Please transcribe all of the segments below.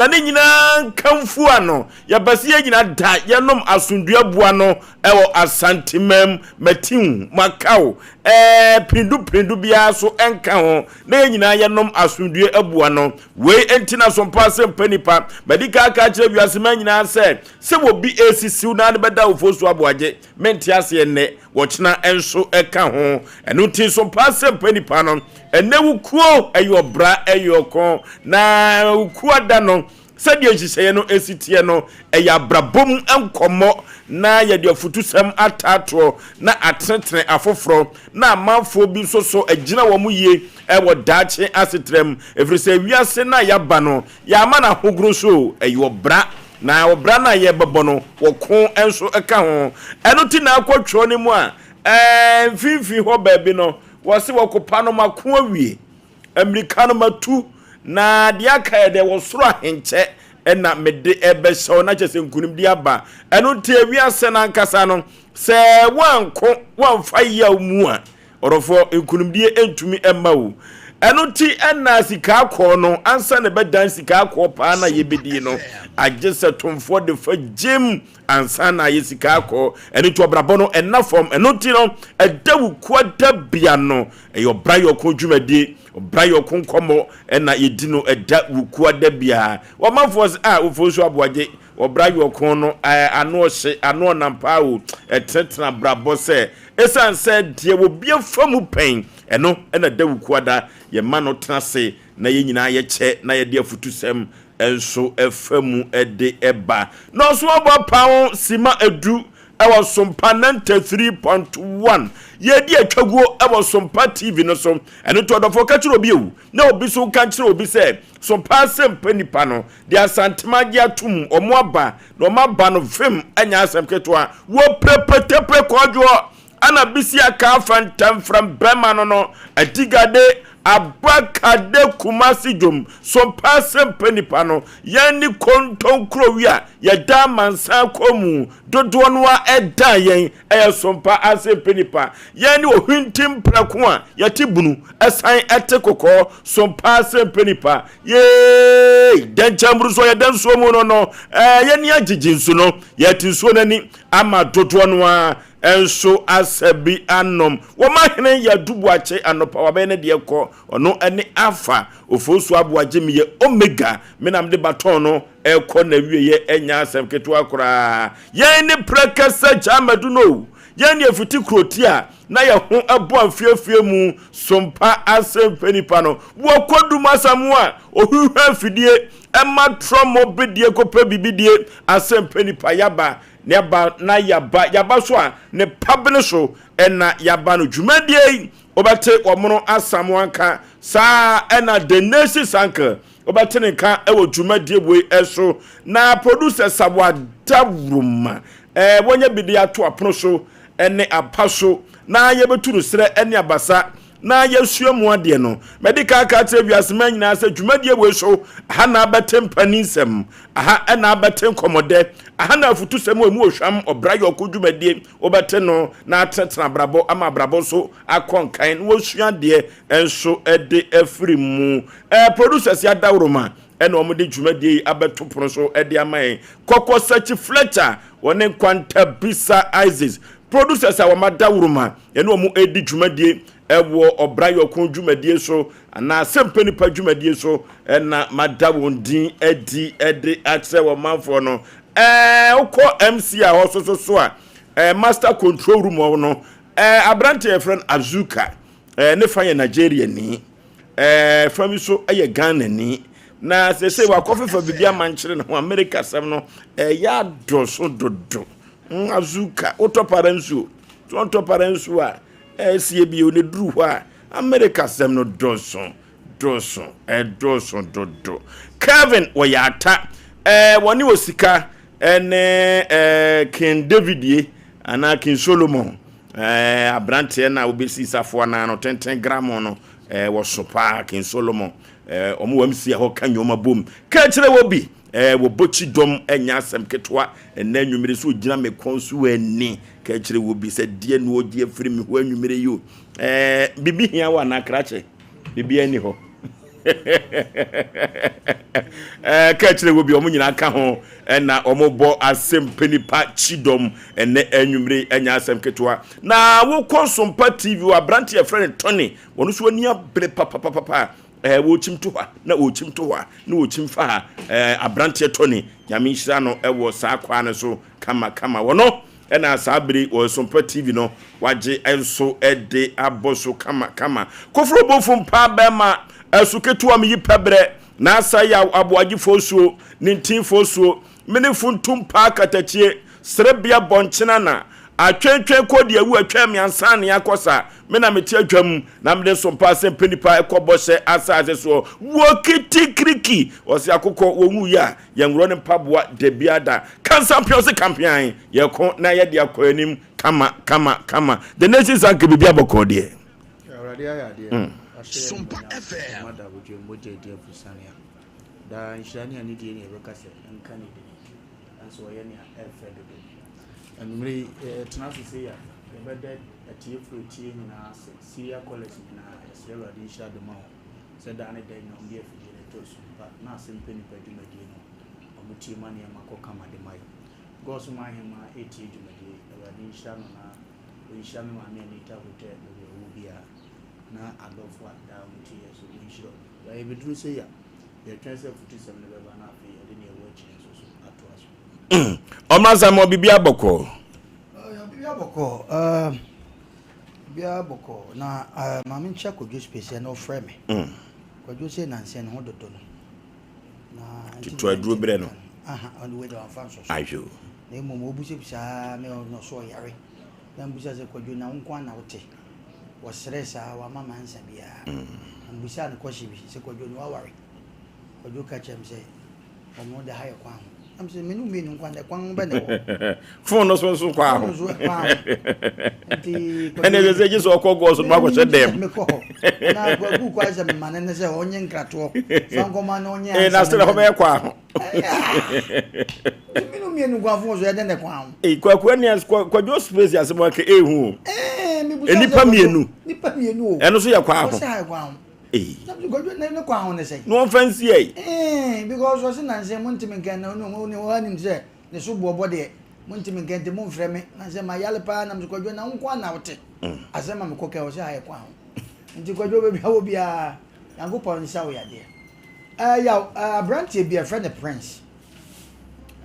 Na ne nyinaa nkamfo ano. Yɛpɛ sɛ yɛn nyinaa da yɛnom asomdwoe aboa no wɔ Asantemam, Matiu, Macau, ɛɛ pindu pindu biara so nka ho, na yɛn nyinaa yɛnom asomdwoe aboa no. Wei nti na Sompa Asɛmpa Nipa, madi kan aka akyerɛ wiase man nyinaa sɛ, sɛ obi resisiw na ne bɛda awofo so aboagye, mente aseɛ nnɛ, wɔkyena nso ka ho. Ɛno nti Sompa Asɛmpa Nipa no, Ɛnnɛ wo kuo yɛ ɔbra yɛ ɔko, na wo kuo ada no sɛdeɛ nhyehyɛeɛ no si teɛ no, ɛyɛ abrabɔ mu nkɔmmɔ na yɛde afutusɛm ataatoɔ na atenetene afoforɔ na amanfoɔ bi nso so agyina wɔn yie wɔ daakye asetra mu, ɛfiri sɛ wiase no a yɛaba no, yɛama no ahogono so, ɛyɛ ɔbra na ɔbra no a yɛbɛbɔ no, wɔko nso ka ho. Ɛno ti na akɔ twerɛ no mu a, ɛɛ mfimfini hɔ baabi no, Wɔse wɔkopa no mako awie, mmirika no matu, na deɛ aka yɛ dɛ wɔ soro ahenkyɛ na mede ɛbɛhyɛ wo, na kyerɛ sɛ nkunimdi aba. Ɛno nti ewiase no ankasa no, sɛ woanko woamfa yaw mu a, ɔdɔfoɔ, nkunimdie ntumi mma wo. Ɛno nti ɛna sika akɔɔ no, ansa na ɛbɛdan sika akɔɔ paa na yɛbɛdie no, agye sɛ tomfoɔ de fa gyem ansa na ayɛ sika akɔ. Ɛno nti ɔbrabɔ no ɛnna fam. Ɛno nti no ɛda wo kua da bia no ɛyɛ ɔbra yɔko dwumadie, ɔbra yɔko nkɔmmɔ ɛna yɛdi no ɛda wo kua da bia. Wɔmanfoɔ sɛ a wofo nso aboagye ɔbra yɔko no ano ɔhye ano ɔnam paa o, ɛtenetene abrabɔ sɛ ɛsiane sɛ deɛ wɔbi afa mu pɛn ɛno ɛna da wo kua da yɛma no tena ase na yɛn nyinaa yɛkyɛ na yɛde afutusɛm nso fa mu de ba. Na ɔso abɔ paw sima edu wɔ Sompa 93.1. Yɛredi atwaguo wɔ Sompa TV no so. Ɛno nti ɔdɔfoɔ ka kyerɛ obi o, na obi nso nka nkyerɛ obi sɛ Sompa Asɛmpa nipa no de Asantema agye atom, wɔn aba, na wɔn aba no vem nyɛ asɛm ketewa. Wɔpire petepire kɔɔdwoɔ Ana bisi aka afa ntɛmfrɛm bɛma no no adigade abakade Kumasi dwom so paa sɛ mpɛ nipa no yɛn ne konton kurowi a yɛda amansan kɔ mu dodoɔ no a ɛdan yɛn ɛyɛ sompa ase mpɛ nipa yɛn ne ohwintim prɛko a yɛte bunu ɛsan ɛte kɔkɔɔ sompa ase mpɛ nipa yee dɛnkyɛn so yɛda nsuo mu no no ɛɛ yɛn ni agyegye nsu no yɛte nsuo no ani ama dodoɔ no a Nso asa bi anom. Wɔn ahene yɛ Aduboakye anɔpa wabɛyɛ ne deɛ kɔ. Ɔno ne Alpha, Ofosu Aboagye meyɛ Omega, me na mede baton no rekɔ n'awieɛ ɛnyɛ asɛm ketewa koraa. Yɛn ne Prɛkɛsɛ Gyamadu no o, yɛn ne ɛfiti kuroti a na yɛ ho bɔ afiefie mu sompa ase mpɛ nipa no. Wɔkɔ dum Asamoah ohuhwa afidie ɛma trɔmɔ bedie kɔpɛ biribi die ase mpɛ nipa yaba Yaba na yaba, yaba so a ne pabene so na yaba no. Dwumadie yi wobɛte wɔmono Asamoah nka, saa ɛna The Nations Uncle wobɛte ne nka wɔ dwumadie wei so. Na producer Samoa Dawuruma eh, wɔnya bi de ato apono so ne apa so na yɛbɛtu no serɛ ne abasa na yɛasua mu adeɛ no. Madi kan aka akyerɛ wiase man nyinaa sɛ dwumadie wei so, aha na abɛte mpaninsɛm, aha na abɛte nkɔmmɔdɛ, aha na afutusɛm a ɛmu ɔhwam, ɔbra yɔko dwumadie, wobɛte no na atenatena abrabɔ ama abrabɔ nso akɔ nkan na wɔasua adeɛ nso de afiri mu. Eh, producers yi adaworoma ɛna wɔn de dwumadie yi abɛto pono so de ama yɛn. Kɔkɔ Sakyi Fletcher, wɔne Nkwanta Bisa Isaacs, producers a wɔn adaworoma Yɛne wɔn redi dwumadie wɔ ɔbra yɔko dwumadie so anaa asɛmpɛ nipa dwumadie so na mada wɔn din adi de akyerɛ wɔn manfoɔ no. Ɛɛ wokɔ MC a hɔ so so so a ɛɛ master control room hɔ no ɛɛ aberante yɛfrɛ no Azuka ɛɛ ne fa yɛ Nigeria ni ɛɛ fa bi so yɛ Ghana ni na sese wakɔfefa biribi amankyere ne ho Amerika sɛm no ɛyɛ adɔso dodo. Azuka wotɔ para nsuo So ɔntɔ para nsuo a ɛresie bio na ɛduru hɔ a Amerika asɛm no dɔɔso dɔɔso ɛdɔɔso dodo. Kevin wɔyɛ ata ɛɛ wɔne osika ɛne ɛɛ King David ye anaa King Solomon ɛɛ aberanteɛ na wobɛsi safoa naa no tenten gramo no ɛɛ wɔso paa King Solomon ɛɛ wɔn wɔn si ɛhɔ ka nneɛma bom ka kyerɛ wɔ bi Ɛɛ wɔbɔ kyidɔm ɛnyɛ asɛm ketewa ɛnɛ anwummere sɛ ogyina me kɔn so ani ka kyerɛ wɔ bi sɛ deɛ na ɔgye afiri me hɔ anwummere yi o. Ɛɛ biribi hia wɔ anaa krakye? Biribi ani hɔ. Ɛɛ ka kyerɛ wɔ bi wɔn nyinaa ka ho ɛna wɔn bɔ asɛm pɛ nipa kyidɔm ɛnɛ anwummere ɛnyɛ asɛm ketewa. Na wokɔ Nsompa TV wɔ aberante yɛfrɛ no Tony, wɔn nso ani abere papapapa. Ɛɛ wɔkyim to ha na wɔkyim to hɔ a na wɔkyim fa ha. Ɛɛ aberanteɛ Tony, Nyame nhyira no ɛwɔ saa kwaa no so kama kama. Wɔno ɛna saa bere wɔ Nsompa TV no wagye nso de abɔ so kama kama. Koforo bofo mpaa bɛrima ɛso ketewa meyi pɛbrɛ na asa yaw aboagye fosuo ne ntin fosuo mene funtum paa katakyie serebea bɔnkyena na atwentwɛn kɔ di awu atwɛn me ansa ne akɔ sa me na mete adwam na mede nsompa asɛm pɛ nipa ɛkɔ bɔhyɛ asase soɔ wɔ kitikiriki ɔse akokɔ wɔn wuiɛ a yɛnworɔ ne mpaboa dabia da kansampean ɔse kampean yɛko na yɛde akɔ anim kama kama kama the nation sanka biribi abɔkɔɔ deɛ. Awurade ayɛ adeɛ ahyɛ yɛn animuonyam ɔma da abodwoɛ mogya adi afusane a daa nhyira ne anidie ne yɛbɛka sɛ nka ne dini nanso ɔyɛ nea ɛfɛ dodo. Anwummere yi yɛtena ase sei a yɛbɛda atiefoɔ etie nyinaa ase Syria College nyinaa yɛsrɛ Awurade nhyira de ma wɔn sɛ daa ne da nyinaa wɔde afidie no to so pa na asɛm pɛ nipa dwumadie no wɔn tie ma nneɛma kɔ kama de ma yɛ. God som ahemaa etie dwumadie yi Awurade nhyira no na Ɔnhyira me maame Anita Hotɛ baabi a ɔwɔ biara na adɔfo a daa wɔn tie yɛn nso ɔnhyira wɔn. Na yɛbɛduru sei a, yɛtwɛn sɛ afutusɛm no bɛba na afei yɛde nea ɛwɔ akyire nso so atoa so. Ɔmmra Samuel, biribiara bɔkɔɔ? Biribiara bɔkɔɔ. Biribiara bɔkɔɔ. Na maame nkyia Kwadwo Space ɛna ɔfrɛ me. Kwadwo sɛ nansa ne ho dodo no. Na nti Tutu aduro brɛ no. Aha, ɔno wei de wamfa nsɔ so. Ahwɛ o. Na mmom ɔbisabisa me ɔno so ɔyare. Na mebisa sɛ, Kwadwo, na wo nko ara na wote? Ɔseree saa, wamma me ansa biara. Na mebisaa no kɔhye bi sɛ, Kwadwo, na woaware? Kwadwo ka kyerɛɛ me sɛ, Ɔno de, ha yɛ kwan ho. Na mese, Me ne wo mmienu nko ara, na kwan ho bɛn na ɛwɔ hɔ? Fon no so nso kwan ho. Fon no so kwan ho. Nti Kwadwo. Ɛnna ɛsɛ sɛ gye sɛ ɔkɔ gɔɔ so na wakɔhyɛ dɛm. Mekɔ hɔ. Na Kwaku kɔ ayɛ sɛ mema no ne sɛ ɔnye nkratoɔ fa nkɔma na ɔnye ansa. Na sɛ hɔ bɛyɛ kwan ho. Nti mmienu mmienu nko afo so yɛde ne kwan ho. Ee kwaku ɛni kwadwo space asɛm aka ehu o. Ɛɛ mi busa Nipa mmienu. Nipa mmienu o. Ɛno so yɛ kwan ho. Ɔsɛ ha yɛ kwan ho. Ee. Na kwadwo ne ne kwan ho ne sɛ. Na wɔn fa nsi yɛ. Ɛɛ because ɔsɛ nansi mo ntumi nkɛn na ɔne ɔne ɔha nim sɛ ne so boɔ bɔ deɛ mo ntumi nkɛn nti mo nfrɛ me na sɛ ma yale paa na mo sɛ kwadwo na nko ana wote. Asɛm a mi kɔ kɛ ɔsɛ ha yɛ kwan ho. Nti kwadwo baabi a wɔ biara Nyankopɔn nsa wo yadeɛ. Ɛɛ yaw ɛɛ aberanteɛ bi a yɛfrɛ no Prince.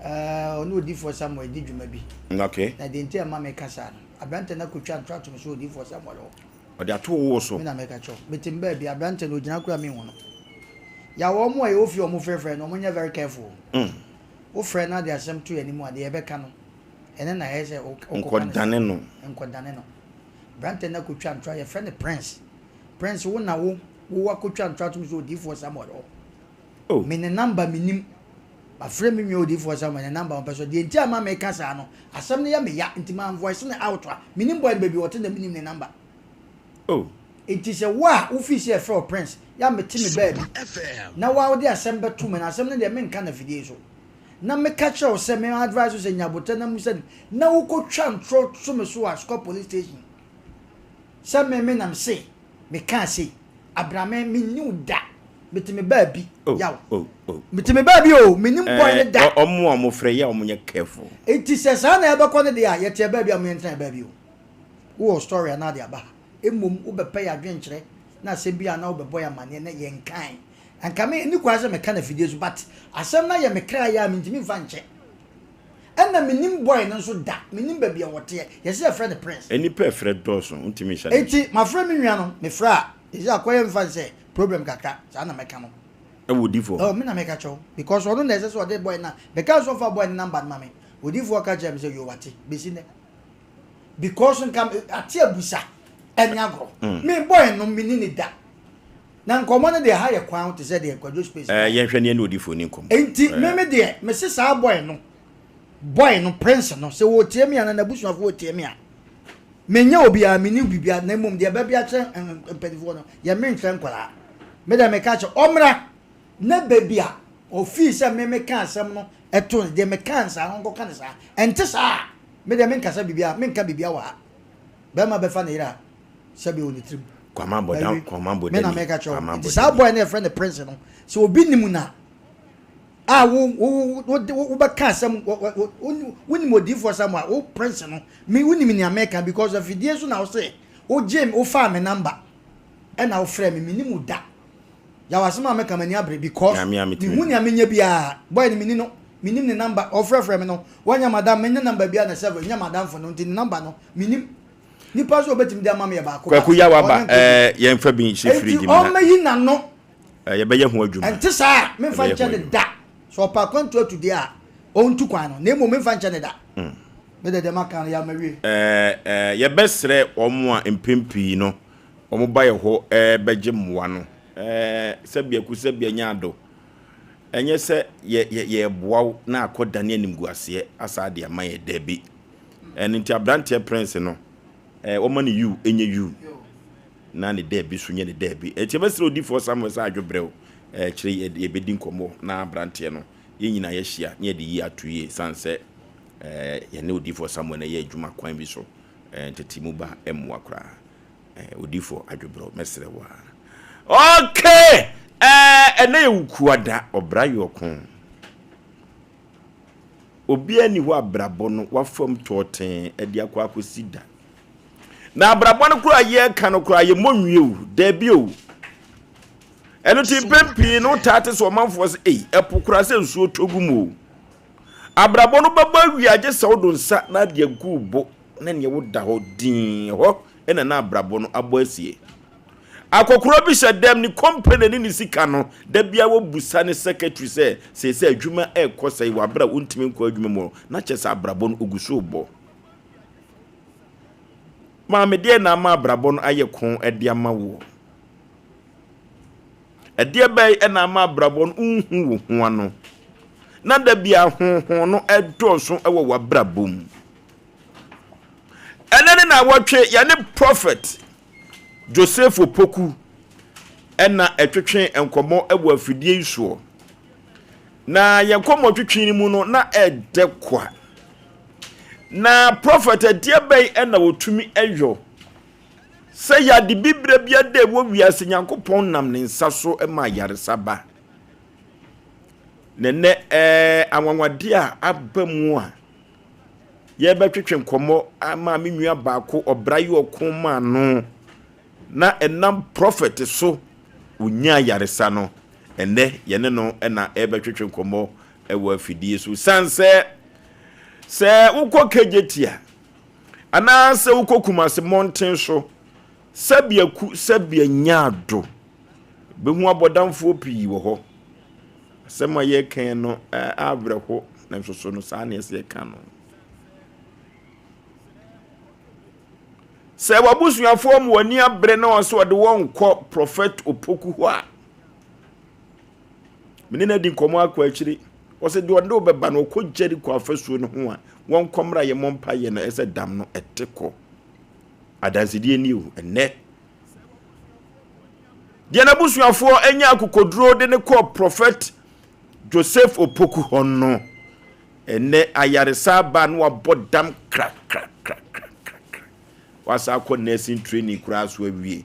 Ɛɛ ɔne odiifoɔ Samuel di dwuma bi. Okay. Na deɛ nti a ɛma meka saa no, aberanteɛ no akɔtwa ntorɔ ato me so wɔ odiifoɔ Samuel hɔ. Ɔde ato wo so. Me na meka kyerɛ wo. Mete me baabi, aberanteɛ no ɔgyina koraa menhu no. Yaw wɔn a yɛwɔ fie a wɔfrɛfrɛ no, wɔnyɛ very careful. Mm. Wofrɛ no ade asɛm to yɛn anim a, deɛ yɛbɛka no, ɛne na ɛyɛ sɛ wokɔka no saa. Nkɔdane no. Nkɔdane no. Aberanteɛ no akɔtwa ntorɔ a yɛfrɛ no Prince. Prince wo na wo wo akotwa ntora tom sɛ odiifoɔ Samuel hɔ. Oh. Me ne number me nim. Mafrɛ me nua odiifoɔ Samuel ne number ɔmpɛ so. Deɛ nti a ma meka saa no, asɛm no yɛ me ya nti ma voice no out a, menim boy no baabi ɔte na menim ne number. Oh. Nti sɛ wo a wofii sɛ yɛfrɛ wo Prince, yɛ a mete me baabi na wo a wode asɛm bɛto me no, asɛm no deɛ menka no afidie so. Na meka kyerɛ wo sɛ me advice wo sɛ nya abotɛ na musa no na wokɔtwa ntorɔ to me so a Sukɔ police station. Sɛ me me na me se me kaa sei abra me me nni wo da me te me baabi Oh, yaw oh, oh. me te me baabi o me nim boy ne Eh, da. ɔmo a ɔmo frɛ yɛ a ɔmo nyɛ careful. Enti sɛ saa na ɛbɛkɔ no deɛ a yɛte yɛ baabi a mo yɛntena yɛ baabi o wo wɔ story anaa de aba ha mmom wo bɛpɛ yɛ adwenkyerɛ na asɛm bi a na wo bɛbɔ yɛ amaneɛ na yɛnkae anka me ɛni kwan sɛ meka no afidie so but asɛm no ayɛ me kra yɛ a mentumi mfa nkyɛ. Ɛna menim boy no nso da, menim baabi a ɔteɛ. Yɛse yɛfrɛ no Prince. Nnipa ɛfrɛ dɔɔso, wontumi nhyɛ no nso. Enti mafrɛ me nua no, mefrɛ a, ɛsɛ akɔyɛ mfa no sɛ problem kakra, saa na mɛka no. Ɛwɔ odifoɔ hɔ? Oh, me na meka kyerɛ wo, because ɔno na ɛsɛ sɛ ɔde boy no, meka sɛ ɔmfa boy no number no ma me. Odifoɔ ka kyerɛɛ me sɛ, yoo wate, bɛsi nnɛ. Because nka ate abusa ɛne agorɔ. Me boy no, menni no da. Na nkɔmmɔ no deɛ ha yɛ kwan te sɛ deɛ Kwadwo Space Eh, yɛnhwɛ ne ɛne odifoɔ ni nkɔmmɔ. Enti Eh. me me deɛ mese saa boy no, boy no, Prince no, sɛ wɔtie me anaa n'abusuafoɔ wɔtie me a, menyɛ obiara, menni biribiara, na mmom deɛ ɛbɛbi akyerɛ mpanimfoɔ no, yɛ menkyerɛ nkwadaa. Me deɛ meka kyerɛ, ɔmmra na baabi a ɔfii sɛ me meka asɛm no ɛto no, deɛ meka no saa no, ɔnkɔka no saa. Ɛnte saa a, me deɛ menkasa biribiara, menka biribiara wɔ ha. Bɛrima bɛfa ne yere a, sɛbe wɔ ne tirim. Kwama Bɔda, Kwama Me na Bɔdani, meka kyerɛ wo. Kwama Nti saa Bɔdani. boy no yɛfrɛ no Prince no, sɛ obi nim na a wo wo wo wo wobɛka asɛm wo wo wonim odiifoɔ Samuel wo Prince no me wonim nea meka because afidie so na wo se wogye wofaa me number ɛna wofrɛ me menim wo da. Yaw asɛm a meka m'ani abere because Nyame a metumi mehu nea menyɛ biara boy no meni no menim ne number ɔfrɛfrɛ me no wanya madam menya number biara na sɛ nya madamfo no nti ne number no menim. Nipa nso obetumi de ama me yɛ baako. Kwaku yaw aba ɛɛ yɛn fa bi nhyɛ fridge mu na. Enti ɔmɛyi n'ano. Ɛɛ yɛbɛyɛ ho adwuma. Ɛnte saa a menfa nkyɛ ne da. Sɛ ɔpɛ akwantu atu deɛ a ɔntu kwan no na mmom menfa nkyɛ ne da. Me deɛ deɛ maka no yɛ a mawie. Ɛɛ ɛɛ yɛbɛsrɛ wɔn a mpɛn pii no wɔn ba yɛ hɔ ɛɛbɛgye mmoa no ɛɛ sɛbi aku sɛbi anya ado ɛnyɛ sɛ yɛ yɛ yɛɛboa wo na akɔ dane animguaseɛ asaa de ama yɛ daabi. Ɛno nti abranteɛ prince no eh, wɔma ne yiw nyɛ yiw na ne daabi so nyɛ ne daabi. Ɛnti yɛbɛsrɛ odifoɔ Samuel sɛ adwo brɛw eh, kyerɛ yɛbɛdi nkɔmmɔ na abranteɛ no yɛn nyinaa yɛahyia na yɛde yie ato yie sane sɛ eh, yɛne odifoɔ Samuel na ɛyɛ adwuma kwan bi so eh, ntete mu ba mmoa koraa. Eh, odifoɔ adwo brɛw mɛsrɛ wo a. Okay! Eh, ɛnɛ yɛ wukuada ɔbra yɛ ɔko. Obiara nni hɔ a abrabɔ no wafam tɔɔtee de akɔ akɔsi da. Na abrabɔ no koraa yɛreka no koraa yɛmmɔ nwie o, daabi o. Ɛno nti mpɛn pii no wotaa te sɛ ɔmanfoɔ sɛ ei ɛpo koraa sɛ nsuo tɔ gu mu o. Abrabɔ no bɛbɔ awie agye sɛ wodo nsa na ade agu wo bo na neɛ woda hɔ dinn hɔ na na abrabɔ no abɔ asie. Akɔkora bi hyɛ dɛm, ne company ne ne sika no, da biara wɔbusa ne secretary sɛ seesei adwuma ɛrekɔ sɛn wɔ abere a ɔntumi nkɔ adwuma mu no, na kyerɛ sɛ abrabɔ no ɔgu so rebɔ. Maame, deɛ na ama abrabɔ no ayɛ ko de ama woɔ? Ɛdeɛ bɛn na ama abrabɔ no nhu wo ho ano? Na da biara honhon no ɛdɔɔso wɔ w'abrabɔ mu. Ɛnɛ ne naawɔtwe yɛne Prophet Joseph Opoku na ɛtwetwe nkɔmmɔ wɔ afidie yi soɔ. Na yɛn nkɔmmɔ twetwe no mu no, na ɛdɛ kwa. Na Prophet ɛdeɛ bɛn na wɔtumi yɔ sɛ yade bibire bi ada ɛwɔ wiase Nyankopɔn nam ne nsa so ma ayaresa ba. Na ɛnɛ ɛɛ anwanwadeɛ a aba mu a yɛrebɛtwetwe nkɔmmɔ ama me nua baako ɔbra yi ɔko maa no na ɛnam prɔfɛt so onyaa yaresa no ɛnɛ yɛne no na ɛrebɛtwetwe nkɔmmɔ ɛwɔ afidie so san sɛ sɛ wokɔ kegyetia anaasɛ wokɔ kumase mmɔnten so sɛbea ku sɛbea nyaado bɛhu abɔdamfoɔ pii wɔ hɔ Asɛm a yɛreka yi no awerɛho, nanso so no saa na ɛsɛ yɛka no. Sɛ w'abusuafoɔ ma w'ani abere na wɔn sɛ wɔde wɔn kɔ Prɔfɛt Opoku hɔ a, mene no adi nkɔmmɔ akɔ akyiri. Wɔsɛ deɛ ɔde wobɛba no ɔkɔ Jericho afasuo no ho a, wɔnkɔ mmra yɛ mmɔ mpaeɛ no ɛsɛ dam no ɛte kɔ. Adansedie ni o, ɛnnɛ Deɛ n'abusuafoɔ anya akokoduro de no kɔɔ Prɔfɛt Joseph Opoku hɔ no, ɛnnɛ ayaresa aba na wabɔ dam krakrakrakrakra. Wasa akɔ nursing training koraa so awie.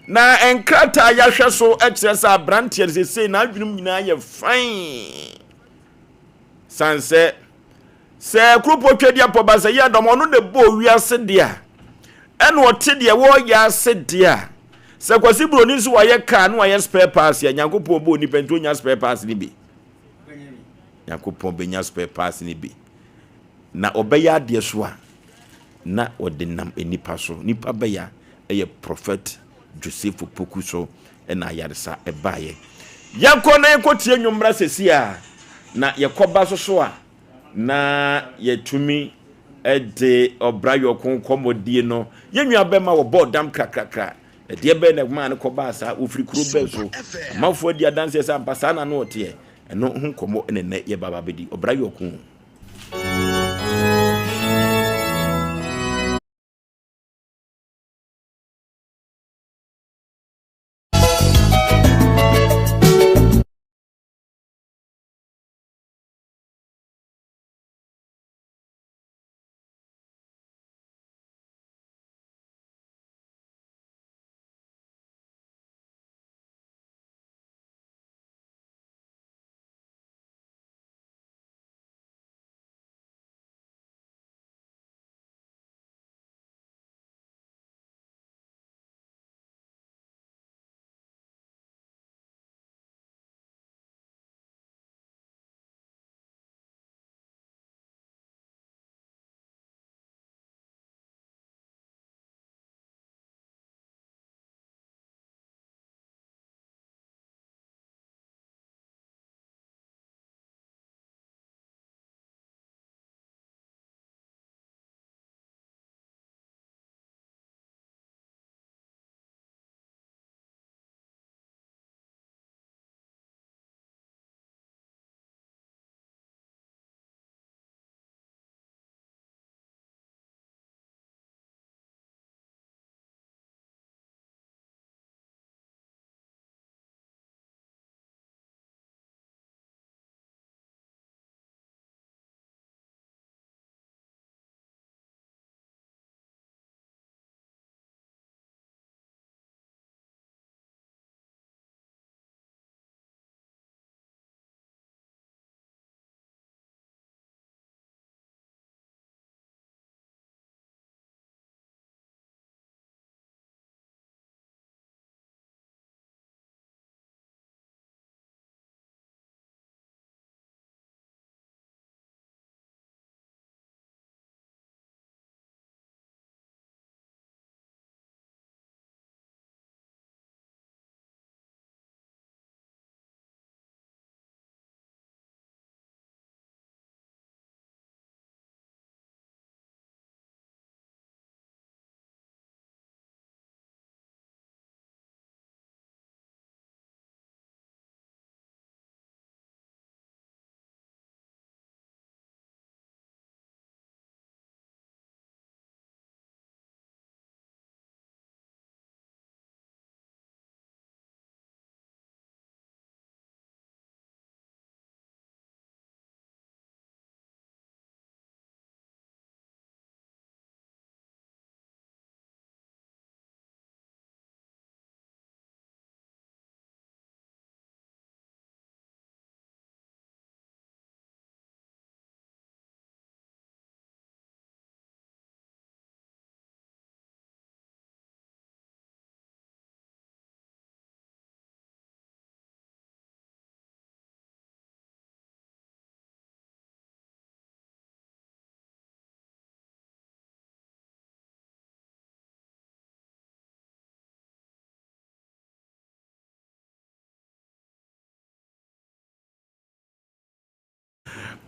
Na nkrataa yɛahwɛ so kyerɛ sɛ aberanteɛ no seesei n'adwenem nyinaa yɛ fine. San sɛ Sɛ kuropɔn Tweaduampɔn ba sɛ yɛ dɔm, ɔno na ɛbɔɔ wiase deɛ a, ɛna ɔte deɛ wɔreyɛ ase deɛ a, sɛ Kwasi Buroni nso wayɛ kaa na wayɛ spare parts a, Nyankopɔn bɔɔ nipa nti ɔnya spare parts no bi. Nyankopɔn bɛnya spare parts no bi. Na ɔbɛyɛ adeɛ so a, na ɔde nam nipa so. Nipa bɛyɛ a, ɛyɛ Prophet Joseph Opoku so na ayaresa ɛbaeɛ. Yɛnkɔ na yɛnkɔtie nnwom mmra sɛsi a, na yɛkɔba so so a, na yɛatumi de ɔbra yɔko nkɔmmɔdie no. Yɛn nua bɛma wɔbɔɔ dam krakrakra. Ɛdeɛ bɛn na ɛmaa no kɔbaa saa? Wɔfiri kuro bɛn so? Amanfoɔ adi adanseɛ sɛ ampa saa na na ɔteɛ. Ɛno ho nkɔmmɔ na ɛnnɛ yɛba ba bɛdi. Ɔbra yɔko.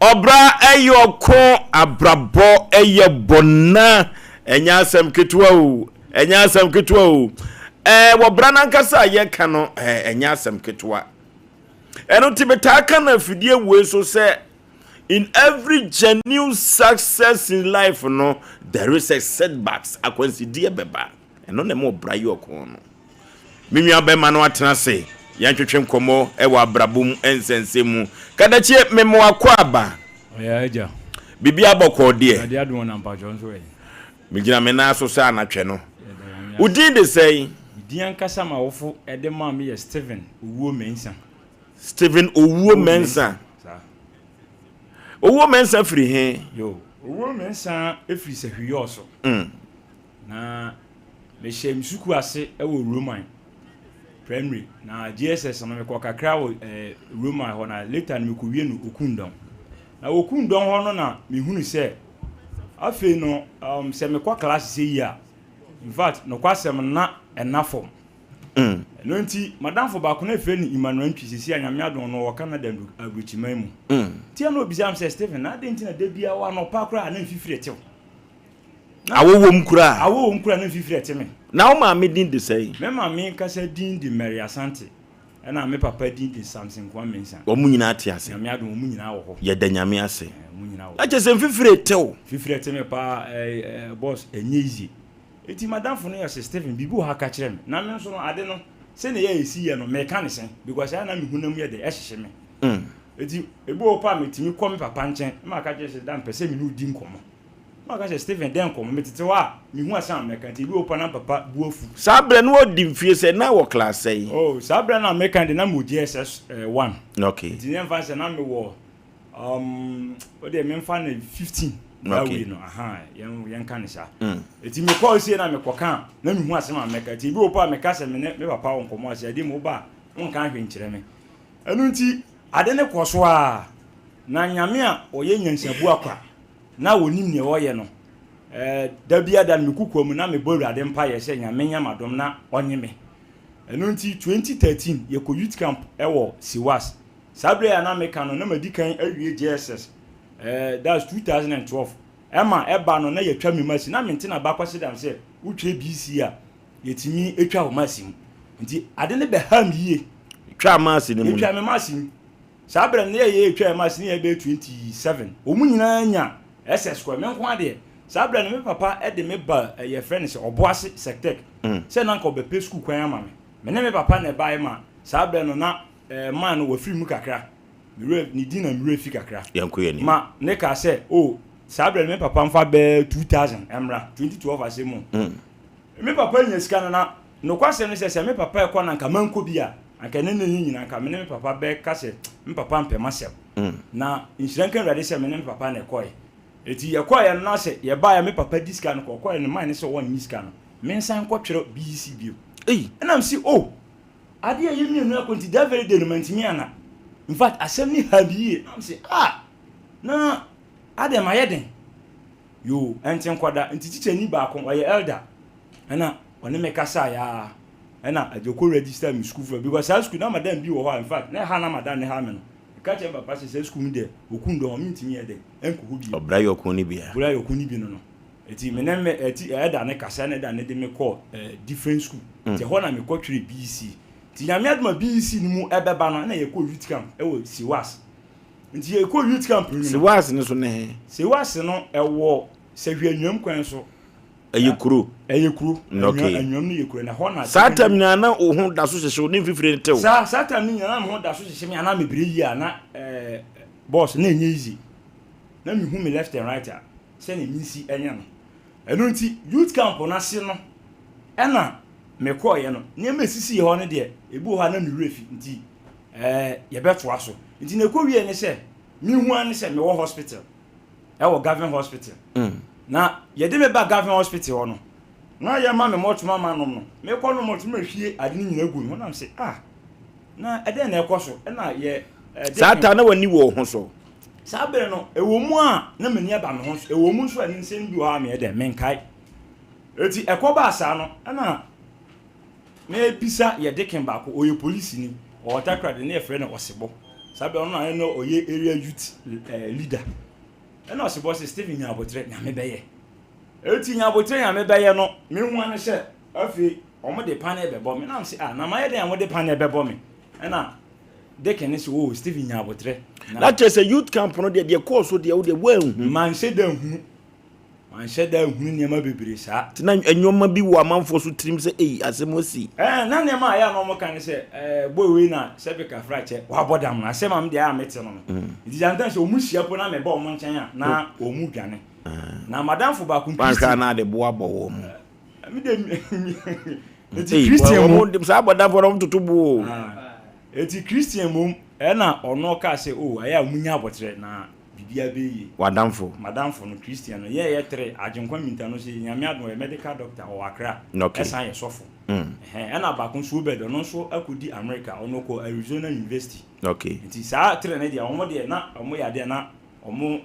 Ɔbra yɛ ɔko, abrabɔ yɛ bɔna. Ɛnyɛ asɛm ketewa o, ɛnyɛ asɛm ketewa o. Ɛɛ wɔ bra n'ankasa a yɛka no, ɛɛ ɛnyɛ asɛm ketewa. Ɛno nti metaa ka no afidie wei so sɛ in every genuine success in life no, there is a setbacks, akwansideɛ bɛba. Ɛno na ɛma ɔbra yɛ ɔko no. Me nua bɛma no atena ase, yɛntwetwe nkɔmmɔ wɔ abrabɔ mu nsɛnsɛm mu. Kadakyie, me mo akwaaba. Ɔyɛ agya. Biribiara bɔkɔɔ deɛ. Awurade adom o na mpakyɛw nso ɛ? Megyina me nan so sɛ anatwɛ no. Yɛda Nyame Wo ase. din de sɛn? Me din ankasa m'awofo de maa me yɛ Stephen Owuo Mensah. Stephen Owuo Owuo Mensah. Mensah, saa. Owuo Mensah firi he? Yo, Owuo Mensah firi Sahwi-Yɔɔso. Na mehyɛɛ me sukuu ase wɔ Roman primary na JSS no mekɔ kakra wɔ eh, Roman hɔ na later no mekɔwie no Okundɔn. Na Okundɔn hɔ no na mehunu sɛ afei no um, sɛ mekɔ class sɛ yi a in fact nokwasɛm no na ɛna fam. Mm. Ɛno nti madamfo baako na ɛfrɛ no Emmanuel Ntwi sisi a Nyame adom no wɔ Canada aburokyiman mu. Nti ɛna obisa me sɛ Stephen na adɛn nti na da biara wɔ anɔpa koraa na mfifiri ɛtew? Awɔ wom koraa. Awɔ wom koraa na mfifiri ɛte me. Na wo maame din de sɛn? Me maame ankasa din de Mary Asante, ɛna me papa din de Samson Nkoa Mensah. Wɔn nyinaa te ase? Nyame adom, wɔn nyinaa wɔ hɔ. Yɛda Nyame ase. Ɛɛ, wɔn nyinaa wɔ hɔ. Na kyerɛ sɛ mfifiri rete wo? Mfifiri ɛte me paa, ɛɛ, ɛɛ, boss, ɛnyɛ easy. Enti m'adamfo no yɛ se, Stephen, biribi wɔ ha ka kyerɛ me. Na me nso no, ade no, sɛnea ɛyɛ a ɛsi yɛ no, meka no sɛn? Because ɛyɛ a na me honam yɛ dɛ, ɛhyehye me. Enti ebi wɔ hɔ paa a metumi kɔ me papa nkyɛn na maka kyerɛ no sɛ, Da, mepɛ sɛ me ne wo di nkɔmmɔ. Na ɔka sɛ, Stephen, dɛn nkɔmmɔ? Metete hɔ a, mihu asɛm a mɛka nti, ebi wɔ hɔ paa na papa bo afu. Saa berɛ no wadi mfie sɛn? Na wɔ class sɛn? Oh, saa berɛ no a meka deɛ, na mewɔ JSS 1. Okay. Nti yɛmfa no sɛ na mewɔ, um, wo deɛ memfa no 15. That Okay. way no, aha, yɛn, yɛnka no saa. Nti mekɔɔ sie na mekɔka a, na mehu asɛm a mɛka. Nti ebi wɔ hɔ paa a meka sɛ me ne me papa wɔ nkɔmmɔ ase, adeɛ mu woba a, wonka hwee nkyerɛ me. Ɛno nti, ade no kɔ so ara, na Nyame a ɔyɛ nyansabuakwa na ɔnim nea ɔyɛ no, eh, da biara da no me kokoa mu na mebɔ Awurade mpaeɛ sɛ Nyame nyɛ m'adom na ɔnye me. Ɛno nti, 2013 yɛkɔ youth camp wɔ Siwas. Saa berɛ a na meka no, na madi kan awie JSS, eh, that's 2012. Ɛma ɛba no na yɛtwa me masi, na mente na bakwasi dam sɛ wotwerɛ BC a, yɛtumi twa wo maasi mu. Nti ade no bɛhaa me yie. Twaa maasi no mu no? Yɛtwaa me maasi mu. Saa berɛ no na yɛyɛ yɛtwaa maasi no yɛ bɛyɛ 27. Wɔn nyinaa nya SS kɔ. Me nko ara deɛ, saa berɛ no me papa de me ba yɛfrɛ no sɛ Ɔboase Sectec sɛ na anka ɔbɛpɛ sukuu kwan ama me. Me ne me papa na ɛbaeɛ ma saa berɛ no na man no wafiri mu kakra. Me werɛ, ne din na me werɛ fi kakra. Yɛnkɔ yɛn anim. Ma ne kaa sɛ, oh, saa berɛ no me papa mfa bɛyɛ 2000 mmra, 2012 asɛm mu. Me papa nya sika no na nokwasɛm ne sɛ, sɛ me papa rekɔ na anka mankɔ bi a, anka ɛnnɛ nna yi nyinaa anka me ne me papa bɛka sɛ me papa mpɛ m'asɛm. Na nhyira nka Awurade sɛ me ne me papa na ɛkɔe. Enti yɛkɔeɛ no na sɛ yɛbaeɛ a me papa di sika no kɔ, ɔkɔeɛ no mae ne sɛ ɔnnye sika no, mensan nkɔtwerɛ BEC bio. Ɛna mese oh, adeɛ a ɛyɛ mmienu akɔ nti that very day no mantumi anna. In fact, asɛm no haa me yie. Na mese ah, na adɛn mayɛ den? Yoo, ɛnte nkɔda. Nti tikyani baako, ɔyɛ elder, ɛna ɔne me kasaeɛ ara, ɛna agya kɔ register me sukuu foforɔ because saa sukuu na madam bi wɔ hɔ a in fact na ɛha na madam no ha me no. Meka kyerɛ me papa sɛ saa sukuu no deɛ ɔku ndɔ hɔ, mentumi yɛ dɛn ɛnkɔ hɔ bio. Ɔbra yɛ ɔko no bi a. Ɔbra yɛ ɔko no bi no no. Nti me ne me ɛti elder no kasa ɛna elder no de me kɔɔ eh, different school. Nti ɛhɔ na mekɔ twerɛ BEC. Nti Nyame adom a BEC no mu ɛbɛba no ɛna yɛkɔɔ youth camp ɛwɔ Siwas. Nti yɛkɔ youth camp no mu. Sewase no so ne he? Sewase no ɛwɔ Sahwi Anwuam kwan so. Ɛyɛ kuro? Ɛyɛ kuro. Okay. Anwuam no yɛ kuro na ɛhɔ na. Saa tam nyinaa na wo ho da so hyehye wo ne mfifire no tew? Saa saa tam no nyinaa na me ho da so hyehye me anaa mebrɛ yie a na ɛɛ boss na ɛnyɛ easy. Na mehu me left and right a sɛnea mensi ɛnyɛ no. Ɛno nti youth camp no ase no ɛna mekɔɔyɛ no nneɛma esisi hɔ no deɛ ebi wɔ hɔ a na me werɛ fi nti ɛɛ yɛbɛtoa so. Nti na ɛkɔ wie ne sɛ mehu ara ne sɛ mewɔ hospital ɛwɔ Gavin hospital. Na yɛde me ba Gavin hospital hɔ no na yɛma me mɔtoma ma nom no mekɔ nom mɔtoma mahwie ade no nyinaa gu me ho na mese ah na ɛdɛn na ɛkɔ so ɛna yɛ Saa ta na w'ani wɔ wo ho so? Saa bere no ɛwɔ mu a na m'ani aba me ho so, ɛwɔ mu nso a ne nsɛm bi wɔ hɔ a meyɛ dɛn menkae. Eti ɛkɔ baa saa no ɛna mebisa yɛ deacon baako, ɔyɛ polisini, ɔwɔ Takoradi, ne yɛfrɛ no Ɔsebɔ. Saa berɛ ɔno na na ɔyɛ area youth eh, leader. Ɛna ɔsebɔ sɛ Stephen nya abotrɛ Nyame bɛyɛ. Eti nya abotrɛ Nyame bɛyɛ no mehu ano sɛ afei wɔn de pane bɛbɔ me. Na mse ah na mayɛ dɛn a wɔde pane bɛbɔ me. Ɛna Deacon ne sɛ oh Stephen nya abotrɛ. Na kyerɛ sɛ youth camp no deɛ deɛ kɔɔ so deɛ wo deɛ woanhu. Manhyɛ da nhunu. Manhyɛ da nhunu nneɛma bebree saa. Nti na nneɛma bi wɔ amanfoɔ so tirim sɛ ei asɛm asi. Ɛɛ na nneɛma a ɛyɛ a na wɔka ne sɛ ɛɛ boy wei na sɛbe kafra kyɛ wabɔ dam no asɛm a me deɛ a mete no no. Mm. Nti sometimes sɛ wɔn hyia po na meba wɔn nkyɛn a na wɔn dwane. Ah. Na madamfo baako Christian. Wanhwɛ a na ade boa bɔ wɔn. Me de nti Christian mu. Saa abɔdamfoɔ no wɔn toto bo o. Ah. Eti Christian mom ɛna ɔno kaa sɛ o oh, ɛyɛ a wɔn nya abɔtrɛ na Biribiara bɛyɛ yie. W'adamfo? M'adamfo no, Christian no, yɛn yɛ tere, Agyenkwa Minta no nso, Nyame adom ɔyɛ medical doctor, ɔwɔ Accra, Okay. ɛsan yɛ sɔfo. Ɛhɛn, ɛna baako nso Obed, ɔno nso akɔdi America, ɔno ɔkɔ Arizona University. Okay. Nti saa tere no deɛ, wɔn deɛ na wɔn yɛ adeɛ na wɔn,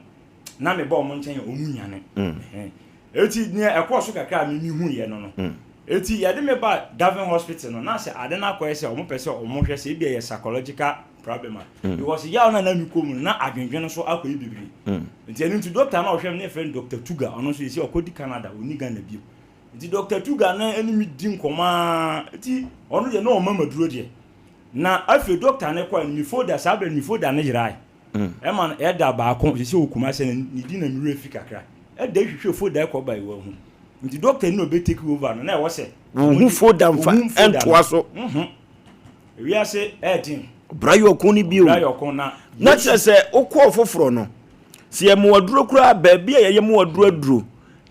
na meba wɔn nkyɛn a wɔn nyane. Ɛhɛn. Eti nea ɛkɔɔ so kakra a me mehuiɛ no no, eti yɛde me ba Davin Hospital no, na sɛ ade no akɔyɛ sɛ wɔn pɛ sɛ wɔn hwɛ sɛ ebi ɛyɛ psychological problem a, because yaw no a na mekɔ mu no, na adwendwen nso akɔyɛ bebree. Nti ɛno nti doctor no a ɔhwɛ me no yɛfrɛ no Doctor Tuga, ɔno nso yɛsi ɔkɔdi Canada, ɔnni Ghana bio. Nti Doctor Tuga no ne me di nkɔmmɔ ara, nti ɔno deɛ na ɔma maduro deɛ. Na afei doctor no kɔɛ no, me folder, saa berɛ no me folder no yerae. Ɛma no ɛda baako, sɛ sɛ wɔ Kumasi no, ne din na me werɛ fi kakra. Ɛda hwehwɛ folder ɛkɔ ba yi wahu. Nti doctor no na ɔbɛ take over no, na ɛwɔ sɛ Wohu folder mfa ɛntoa so. Wiase ɛɛden. Ɔbra yɛ ɔko no bio. Ɔbra yɛ ɔko na. Na kyerɛ sɛ wokɔɔ foforɔ no, sɛ yɛ mo aduro koraa baabi a yɛyɛ mo aduro aduro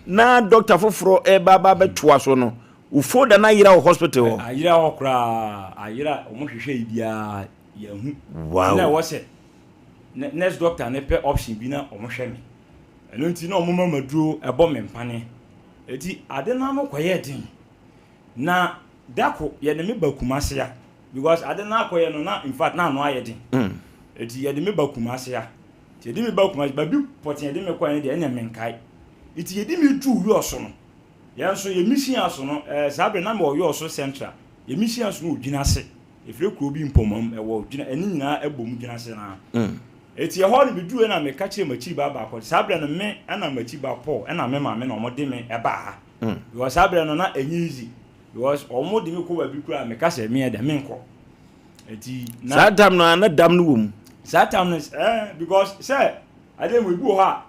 na dɔkta foforɔ ɛreba aba abɛtoa so no, wo folder no ayera wɔ hospital hɔ. Ayera hɔ koraa, ayera wɔn hwehwɛ yi biara yɛnhu. Wow. Na ɛwɔ sɛ nurse doctor no pɛ option bi na wɔn hwɛ me. Ɛno nti na wɔn ma maduro ɛbɔ me mpane. Eti ade no ano kɔyɛɛ den. Na dako yɛde me ba Kumasi a because ade no akɔyɛ no na infact na ano ayɛ den. Eti yɛde me ba Kumasi a nti yɛde me ba Kumasi baabi pɔtee yɛde me kɔɛ no deɛ ɛnna menkae. Nti yɛde me duu Yɔso no yɛn nso yɛ mission aso no ɛɛ saa bere na mewɔ Yɔso Central yɛ mission aso no wɔ Dwinase efiri kuro bi Mpɔmam ɛwɔ Dwina ɛne nyinaa ɛbɔ mu Dwinase naa. Eti ɛhɔ no meduruiɛ na meka kyerɛ m'akyiri ba baako saa bere no me ɛna m'akyi ba Paul ɛna me maame na wɔde me ɛbaa ha. Because saa berɛ no na ɛnyɛ easy because wɔn de me kɔ baabi koraa meka sɛ meɛ dɛ menkɔ nti na saa tam no na dam no wɔ mu saa tam no ɛɛ eh, because sɛ adeɛ mu ebi wɔ hɔ a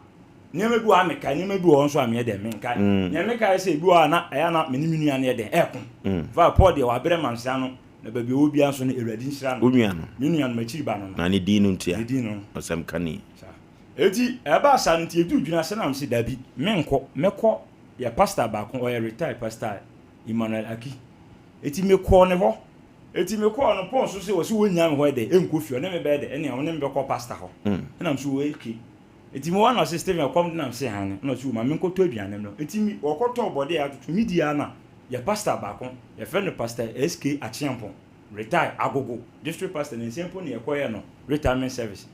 nneɛma bi wɔ hɔ a meka nneɛma bi wɔ hɔ nso a meɛ dɛ menka mm. nea meka yɛ sɛ ebi wɔ hɔ a na ɛyɛ na me ne me nua no yɛ dɛ ɛɛko mm. fa Paul deɛ wabrɛ mansa no na baabi ɔwɔ biara nso no awurade nhyira no onua no me nua no m'akyiri ba no na ne din no ntia ne din no ɔsɛm ka ni saa eti ɛbaa saa no nti edu dwena sɛ na mese dabi menkɔ mɛkɔ Yɛ pastor baako ɔyɛ retired pastor Emmanuel Aki eti me kɔɔ ne hɔ eti me kɔɔ no Paul nso sɛ ɔsi wɔn nyaa me hɔ ɛdɛ ɛnkɔ fie ɔne me bɛyɛ dɛ ɛnea ɔne me bɛkɔ pastor hɔ ɛna me so wɔ eke eti me wɔ na ɔsi Stephen ɛkɔm de na me se hane ɛna ɔsi wɔ ma me nkɔtɔ aduane no eti me ɔkɔtɔ bɔde a atoto me di ana yɛ pastor baako yɛfrɛ no pastor SK Akyeampong retired Agogo district pastor ne nsɛmpo ne yɛkɔyɛ no retirement service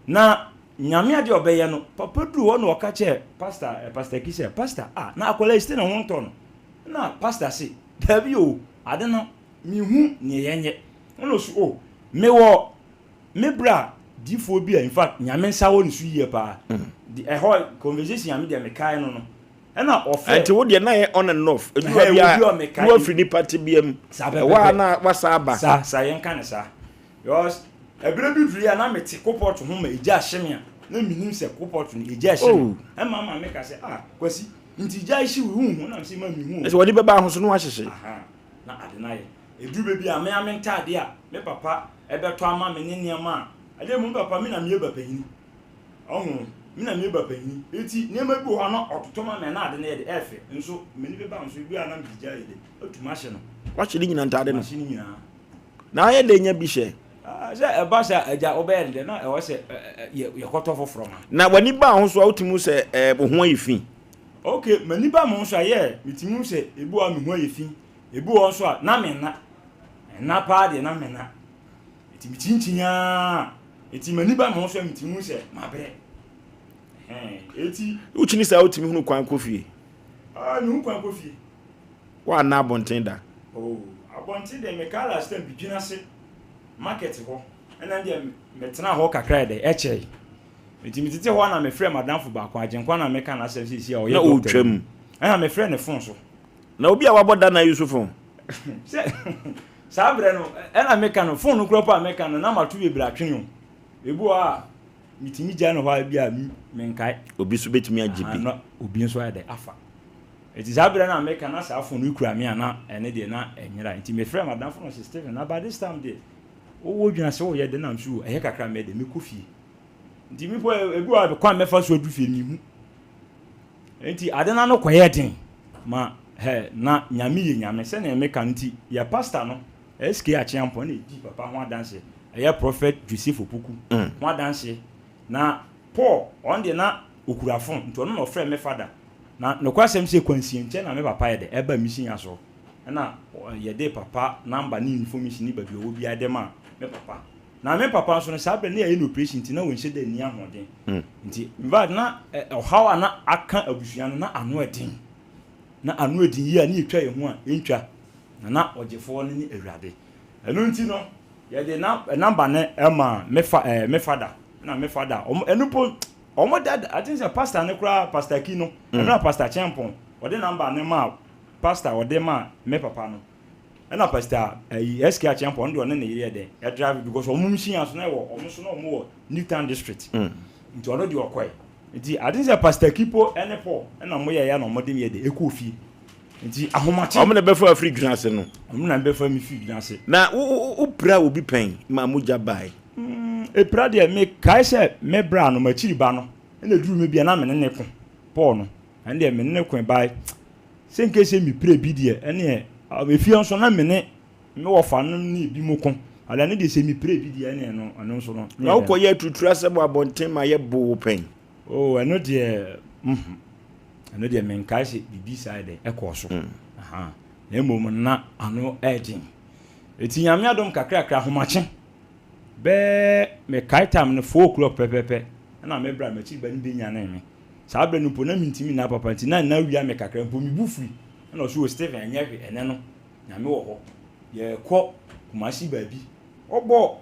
na Nyame adeɛ ɔbɛyɛ no, papa duru hɔ na ɔka kyerɛ pastor, eh, pastor Ki sɛ, pastor, ah, na akwadaa yi still ne ho ntɔ no. Na pastor se, daabi o, ade no, mehu neɛ yɛnyɛ. Ɛna ɔsi, o, mewɔ me bra difoɔ bi a, in fact, Nyame nsa wɔ ne so yie paa. De, ɛhɔ, conversation a me deɛ mekae no no, ɛna ɔfrɛ. Nti wo deɛ na yɛ on and off. Edu baabi a, na wafiri nipa tebea mu. Ɛhɔ a na wasa aba. Saa, saa, yɛnka ne saa. Because ɛberɛ bi duruiɛ a na mete kopɔt ho ma egya ahye me a na menim sɛ kopɔt no egya ahye me. Oh. Ɛma maame ka sɛ ah Kwasi nti gya ahye wo wonhu na mese ma mehu o. Ɛsɛ wɔde bɛba ahoso no wahyehye. Aha na ade no ayɛ. Ɛduru baabi a me ara me ntaadeɛ a me papa ɛbɛtɔ ama me ne nneɛma a adeɛ mu me papa me na meyɛ ba panyini. Ɔho me na meyɛ ba panyini. Eti nneɛma bi wɔ hɔ a na ɔtotɔ ma me a na ade no yɛ de ɛɛfɛ nso m'ani bɛba nso ebi a na mede gya yɛ de atum ahye no. Wahye ne nyinaa ntaade no. Mahye ne nyinaa. Na ayɛ dɛ nya bi hyɛ. Ah, sɛ ɛba sɛ agya wobɛyɛ no dɛ na ɛwɔ sɛ yɛkɔtɔ foforɔ ma. Na w'ani ba ho so a wotumi hu sɛ wo ho ayɛ fi. Ok, m'ani ba me ho so a yɛ metumi hu sɛ ebi wɔ a me ho ayɛ fi, ebi wɔ nso a na menna. Ɛnna paa deɛ na menna. Eti mekyinkyin aa. Eti m'ani ba me ho so a metumi hu sɛ mabrɛ. Eti. Wokyini saa wotumi hunu kwan kɔ fie? Ah, mehu kwan kɔ fie. Woanna abɔnten da? Oh, abɔnten deɛ mekaa last time Bidwin ase market hɔ. Ɛna deɛ Metenaa hɔ kakra yɛ dɛ, ɛkyɛe. Nti metete hɔ a na mefrɛ m'adamfo baako, Agyenkwa na meka n'asɛm seesei a ɔyɛ Na dɔkta ɔretwam. yi. Ɛna mefrɛ ne fon so. Na obi a wabɔ da na ayi so fon? Sɛ saa berɛ no, ɛna meka no, fon no koraa mpo a meka no, na mato bebree atwene o. Ebi wɔ hɔ a, metumi gya no hɔ a ebi a menkae. Obi nso bɛtumi agye bi. Na obi nso ayɛ dɛ afa. Nti saa berɛ no a meka na saa fon no kura me a na ɛne deɛ na ɛnyera. Nti mefrɛ m'adamfo no sɛ Stephen, na by this time deɛ, Wowɔ dwena sɛ woyɛ dɛn nam so o, ɛyɛ kakra mɛyɛ dɛn, mɛkɔ fie. Nti me mpo ebi wɔ hɔ a kwan mɛfa so adu fie no menhu. Nti ade no ano kɔyɛ den ma hɛ na Nyame yɛ Nyame sɛnea meka no nti yɛ pastor no SK Akyeampong na ɛdii papa ho adanseɛ ɛyɛ Prophet Joseph Opoku ho adanseɛ na Paul ɔno deɛ na ɔkura phone nti ɔno na ɔfrɛ me father na nokwasɛm sɛ kwansiankyɛ na me papa yɛ dɛ ɛba mission aso Ɛna yɛde papa number ne information ne baabi a ɔwɔ biara de maa me papa. Na me papa nso no saa berɛ no na yɛayɛ no operation nti na ɔnhyɛ da nni ahoɔden. Nti in fact na ɔhaw a na aka abusua no na ano ɛden. Na ano ɛden yie a ne yɛtwa yɛn ho a ɛntwa. Na na ɔgyefoɔ no ne Awurade. Ɛno nti no yɛde na number no maa me fa ɛɛ me father. Na me father ɔmo ɛno mpo ɔmo da I think sɛ pastor no koraa pastor Ki no ɛno na pastor Kyɛnpɔn ɔde number no maa Pastor a ɔde maa me papa no ɛna pastor ɛyi SK Acheampong ɔno deɛ ɔne ne yere yɛ dɛ ɛdrive because ɔmo nhyia so na ɛwɔ ɔmo so na ɔmo wɔ New Town district nti ɔno deɛ ɔkɔɛ nti ade sɛ pastor Kipo ɛne Paul ɛna ɔmo yɛ ya na ɔmo de me yɛ dɛ ɛkɔɔ fie nti ahomakye. Ɔmo na ɛbɛfa afiri dwena ase no. Ɔmo na ɛbɛfa me firi dwena ase. Na wo wo wo pira obi pɛn ma mogya bae? Mm epira deɛ me kae sɛ me bra no m'akyiri ba no ɛna eduru me bia na me ne ne ko Paul no ɛno deɛ me ne ne ko bae. Sɛ nka sɛ mepira bi deɛ, ɛneɛ efie nso na me ne me wɔfa no ne ebi mo ko. Ada ne deɛ sɛ mepira bi deɛ ɛneɛ no ɛno nso no. Na wokɔ yɛ aturutura asɛm wɔ abɔnten ma yɛ bo wo pɛn? Oh ɛno deɛ mhm ɛno deɛ menkae sɛ biribi saa yɛ dɛ ɛkɔɔ so. Aha na mmom na ano ɛɛden. Eti Nyame adom kakrakra ahomakye bɛɛ mekae time no 4 o'clock pɛpɛpɛ ɛna me bra m'akyiri ba no bɛnyanee me. Saa berɛ no mpo na mentumi nna papa nti na nna wia me kakra mpo me bo fui ɛna ɔse o Stephen ɛnyɛ hwee ɛnɛ no Nyame wɔ hɔ yɛkɔ Kumasi baabi ɔbɔ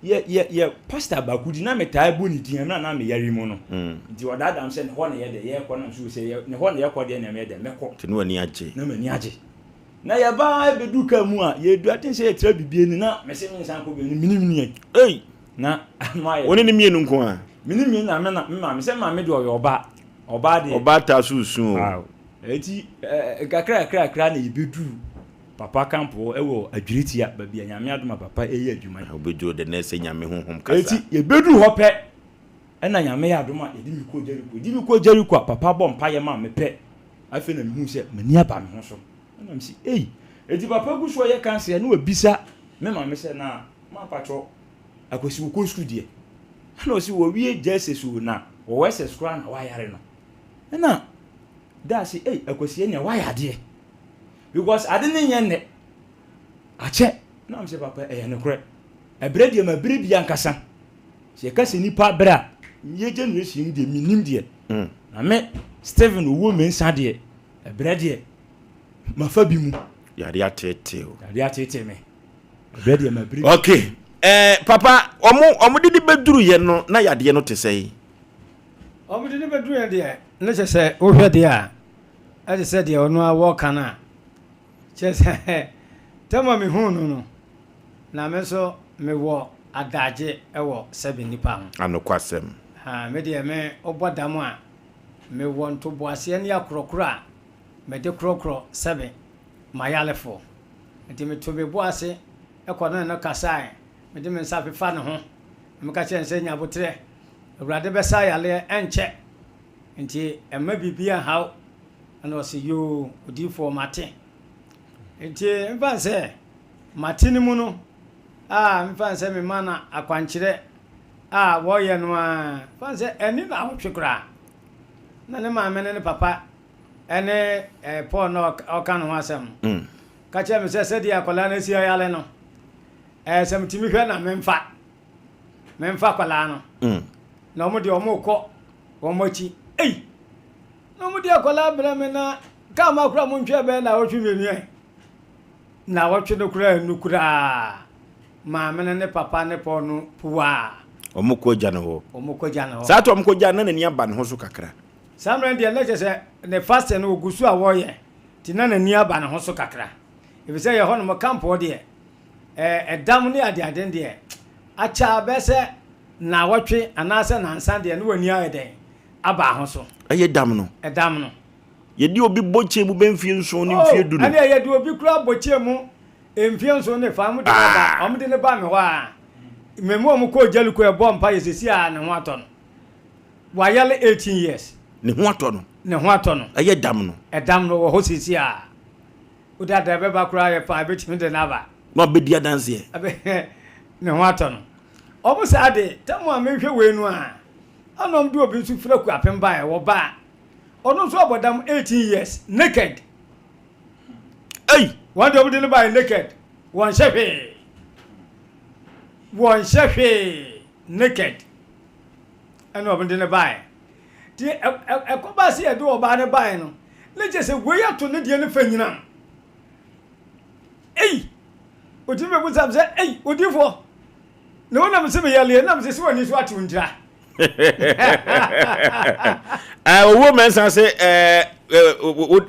yɛ yɛ yɛ pastor baako di na metaa bɔ ne din ɛmɛ na na meyare mu no mm. nti ɔdaadaa m sɛ ne hɔ na yɛ dɛ yɛkɔ na nso sɛ yɛ ne hɔ na yɛkɔ deɛ na meyɛ dɛ mɛkɔ nti ne w'ani agye na m'ani agye na yɛbaa bɛdu kaa mu a yɛdu aten sɛ yɛtra bibie ni na mese me nsan kɔ bio no menim ne ei Na ano ayɛ. Wo ne ne mmienu nko ara? Me ne mmienu na me na me maame sɛ maame deɛ ɔyɛ ɔbaa ɔbaa deɛ. Ɔbaa taa so resu o. Wow eti ɛɛ kakra kakra kakra na yɛbɛduru papa camp hɔ ɛwɔ Adwiritia baabi a Nyame adom a papa ɛyɛ adwuma yi. Wobɛduru de na ɛsɛ Nyame honhom kasa. Eti yɛbɛduru hɔ pɛ ɛna Nyame yɛ adom a yɛde me kɔɔ Jericho yɛde me kɔɔ Jericho a papa bɔ mpaeɛ maa me pɛ afei na mehuu sɛ m'ani aba me ho so ɛna mese ei eti papa gu so ɔyɛ kanseɛ na wabisa me maame sɛ na Ma mpakyɛw Akwasi wokɔ sukuu deɛ? Ɛna ɔse wɔwie JSS o na wɔwɔ SS koraa na wayare no. Ɛna daa se ei Akwasi ɛnea wayɛ adeɛ because ade ne nyɛ nnɛ akyɛ. Na mesɛ papa ɛyɛ nokorɛ ɛberɛ deɛ ma berɛ bi ankasa sɛ yɛka sɛ nipa berɛ a yɛ generation mu deɛ menim deɛ mm. na me Stephen owuo mensa deɛ ɛberɛ deɛ mafa bi mu. Yare ateetee o. Yare ateetee me. Ɛbrɛ deɛ ma biri. Okay. Eh, papa, ɔmo ɔmo de ne bɛduru yɛ no na yadeɛ no te sɛn? Ɔmo de ne bɛduru yɛ deɛ ne kyɛ sɛ wohwɛ deɛ a ɛte sɛ deɛ ɔno a wɔka no a kyɛ sɛ tɛm a mehuu no no na me nso mewɔ adagye wɔ sɛbe nnipa ho. Anokwasɛm. Ha, me deɛ me wobɔ dam a mewɔ ntoboaseɛ ne akorɔkorɔ a mede korɔkorɔ sɛbe m'ayarefoɔ. Enti metoo me bo ase kɔ ne no kasae, mede me nsa fefa ne ho, na meka kyerɛɛ no sɛ, Nya aboterɛ, Awurade bɛsa yareɛ, ɛnkyɛ, enti mma biribiara nha wo. Ɛna ɔse, Yoo, odiyifoɔ, mate. Enti mfa no sɛ mate no mu no, a mfa no sɛ mema no akwankyerɛ a wɔyɛ no ara, mfa no sɛ ɛnni nnawɔtwe koraa, na ne maame ne ne papa ne Paul na ɔka ne ho asɛm no mm. ka kyerɛ me sɛ sɛdeɛ akwadaa no asi ayare no ɛɛ sɛ metumi hwɛ na memfa memfa akwadaa no mm. na wɔn deɛ wɔn rekɔ wɔn akyi ei na wɔn de akwadaa brɛ me na kaa ma akora mo ntwɛ bɛyɛ na awɔtwe mmienu ɛ na awɔtwe no koraa nu koraa. Maame no ne papa ne Paul no puaa. Wɔn kɔ agya no hɔ. Wɔn kɔ agya no hɔ. Saa to wɔn kɔ gya na n'ani aba ne ho so kakra. Saa mmerɛ no deɛ na kyerɛ sɛ ne fasting no ɔgu so a wɔreyɛ nti na n'ani aba ne ho so kakra. Efisɛ yɛ hɔ nom camp hɔ deɛ ɛɛ ɛdam ne adeade no deɛ akyɛ a bɛyɛ sɛ naawɔtwe anaasɛ nansa deɛ ne w'ani ayɛ dɛn aba ho so. Ɛyɛ dam no. Ɛdam no. Yɛde obi bɔ kyɛ mu bɛ mfie nson ne mfie du no. Oh, ɛnneɛ yɛde obi koraa bɔ kyɛ mu mfie nson ne fa, wɔde no ba, wɔde no ba me hɔ a, me mu wɔn kɔɔ Jericho ɛbɔ mpa yɛ sɛsi a ne ho atɔ no. Wayale 18 years. Ne ho atɔ no. Ne ho atɔ no. Ɛyɛ dam no. Ɛdam no wɔ hɔ sɛsi a. Wode ada ɛbɛba koraa yɛ paa ɛbɛtumi de no aba. Na ɔbɛdi adanseɛ. Ne ho atɔ no. Wɔn saa de, tam a mehwɛ wei no a, ɛna wɔn de obi nso firi Akuapem baeɛ, wɔbaa. Ɔno nso abɔ dam 18 years naked. Ei! Wɔn deɛ wɔde no baeɛ naked. Wɔnhyɛ hwee. Wɔnhyɛ hwee naked. Ɛna wɔde no baeɛ. Nti ɛkɔbaa sɛ yɛde ɔbaa no baeɛ no, ne kyerɛ sɛ wei ato ne deɛ no fa nyinam. Ei! Otumi bɛbu sam sɛ, ei, odiifoɔ, na wonam sɛ meyaleɛ, nam sɛ sɛ w'ani so atew ntira. Owó mɛnsa sɛ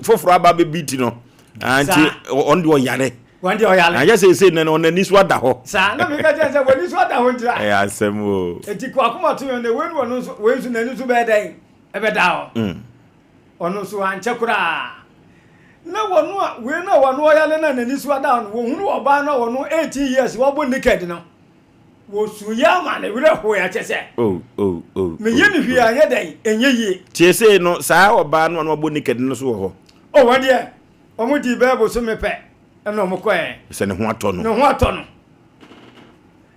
foforɔ aba bɛbi ti no nti ɔno deɛ ɔyare. Wɔn deɛ ɔyare. Ayɛ sɛ ɛsɛ nɛ no ɔno ani so ada hɔ. Saa na meka kyerɛ sɛ w'ani so ada hɔ ntira. Ɛyɛ asɛm o. Eti kɔ akoma to yɛn na wei no ɔno nso wei nso n'ani so bɛyɛ dɛn ɛbɛda hɔ. Ɔno nso ankyɛ koraa na wɔn a wei no a wɔn ɔyare na n'ani so ada hɔ no wɔhunu ɔbaa no a wɔn 18 years wɔbɔ naked no. Wɔsuiɛ ama ne werɛ hoeɛ kyɛ sɛ. Oh, oh, oh, Meyɛ ne hwee a ɛnyɛ dɛn, ɛnyɛ yie. Tie sei no, saa ɔbaa no a na wabɔ naked no nso wɔ hɔ. Oh, wɔn deɛ, wɔn dii bɛyɛ bosome pɛ ɛna wɔn kɔɛ. Sɛ ne ho atɔ no. Ne ho atɔ no.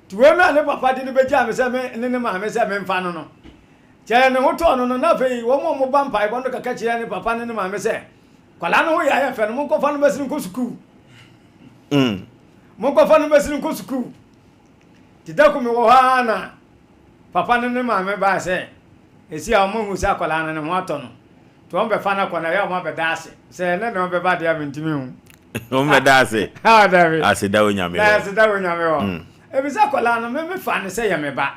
Nti wei no a ne papa de no bɛgyaa me sɛ me ne ne maame sɛ memfa no no, kyɛ ne ho tɔɔ no no, na afei wɔn a wɔba mpaebɔ no kaka kyerɛ ne papa ne ne maame sɛ, kwadaa no ho yɛ ayɛ fɛ no, monkɔfa no mmɛsene nkɔ sukuu. Monkɔfa no mmɛsene nkɔ sukuu. Nti da ko mewɔ hɔ ara na papa no ne maame baa sɛ ɛsi a wɔahu sɛ akwadaa no ne ho atɔ no nti wɔbɛfa no akɔ na ɛyɛ a wɔabɛda ase. Sɛ ɛnɛ na wɔbɛba deɛ a mentumi nhu. Wɔbɛda ase? Ah, dabi. Aseda wɔ Nyame hɔ. Aseda wɔ Nyame hɔ. Ɛfiri sɛ akwadaa no me mefa no sɛ yɛ me ba.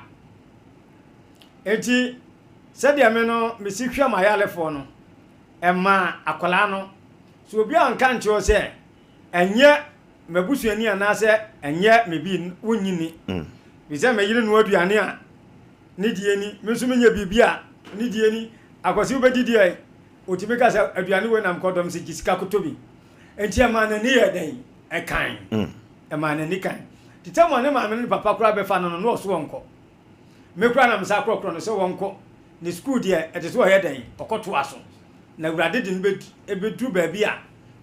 Nti sɛdeɛ me no mesi hwɛ m'ayalefoɔ no, ɛma akwadaa no, sɛ obi anka nkyerɛ wo sɛ ɛnyɛ m'abusuani anaasɛ ɛnyɛ me bi, wonnye nni. Ɛfiri sɛ me yere noa aduane a, ne deɛ ni, me nso menyɛ biribi a, ne deɛ ni. Akwasi wobɛdidi ɛ? Ɔtumi ka sɛ aduane wei na mekɔdɔ, mesɛ gye sika kɔtɔ bi. Enti ɛmaa n'ani yɛɛ dɛn? Ɛkan. Ɛmaa n'ani kan. Nti tɛm a ne maame ne ne papa koraa bɛfa no no, na ɔso ɔnkɔ. Me koraa na mesan korɔkorɔ no sɛ ɔnkɔ. Ne sukuu deɛ, ɛte sɛ ɔyɛ dɛn? Ɔkɔtoa so. Na Awurade de no bɛduru baabi a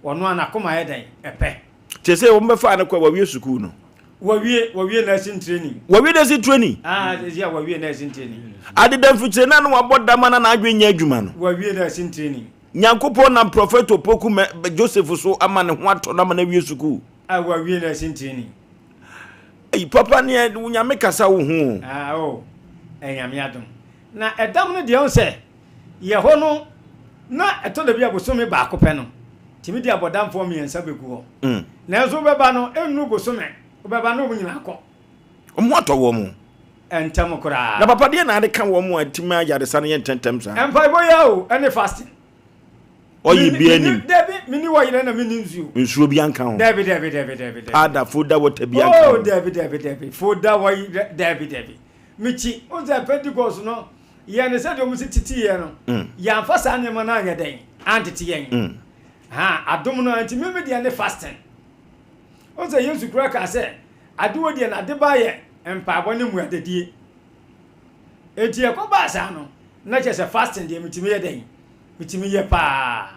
ɔno ara n'akoma yɛ dɛn? Ɛpɛ. Kyerɛ sɛ wɔbɛfaa no kɔ a wawie sukuu no. Wawie, wawie nursing training. Wawie nursing training? Ah, sɛsi a wawie nursing training. Adeda mfikyire na na wabɔ dam a na n'adwene nyɛ adwuma no. Wawie nursing training. Nyankopɔn nam Prɔfɛt Opoku mɛ Joseph so ama ne ho atɔ no ama no awie sukuu. Ah, wawie nursing training. Ei, papa neɛ Nyame kasa wo ho o. Ah, oh, ɛyɛ Nyame adom. Na ɛdam no deɛ wohu sɛ Yɛ hɔ no, na ɛtɔ da bi a bosome baako pɛ no, tumi de abɔdamfoɔ mmiɛnsa bɛgu hɔ. Nanso wobɛba no, ɛnnuru bosome, wobɛba na wɔn nyinaa kɔ. Wɔn ho atɔ wɔn. Ntɛm koraa. Na papa deɛ na ade ka wɔn a ɛtumi ayaresa no yɛ ntɛntɛm saa? Mpaebɔ yi ara o, ɛne fasting. Ɔyi bi anim. Dabi, menni ɔyere na menni nsuo. Nsuo bi anka ho. Dabi, dabi, dabi, dabi, dabi. Powder, foda water bi anka ho. Oh, dabi, dabi, dabi, foda wɔyi, dabi, dabi. Mekyi, wohu sɛ Pentecost no, Yɛn no, sɛdeɛ wɔsi tetee yɛn no, yɛamfa saa nneɛma no anyɛ dɛn? Antete yɛn. Ha, adom no ara nti, me me deɛ ne fasting. Wohu sɛ Yesu koraa kaa sɛ, ade wɔ deɛ n'ade ba yɛ mpaebɔ ne mmuadadie. Enti ɛkɔbaa saa no, na kyerɛ sɛ fasting deɛ metumi yɛ dɛn? Metumi yɛ paa.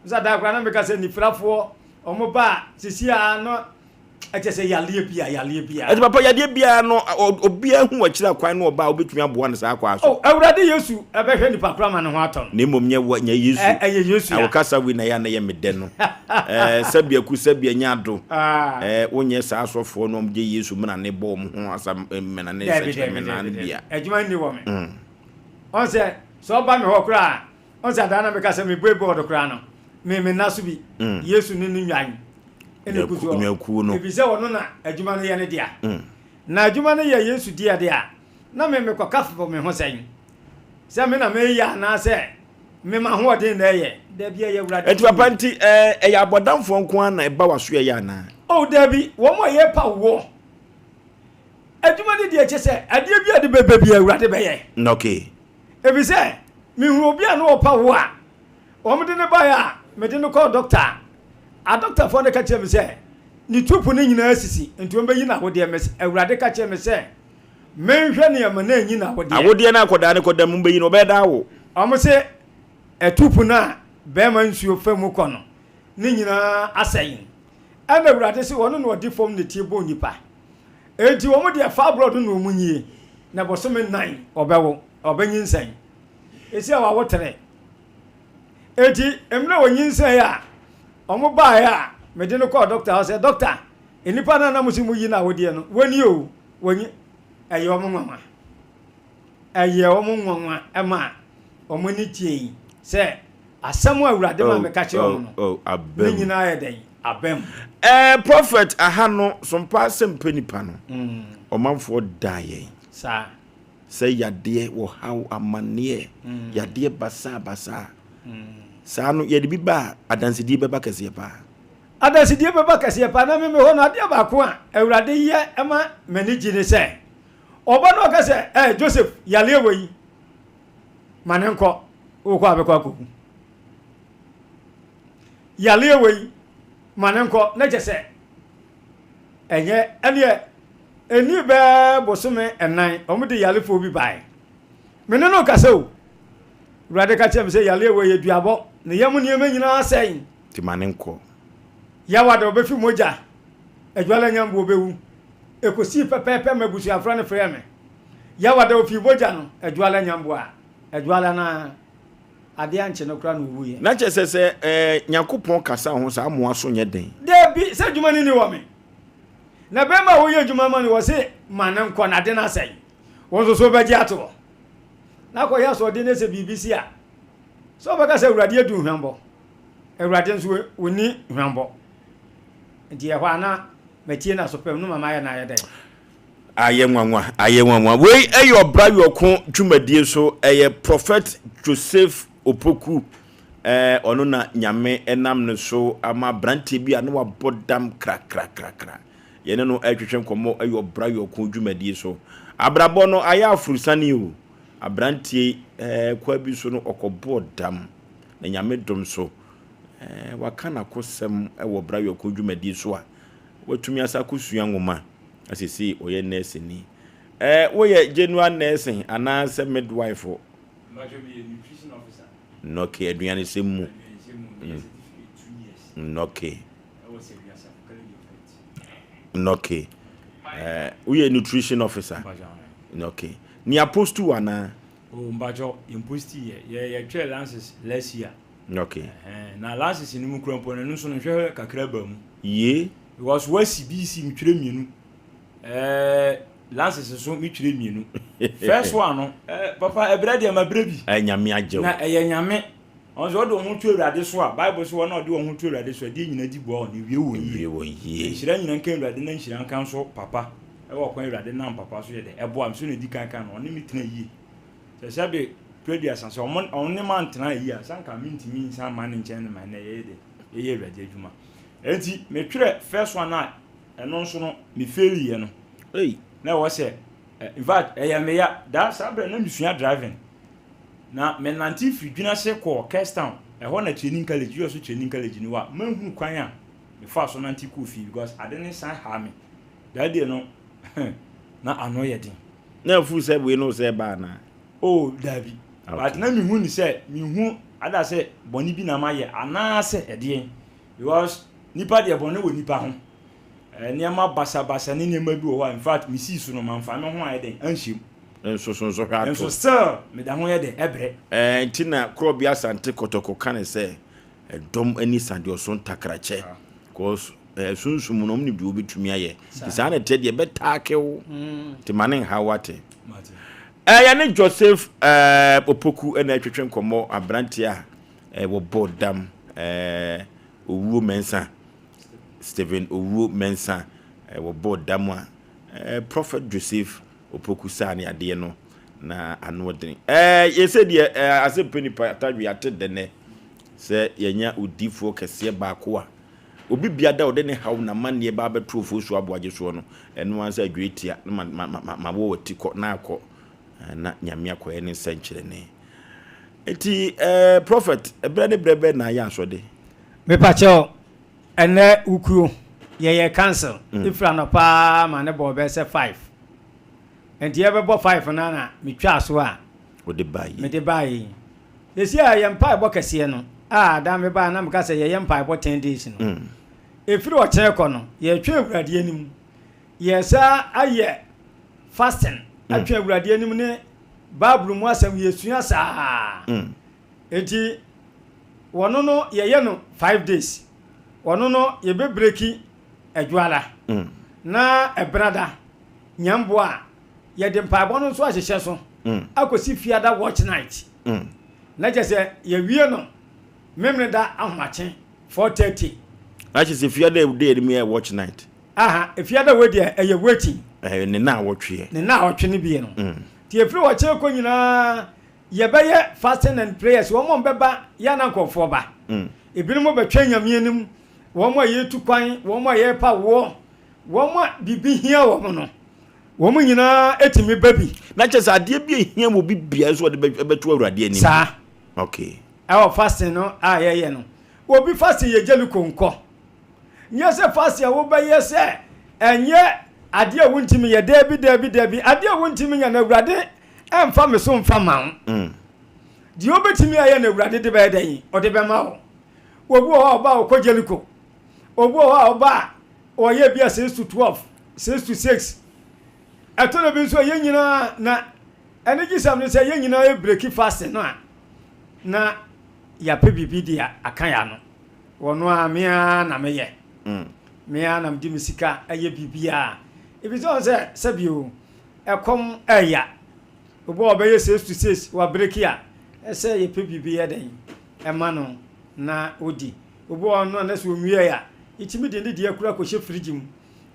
Wo sɛ daa koraa na meka sɛ nifirafoɔ, wɔn ba a, sisi a no Ɛkyɛ sɛ yareɛ bia, yareɛ bia. Ɛti papa yadeɛ biara no obiara hu akyiri akwan no ɔba a wobɛtumi aboa no saa kwaa so. Oh Awurade Yesu ɛbɛhwɛ nipa koro ama ne ho atɔ no. Na mmom nyɛ wo nyɛ Yesu. Ɛyɛ Yesu a. Wo kasa wei na ɛyɛ a na ɛyɛ me dɛ no. Ɛɛ sɛbi aku sɛbi ɛnyɛ ado. Ɛɛ wonyɛ saa asɔfoɔ no wɔn gye Yesu mena ne bɔ wɔn ho asa mena ne nsɛkyerɛ mena no bia. Adwuma nni wɔ me. Ɔn sɛ sɛ ɔba me hɔ koraa ɔn sɛ adaa na meka sɛ mebue bɔɔdo koraa no me me nna so bi. Yesu ne ne nnwan. ɛna egu soɔ nnwankuo no efisɛ ɔno na adwuma no yɛ ne dea mm. Na adwuma no yɛ Yesu dea de a, na me mekɔkafo me ho sɛn? Sɛ me na mereyɛ anaasɛ me m'ahoɔden na ɛyɛ? Dabi, ɛyɛ Awurade Enti papa tumi. nti ɛɛ ɛyɛ abɔdamfoɔ nko ara na ɛba w'asoɛeɛ anaa? Oh, dabi, wɔn a yɛrepaw wɔ adwuma no deɛ kyɛ sɛ adeɛ bi a de bɛba bi Awurade bɛyɛ. Okay. Efisɛ mehunu obi a na ɔpa wo a wɔde no baeɛ a mede no kɔɔ dɔkta a adɔktafoɔ no ka kyerɛ me sɛ ne tupu no nyinaa sisi nti wɔbɛyi no awodeɛ. Mese Awurade ka kyerɛ me sɛ menhwɛ nneɛma na ɛnyi no awodeɛ. Awodeɛ no akɔdaa no kɔda mu bɛyi no ɔbɛyɛ daa wo. Wɔn se ɛtupu no a bɛrima nsuo fa mu kɔ no ne nyinaa asɛe. Ɛna Awurade se ɔno na ɔde fam nɛteɛ bɔɔ nipa. Enti wɔn deɛ fibroid no na wɔn nyie na bosome nnan ɔbɛwo ɔbɛnyinsɛn. Esi a wawo tere. Enti mmerɛ wɔnyinsɛn a wɔn baeɛ a mede no kɔɔ dɔkta hɔ sɛ dɔkta nnipa no a na mo se mo yi no awodeɛ no wɔnie o wɔnyi ɛyɛ wɔn nwanwa. Ɛyɛɛ wɔn nwanwa ma wɔn ani gyei sɛ asɛm a Awurade ma meka kyerɛɛ wɔn no, ne nyinaa yɛ dɛn? Aba mu. Ɛɛ prophet aha no sompa asɛm pɛ nipa no ɔmanfoɔ da yɛn. Saa. Sɛ yadeɛ wɔhaw amaneɛ yadeɛ basaa basaa saa no yɛde bi ba a adansedie bɛba kɛseɛ paa. Adansedie bɛba kɛseɛ paa na me me hɔ no adeɛ baako a Awurade yɛ ma m'ani gye ne sɛ Ɔba no ɔka sɛ, Ɛ, Joseph, yareɛ wei, ma ne nkɔ, wokɔ a bɛkɔ akɔwu. Yareɛ wei, ma ne nkɔ, na kyɛ sɛ, ɛnyɛ, ɛneɛ, ɛni bɛɛ bosome ɛnan, wɔn de yarefoɔ bi baeɛ. Me ne no kasa o. Awurade ka kyerɛ me sɛ yareɛ wei yɛ duabɔ, ne yam nneɛma nyinaa asɛe. Nti ma ne nkɔ. Yawa de ɔbɛfi mogya, adwala nyambo ɔbɛwu. Ɛkɔsii pɛpɛɛpɛ ma abusuafoɔ no frɛɛ me. Yawa da ɔfii mogya no, Adwoala Nyamboa, Adwoala no ara, adeɛ ankye no koraa na ɔwuiɛ. Na kyerɛ sɛ sɛ eh, Nyankopɔn kasa ho saa mmoa so nyɛ den. Dabi, sɛ adwuma no nni wɔ me. Na bɛrima a woyɛ adwuma ma no wɔ se ma no nkɔ na ade no asɛe. Wo nso so wobɛgye ato hɔ. Na akɔyɛ asoɔden ne sɛ biribi si a, sɛ wobɛka sɛ Awurade adi wo hwammɔ. Awurade nso ɔnni hwammɔ. Nti ɛhɔ a na Matie n'aso pɛ no ma mayɛ no ayɛ dɛn? Ayɛ nwanwa, ayɛ nwanwa. Wei ɛyɛ ɔbra yɔko dwumadie so, ɛyɛ Prophet Joseph Opoku. Ɛɛ ɔno na Nyame ɛnam ne so ama abranteɛ bi a na wabɔ dam krakrakrakra. Yɛne no ɛretwetwe nkɔmmɔ ɛyɛ ɔbra yɔko dwumadie so. Abrabɔ no ayɛ aforosane o. Abranteɛ yi ɛɛ kwa bi so no ɔkɔbɔɔ dam na Nyame dom so Waka n'akosɛm wɔ Bra Yɔko dwumadie so a watumi asa akɔsua nwoma na seesei ɔyɛ nɛɛseni. Woyɛ general nursing anaasɛ midwife? Mpakyɛ meyɛ nutrition officer. Nnɔke, aduanesɛm mu. Aduanesɛm mu, meyɛ certificate 2 years. Nnɔke. Ɛwɔ Sɛbi Asafo College of Health. Nnɔke. Woyɛ nutrition officer? Mpakyɛ. Nnɔke. Nea postu wo anaa? Oh, mpakyɛ yɛn posti yɛ. Yɛ yɛtwerɛ lances last year. Okay. Ɛhɛn, na license no mu kura mpo no, ɛno nso no nhwɛhwɛ kakra ba mu. Yie. Because wasi BC metwerɛ mmienu, ɛɛ license nso metwerɛ mmienu. First one no, ɛɛ papa ɛbrɛ deɛ ma brɛ bi. Ɛɛ nyame agye wo. Na ɛyɛ nyame. Ɔno sɛ ɔde wɔn ho to Awurade so a, Bible sɛ wɔn a ɔde wɔn ho to Awurade so a, ɛdeɛ nyina di boa wɔn, ewie wɔn yie. Ewie wɔn yie. Nhyira nyina nka Awurade na nhyira nka nso papa. Ɛwɔ ɔkwan Awurade nam papa so yɛ dɛ ɛboa me so na edi kan kan no, ɔne me tena yie. Sɛ sɛbe prɛduasa sɛ ɔmo ɔno ne mantena ayi a, sɛ anka mentumi nsan mma ne nkyɛn no ma ɛnnɛ yɛyɛ dɛ yɛyɛ Awurade adwuma. Enti metwerɛ first one a ɛno nso no me failiiɛ no. Ei. Na ɛwɔ sɛ in fact ɛyɛ me ya daa saa berɛ na mesua driving na menante firi Dwenase kɔɔ Kirstown ɛhɔ na training college US training college no wɔ a manhunu kwan a mefaa so nante kɔɔ fie because ade ne san haa me that day no na ano yɛ den. Na afu sɛ wei no sɛ ɛba anaa? Oh, daabi. But na mehu ne sɛ, mehu ada sɛ bɔne bi na mayɛ anaasɛ ɛdeɛn. Because nipa deɛ bɔne wɔ nipa ho. Eh, nneɛma basabasa ne nneɛma bi wɔ hɔ a, in fact, mesii so no, mamfa me ho ayɛ dɛn, anhyɛ mu. Nso so nso hwɛ ato. Nso still, meda ho yɛ dɛn, ɛbrɛ. Eh, nti na Korɔbea Asante Kɔtɔkɔ ka ne sɛ, ɛdɔm ani sa deɛ ɔso ntakrakyɛ. Cause Eh, sunsum no, ɔmo nim deɛ wɔbɛtumi ayɛ. Nti saa na ɛteɛ deɛ, ɛbɛtaake wo. Nti ma ne nha wo ate. Eh, yɛne Joseph eh, Opoku na ɛtwetwe nkɔmmɔ, aberanteɛ a eh, wɔbɔ dam eh, Owuo Mensah, Stephen Owuo Mensah, eh, wɔbɔ dam a Eh, Prophet Joseph Opoku saa ne adeɛ no na ano ɔdene. Eh, yɛsɛ deɛ eh, asɛmpɛ nipa atadwe ate dɛnɛ sɛ yɛnya odifoɔ kɛseɛ baako a obi bia da ɔde ne haw na manneɛ ba abɛto ofosu aboagye soɔ no, ɛno ara sɛ adwiri tia na ma, ma, ma, ma, ma wɔ wati kɔ na akɔ eh, na nyame akɔyɛ ne nsɛnkyerɛnne. Nti eh, Prophet, ɛberɛ ne berɛ bɛn na ayɛ asɔde? Mepakyɛw, Ɛnɛ wukuo yɛyɛ council ɛfiri anɔpa ara ma ne bɔɔ bɛyɛ sɛ five nti yɛbɛbɔ five no na metwaa so a Wode baeɛ. mede baeɛ yi. Seesei a yɛn mpaebɔ kɛseɛ no a da mebaeɛ na meka sɛ yɛyɛ mpaebɔ ten days no ɛfiri ɔkyena kɔ no yɛretwɛn Awurade anim yɛresa ayɛ fasting atwɛn Awurade anim ne Bible mu asɛm yɛsua saa Enti wɔno no yɛyɛ no 5 days wɔno no yɛbɛ breki adwoada na ɛbenada nyɛmboa a yɛde mpaebɔ no nso ahyehyɛ so akɔsi fiada watch night na kyɛ sɛ yɛwie no memeneda ahomakye 4:30. Na kyɛ sɛ fiada de yɛde mu yɛ watch night. Aha fiada wei deɛ ɛyɛ waiting. Ɛyɛ ne na awɔtweɛ. Ne na awɔtwe no bie no. Nti ɛfiri ɔkyɛ kɔ nyinaa Yɛbɛyɛ fasting and prayers, wɔn a wɔbɛba yɛ a na nkurɔfoɔ ba. Ebinom bɛtwɛn Nyame anim, wɔn a yɛretu kwan, wɔn a yɛrepa woɔ, wɔn a biribi hia wɔn no, wɔn nyinaa tumi ba bi. Na kyerɛ sɛ adeɛ bi a ɛhia wɔ obi biara nso ɔde bɛto Awurade anim. Saa. Okay. Ɛwɔ fasting no a yɛyɛ no. Obi fasting yɛ Jericho nkɔ. Nyɛ sɛ fasting a wobɛyɛ sɛ ɛnyɛ adeɛ a wontumi yɛ, daabi, daabi, daabi. Adeɛ a wontumi nyɛ no Awurade ɛmfa me so mfa ma wo. Mm. Deɛ wobɛtumi ayɛ no Awurade de bɛyɛ dɛn? Ɔde bɛma wo. Obi wɔ hɔ a ɔba a ɔkɔ Jericho. Obi wɔ hɔ a ɔba a ɔyɛ bi a 6 to 12, 6 to 6. Ɛtɔ da bi nso a yɛn nyinaa na anigyesɛm no sɛ yɛn nyinaa yɛ breki fasting no a na yɛapɛ biribi de aka yɛn ano. Wɔno a me ara na meyɛ. Mm. Me ara na mede me sika yɛ biribiara. Ebi sɛ ɔn sɛ sɛbio Ɛkɔm ɛya. Obi a ɔbɛyɛ seis to seis wabreki a, ɛsɛ yɛpɛ biribi yɛ dɛn ɛma no na ɔdi. Obi wɔ hɔ no a na sɛ ɔnwiei a, yɛtumi de ne deɛ kura kɔhyɛ fridge mu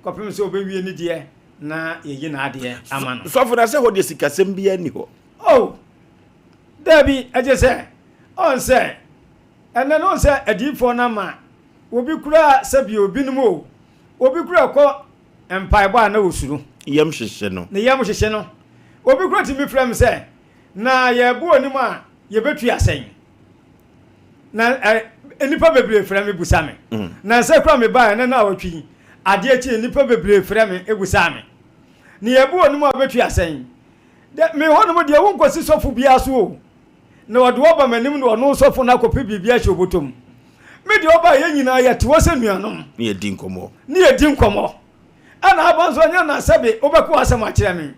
kɔpem sɛ ɔbɛwie ne deɛ na yɛyi n'adeɛ ama no. Sɔfo na sɛ hɔ deɛ sikasɛm biara nni hɔ. Oh! Daabi, ɛgye sɛ, ɔn sɛ, ɛnnɛ no ɔn sɛ adiyifoɔ no ama obi koraa sɛbi obinom o, obi koraa kɔ Mpaebɔ a na osuro. Yam hyehye no. Ne yam hyehye no. Obi koraa tumi frɛ me sɛ, Na yɛrebɔ onim a, yɛbɛtua sɛn? Na ɛ, nnipa bebree frɛ me busa me. Mm. Nansa koraa mebaeɛ na naawɔtwe yi, adeɛ kye nnipa bebree frɛ me busaa me. Ne yɛrebɔ onim a wobɛtua sɛn? Dɛ, me hɔnom deɛ wonkɔsi sɔfo biara so o. Na ɔde wo aba m'anim na ɔno sɔfo no akɔpɛ biribi ahyɛ wo bɔtɔ mu. Me deɛ ɔbaa yɛn nyinaa yɛte hɔ sɛ nuanom. Ne yɛdi nkɔmmɔ. Ne yɛdi nkɔmmɔ. Ɛna aba nso ɛnyɛ na sɛbe wobɛka w'asɛm akyerɛ me.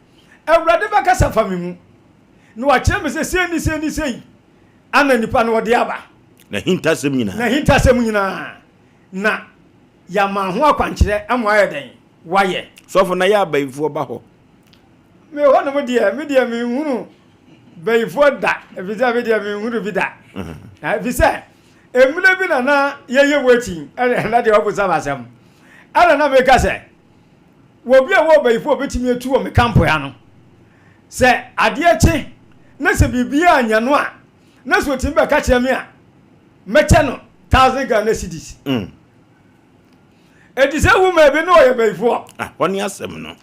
Awurade bɛkasa fa me mu. Na wakyerɛ me sɛ sei ne sei ne sei ana nipa no ɔde aba. N'ahintasɛm nyinaa. N'ahintasɛm nyinaa. Na yɛama ho akwankyerɛ ama wayɛ dɛn? Wayɛ. Sɔfo na yɛ abayifoɔ ba hɔ. Me hɔ nom deɛ, me deɛ menhunu bayifoɔ da, ɛfiri sɛ me deɛ menhunu bi da. Ɛfiri sɛ, mmerɛ bi na na yɛyɛ waiting, ɛna deɛ ɔbosam asɛm. Ɛna na meka sɛ, wɔ bi a wɔ bayifoɔ ɔbɛtumi atu wɔ me kampo ha no, sɛ adeɛ kye na sɛ biribiara anya no a, na sɛ ɔtumi bɛka kyerɛ me a, mɛkyɛ no 1000 Ghana cedis. Mm. Enti sɛ woman bi na ɔyɛ bayifoɔ. Ah, wɔne asɛm no.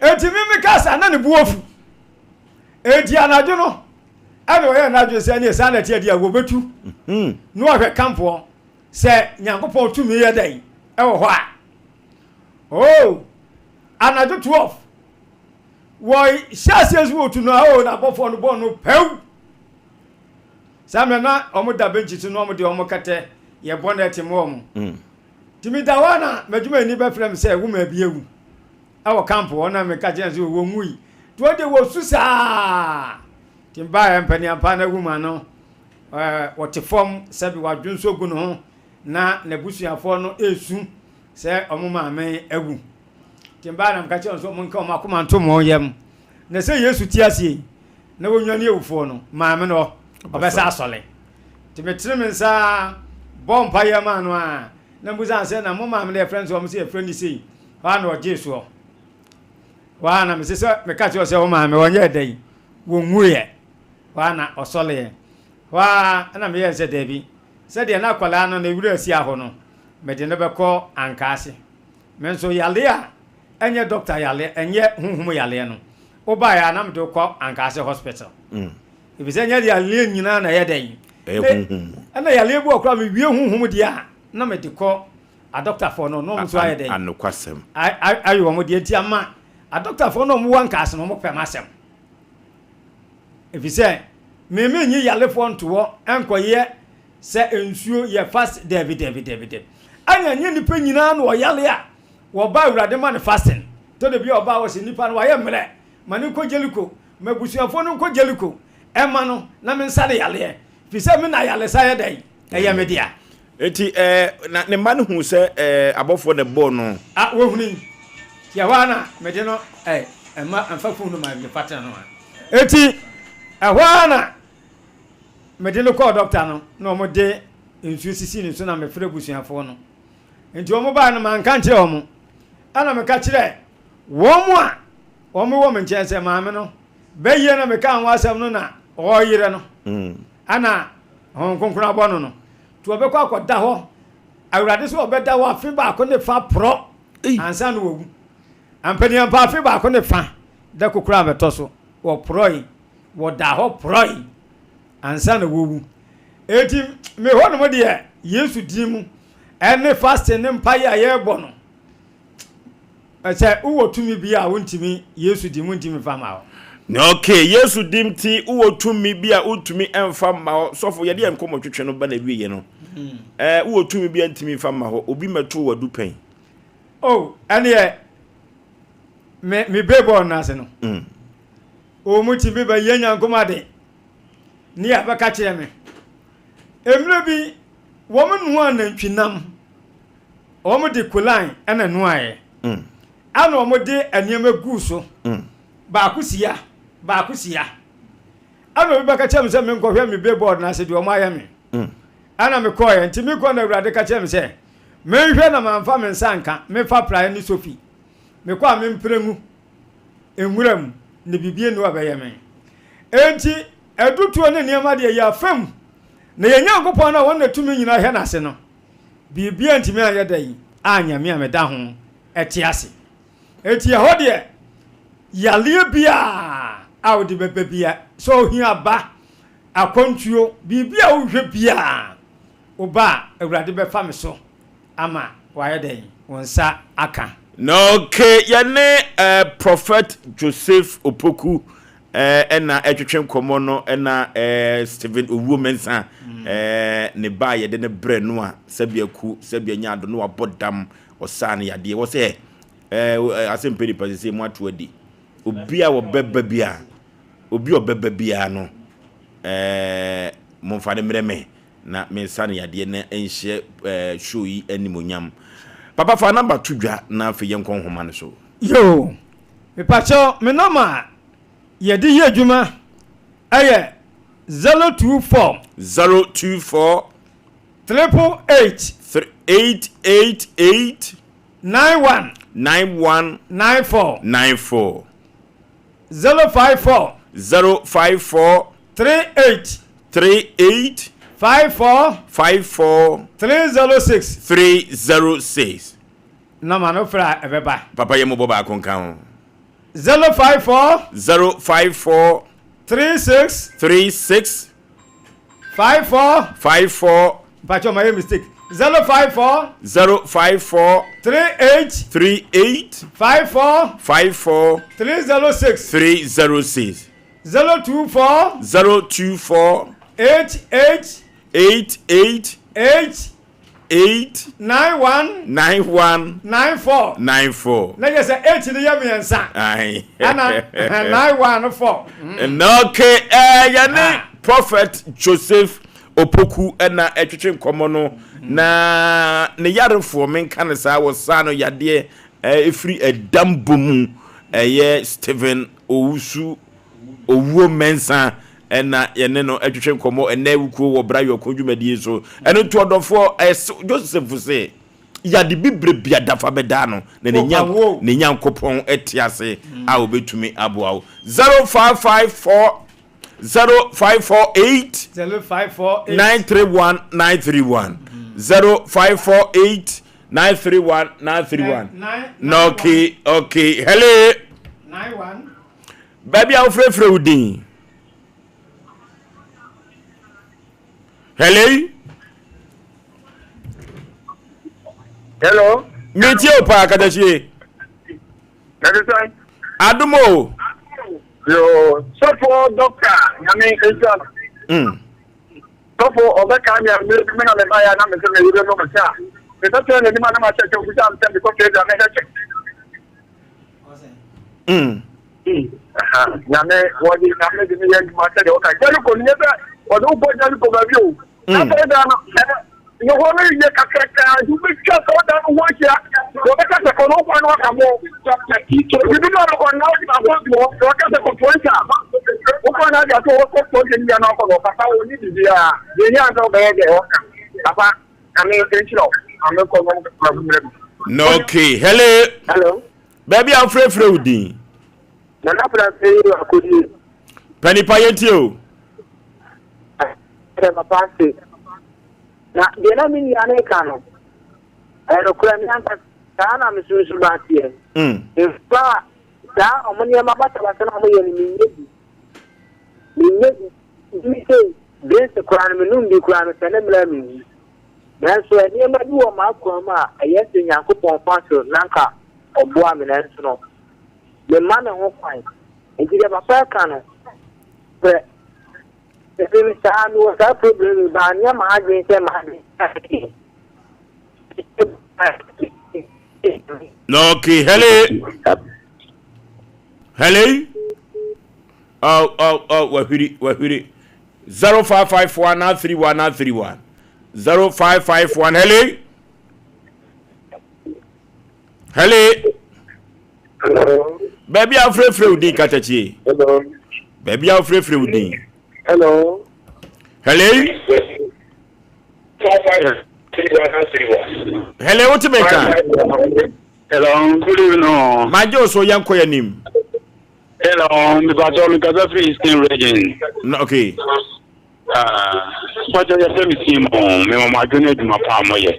Enti me me kaa saa na ne bo afu. Enti anadwo no ɛna ɔyɛ n'adwene sɛ ɛneɛ saa na ɛteɛ deɛ wɔbɛtu mhm. na ɔhwɛ kampoɔ sɛ Nyankopɔn tumi yɛ dɛn ɛwɔ hɔ a. Oh, anadwo 12 wɔhyɛ aseɛ so wɔtu no a oh, na abɔfoɔ no bɔɔ no pɛw. Saa mmerɛ na wɔn da bɛnkyi so na wɔn de wɔn kɛtɛ yɛ bɔnɛt ma wɔn. Mm. Nti meda hɔ a na m'adwumayɛni bɛfrɛ me sɛ wo maa bi awu ɛwɔ camp hɔ na meka kyerɛ no sɛ wɔnwui. Nti wɔn deɛ wɔsu saa. Nti mbaeɛ mpaniampa na wuma no ɛɛ wɔte fam sɛbi wadwo nso gu ne ho na n'abusuafoɔ no ɛresu sɛ wɔn maame awu. Nti mbaeɛ na meka kyerɛ wɔn sɛ wɔn nka wɔn akoma nto wɔn yam na sɛ Yesu te aseɛ yi na wɔnwane awufoɔ no, maame no ɔbɛsa asɔre. Nti metene me nsa bɔ mpaeɛ maa no a, na mbusa sɛ na mo maame no yɛfrɛ no sɛ wɔn sɛ yɛfrɛ no sei, hɔ a na ɔgyee soɔ. Hɔ ara na mese sɛ meka kyerɛ wo sɛ wo maame ɔnyɛɛ dɛn? Wɔnwuiɛ. Hɔ ara na ɔsɔreeɛ. Hɔ ara na meyɛɛ sɛ daabi, sɛdeɛ na akwadaa no ne werɛ asi aho no, mede no bɛkɔ Ankaase. Me nso yareɛ a ɛnyɛ dɔkta yareɛ, ɛnyɛ honhom yareɛ no, wobaeɛ a na mede wo kɔ Ankaase hospital. Ɛfiri sɛ ɛnyɛ yareɛ nyinaa na ɛyɛ dɛn? Ɛyɛ honhom mu. Ɛna yareɛ bi wɔ koraa mewie honhom deɛ a na mede kɔ adɔktafoɔ no na wɔn nso ayɛ dɛn? Anokwasɛm. Ayɛ wɔn deɛ nti ama adɔktafoɔ no a wɔwɔ Ankaase no wɔpɛ m'asɛm. Efisɛ me mennye yarefoɔ nto hɔ nkɔyɛ sɛ nsuo yɛ fast dabi dabi dabi dabi. Ɛna ɛnyɛ nnipa nyinaa na ɔyare a wɔba Awurade ma no fasting. Tɔ da bi a ɔba a wɔsɛ nnipa no wayɛ mmerɛ ma no nkɔ Jericho ma abusuafoɔ no nkɔ Jericho ɛma no na mensa no yareɛ. Efisɛ me na ayaresa yɛ dɛn? Ɛyɛ me dea. Enti ɛɛ na ne mma no huu sɛ ɛɛ abɔfoɔ na ɛbɔɔ no. A wɔhunui. Nti ɛhɔ ara na mede no ɛɛ mma mfa funu no ma me partner no a. Enti ɛhɔ ara na mede no kɔɔ dɔkta no na wɔde nsuo sisii ne so na mefrɛ abusuafoɔ no. Nti wɔn baeɛ no manka nkyerɛ wɔn. Ɛna meka kyerɛɛ wɔn a wɔwɔ me nkyɛn sɛ maame no bɛyie na mekaa ho asɛm no na ɔreyerɛ no. Ɛna Honhom Kronkron abɔ no no. Nti ɔbɛkɔ akɔda hɔ. Awurade sɛ ɔbɛda hɔ afe baako ne fa porɔ ansa na wawu. Ampaniampa afe baako ne fa da kokoro a bɛtɔ so. Wɔporɔe. Wɔdaa hɔ porɔe ansa na wawu. Enti me hɔ nom deɛ Yesu din mu ɛne fasting ne mpaeɛ a yɛrebɔ no Sɛ wowɔ tumi bi a wontumi, Yesu di mu ntumi mfa mma hɔ. Ok, Yesu di nti wowɔ tumi bi a wontumi mfa mma hɔ. Sɔfo, yɛde yɛn nkɔmmɔ twetwe no ba na wieɛ no. Ɛɛ, wowɔ tumi bi a ntumi mfa mma hɔ. Obi mmɛto wo adu pɛn. Oh, ɛneɛ, me, me bee bɔɔl no ase no. Wɔn tumi bɛyɛ nyankom ade ne abɛka kyerɛ me. Mmerɛ bi, wɔn noa nantwinam. Wɔde kolan na ɛnoaeɛ. Ɛna wɔde nneɛma guu so. Baako si ha, baako si ha. Ɛna obi bɛka kyerɛ me sɛ menkɔhwɛ me billboard no ase deɛ wɔayɛ me. Ɛna mekɔeɛ. Nti mekɔ na Awurade ka kyerɛ me sɛ menhwɛ na mamfa me nsa anka, memfa praeɛ ne sofi. Mekɔ a mempere ngu nwura mu na biribi nni hɔ a ɛbɛyɛ me. Enti adutoɔ ne nneɛma deɛ yɛafa mu. Na yɛn Nyankopɔn no a ɔno na tumi nyinaa hyɛ n'ase no, Biribiara ntumi anyɛ dɛn anyɛ me a meda ho te ase. Enti ɛhɔ deɛ, yareɛ biara a wode bɛba biara, sɛ ohia ba, akwantuo, biribi a wohwehwɛ biara, woba a, Awurade bɛfa me so ama wayɛ dɛn? Wo nsa aka. Na okay, yɛne eh, Prophet Joseph Opoku Ɛna ɛtwetwe nkɔmmɔ no ɛna Stephen Owuo Mensah ne ba a yɛde no brɛ no a sɛbi aku sɛbi anya ado no wabɔ dam ɔsaa no yadeɛ wɔ sɛ asɛm pɛ nipa sɛ mu ato adi obi a wɔbɛba bi a obi a ɔbɛba biara no momfa no mmerɛ me na mensa no yadeɛ na ɛnhyɛ show yi animonyam. Papa fa namba to dwa na afei yɛnkɔ nhoma no so. Yoo mepakyɛw me nɔma a yɛde yɛ adwuma yɛ 024. 024. Triple 8. 888. 91. 91. 94. 94. 054. 054. 38. 38. 54. 54. 306. 306. Nɔma no frɛ a ɛbɛba. Papa yɛ mobɔ baako nka ho. 054. 054. 36. 36. 54. 54. Mpakyɛ ma yɛ mistake. 054. 054. 38. 38. 54. 54. 306. 306. 024. 024. 88. 88. 8. 8. 91. 91. 94. 94. Na yɛ sɛ 8 no yɛ mmiɛnsa. Aye. Ɛna 91 no 4. Na okay, eh, yɛne Prophet Joseph Opoku ɛna ɛtwetwe nkɔmmɔ no na ne yarefoɔ menka no saa wɔsaa no yadeɛ ɛfiri ɛdam bɔ mu ɛyɛ Stephen Owusu Owuo Mensah ɛna yɛne no ɛtwetwe nkɔmmɔ ɛnɛ wukuo wɔ Bra Yɔko dwumadie so. Ɛno nti ɔdɔfoɔ ɛs Joseph se. Yade bibire biada fa bɛdaa no na ne nya ne Nyankopɔn te ase a obetumi aboa wo. 0554 0548 0548 931 931 0548 931 931. Na okay okay hello. 91 Baabi a wofrɛfrɛ wo din. Hello. Hello. Metie o paa katahyie. Ɛte sɛn? Adom o. Yo, sɔfo dɔkta nyame nhyira no. Sɔfo ɔbɛka me a me me na meba ya na me sɛ me yere no me sɛ a mebɛtena n'anim a na mahyɛ kyɛ obisa me sɛ mekɔ fie a mɛhwɛ kyɛ. Nyame wɔde nyame de ne yɛ adwuma sɛdeɛ wɔka Jericho no nyɛ sɛ wɔde wokɔ Jericho baabi o. Na sɛ da no ne hɔ no yɛ kakraka nti wobɛtwa sɛ ɔda no ho ahyia wɔbɛka sɛ kɔ no wokɔ no waka mo bibi no ɔbɛkɔ na wode baako ato hɔ na wɔka sɛ kɔ twenty a wokɔ no ade ato hɔ kɔ twenty no bia na ɔkɔ no papa wɔni biribiaa deɛ ɛhia sɛ wobɛyɛ deɛ wɔka papa ame nkyerɛ wo ame kɔ no mmerɛ bi. No, okay. Hello. Hello. Baabi a wofrɛfrɛ wo din. Nana Franse yi akodie. Panipa yɛntie o. Sɛ papa ase. Na deɛ na me nua no reka no, ɛyɛ nokorɛ me ankasa saa na me sunsum ateɛ. Mfa saa ɔmo nneɛma basabasa na ɔmo yɛ no menyɛ bi. Menyɛ bi. Me sei, drinks koraa no menom bi koraa no sɛ ne mmerɛ a menwu. Nanso nneɛma bi wɔ m'akwan mu a ɛyɛ sɛ Nyankopɔn fa so na anka ɔboa me nanso no, memma me ho kwan. Nti deɛ papa reka no, sɛ ebi saa mewɔ saa problem yi baa nyɛ m'adwene sɛ m'adwene Okay, hello. Hello. Oh, oh, oh, wahwiri, wahwiri. 0551 931 931. 0551, hello. Hello. Hello. Baabi a wofrɛfrɛ wo din katakyie. Hello. Baabi a wofrɛfrɛ wo din. Hello. Hello. Hello, wote me nka? Hello, good evening. Magye wo so yɛnkɔ yɛn anim. Hello, mepatɔ mekasa firi Eastern Region. No, okay. Ah, mpatɔ yɛfrɛ me Simon, mewɔ mo adwene adwuma paa moyɛ.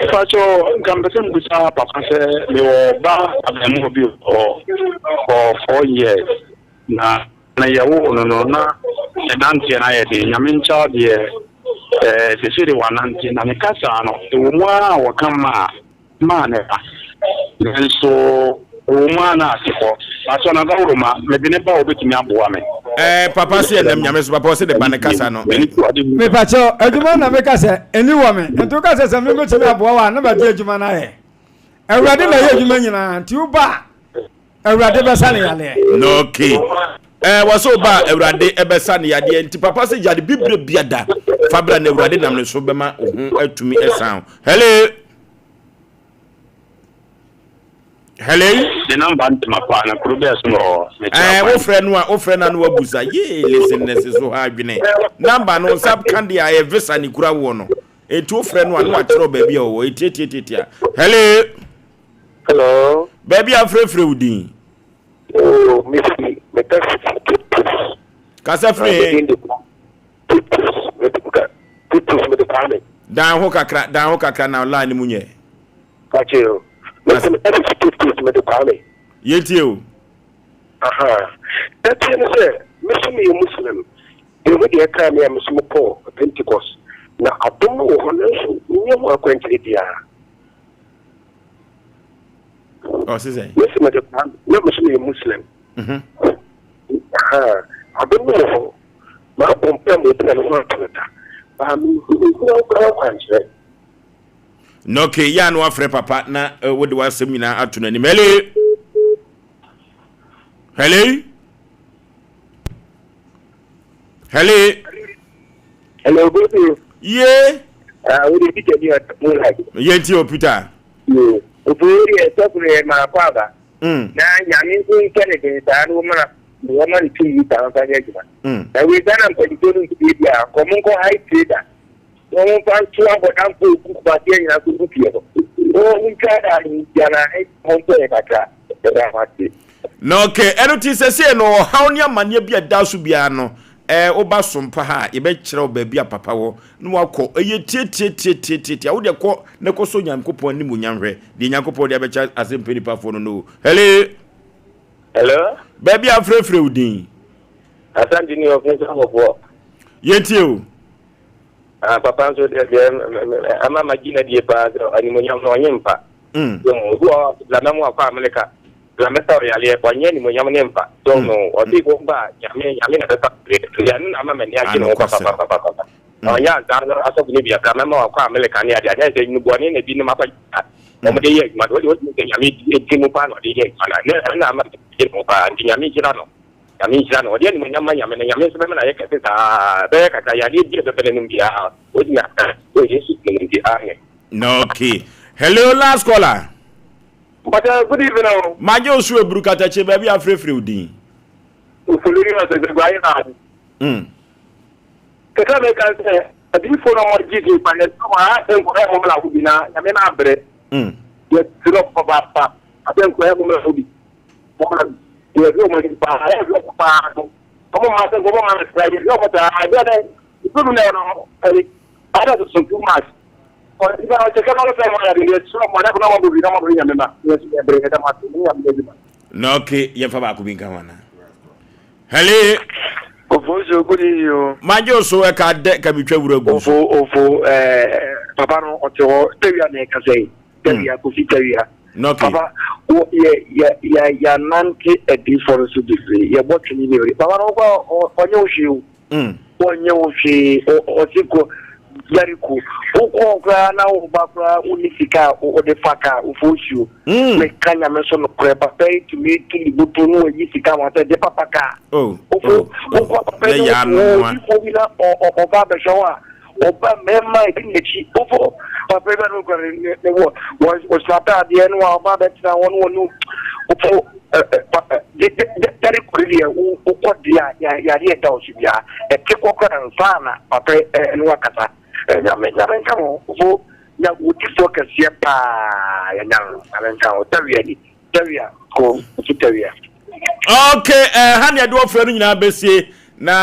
Mpatsɔ, nka mepɛ sɛ mebisa papa sɛ mewɔ ba abarimaa bi wɔ hɔ for 4 years na na yɛwoo no no na ne nanteɛ no ayɛ den. Nyame nkyɛ adeɛ ɛɛ sese de wanante na ne kasa no ɛwɔ mu ara a wɔka maa maa ne ba nanso ɛwɔ mu ara na ase kɔ. Mpatsɔ na dawuroma mede ne ba a obetumi aboa me. Ɛɛ papa se ɛnam Nyame so papa ɔse ne ba ne kasa no. Mepakyɛw, adwuma na meka sɛ ɛni wɔ me, nti woka sɛ sɛ me mɛtumi aboa wo a na magye adwuma no ayɛ. Awurade na ɛyɛ adwuma nyinaa, nti woba a Awurade bɛsa ne yadeɛ. No okay. Ɛɛ wɔ sɛ woba a Awurade ɛbɛsa ne yadeɛ, nti papa sɛ yade bibire biada fa bra na Awurade nam ne so bɛma wo ho atumi ɛsan. Hello. Hello. Ne namba ntoma paa na kuro bɛɛ so na ɔwɔ. Ɛɛ wofrɛ no a wofrɛ no a na wabusa yee listen nɛse so ha adwene namba no nsa ka deɛ a ɛyɛ visa ne kura woɔ no eti wofrɛ no a na wakyerɛ baabi a ɔwɔ etietietietia. Hello. Hello. Baabi a wofrɛfrɛ wo din. Oh, me fi me ka fi Titus. Kasa firi he? Titus, me ka Titus me de Kwame. Dan ho kakra, dan ho kakra na line mu nyɛ. Kakyɛ o. Me fi me ka fi Titus me de Kwame. Yɛntie o. Aha. Ɛteɛ ne sɛ, me so meyɛ Muslim. Deɛ mu deɛ ɛkaa me a me so mekɔɔ Pentecost. Na adom no wɔ hɔ nanso mennya ho akwankyerɛ biara. Ɔse sɛn? Me se mede Kwame, na me so meyɛ Muslim. Aha. Adom no wɔ hɔ. Mabɔ mpae ma obi a ne ho atɔ no da. Baa menhunu ho akwankyerɛ. Na okay, yɛ a na wafrɛ papa na eh, wode w'asɛm nyinaa ato n'anim. Hello? Hello? Hello? Hello, Gogo. Ye? Ah, wo de Peter ni ɔda mu like. Yɛnti o Peter. Yo. Opo deɛ sɔfo no yɛ maa kɔ aba. Na nyame nso nhyɛ ne den saa na wɔma wɔma no tumi saa mfa nyɛ adwuma. Na wei Ghana mpanyinfoɔ no ntie bi a nkɔmo nkɔ high trader. Na wɔn mfa nto abɔdamfo a egu Kumasi anyina so gu fie hɔ. Wɔn ntwa da no ntia na ɛho ntɔ yɛn kakra. Yɛda mo ase. Na okay, ɛno nti sɛsei no ɔhaw ne amaneɛ bi a ɛda so biara no, ɛɛ woba Sompa ha a, yɛbɛkyerɛ wo baabi a papa wɔ na wakɔ. Ɛyɛ tiatiatiatiatiatia, wo deɛ kɔ na kɔ sɔ Nyankopɔn animuonyam hwɛ deɛ Nyankopɔn de abɛkyɛ asɛmpɛ nipafoɔ no no. Hello. Hello. Baabi a frɛfrɛ wo din. Asante ni ɔfin sɛ ɔbɔfoɔ. Yɛntie o. Ah, papa nso deɛ deɛ ama ma gyina die paa sɛ animonyam no ɔnye mfa. Mm. So obi wɔ hɔ blama mu akɔ Amerika, blama sɛ ɔyaleɛ, ɔnyɛ animonyam ne mfa. So mm. no ɔse mm. ba nyame nyame na bɛfa deɛ no na ama m'ani agye ne ho papapapapapa. Mm. Ɔnyɛ ansa no asɔfo no bia blama ma wakɔ Amerika ne adeɛ anyɛ sɛ nnubɔne na ebinom akɔ wɔn de yɛ adwuma no wɔde wɔde sɛ nyame di mu paa na ɔde yɛ adwuma no na ɛna ama m'ani agye ne ho paa nti nyame nhyira no. Nyame nhyira no. Ɔde animuonyam ma Nyame no, Nyame nso bɛma no ayɛ kɛse saa. Ɛbɛyɛ kakra, yareɛ bi a ɛbɛba n'anom biara, ɔbɛtumi aka wɔ Yesu din mu nti, amen. Okay. Hello, last caller. Mpakyɛ, good evening o. Magye wo so eburu katakye baabi a frɛfrɛ wo din. Ofoli ni ɔsɛ sɛ guaye na ade. Kɛkɛ mɛka sɛ adiyifoɔ no ɔmo gye din pa yɛsrɛ mo a nkɔyɛ mo mmra ho bi na Nyame no abrɛ. Yɛsrɛ papaapa asɛ nkɔyɛ mo mmra ho bi. Yɛhwɛ wɔn anim paa, yɛhwɛ wɔn paa no, wɔn mma sɛ wɔn mma mesra, yɛhwɛ wɔn saa, ɛbɛyɛ dɛ, ebi mu na ɛno, ɛyi, ada soso too much. Ɔde ba ɔkyɛ kama sɛ wɔn ayɛ deɛ soro wɔn adaka na wɔn bɔ bi na wɔn bɔ nyame ma, yɛ so yɛ bere yɛ dɛm ase, ne nyame adwuma. Na okay, yɛmfa baako bi nka ho ana. Hello. Ofo so good evening o. Magye o so ɛka dɛ ka metwa wura gu so. Ofo ofo ɛɛ papa no ɔte hɔ tawia na ɛkasa yi. Tawia kofi tawia. Okay. Papa wo yɛ yɛ yɛ yɛanante adiifoɔ no so bebree yɛbɔ twene bebree papa no wokɔ ɔnyɛ wo hwee o. Mm. Ɔnyɛ wo hwee ɔse kɔ Jericho wokɔɔ koraa na wo ba koraa wonni sika a wode fa kaa wofo nsuo. Mm. Meka nyame so nokorɛ papa yi tumi tu ne bɔtɔ no wayi sika ma sɛ gye papa kaa. Oh, Wofo oh, oh. wokɔ papa yi Yɛ yɛ wo anoa. odiifoɔ bi na ɔba abɛhwɛ wo a Ɔba mmarima a edi n'akyi wofo papa bi a na okura ne ne wɔ wɔ ɔhyɛ ataadeɛ no a ɔba abɛtena hɔ no wɔn wofo ɛ ɛ de de de dade koro deɛ wokɔ deɛ a yadeɛ ɛda wo so biara ɛte kɔ kora nsa na papa ɛ ne wakasa nyame nyame nka ho wofo nya wodifoɔ kɛseɛ paa yɛnya no nyame nka ho tawia ni Tawia ko nso tawia. Okay, eh, ha ne ɛde ɔfrɛ no nyinaa bɛsie na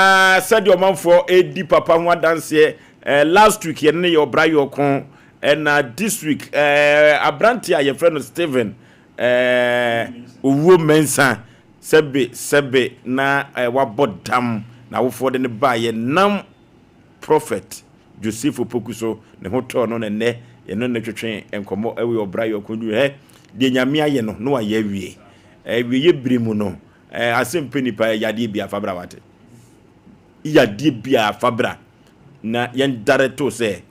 sɛdeɛ ɔmanfoɔ ɛredi papa ho adanseɛ eh, last week yɛne ne yɛ ɔbra yɔko ɛna eh, this week eh, aberanteɛ a yɛfrɛ no Steven eh, owuo mɛnsa sɛbe sɛbe na eh, wabɔ dam na awofoɔ de ne baeɛ nam Prophet Joseph Opoku so ne ho tɔɔ no na nnɛ yɛne no twetwe nkɔmmɔ wɔ ɔbra yɔnko du hɛ deɛ Nyame ayɛ no na wayɛ awie awieyɛ bere mu no asɛm pɛ nipa yadeɛ bia fa bra wate yadeɛ bia fa bra na yɛn dare to sɛ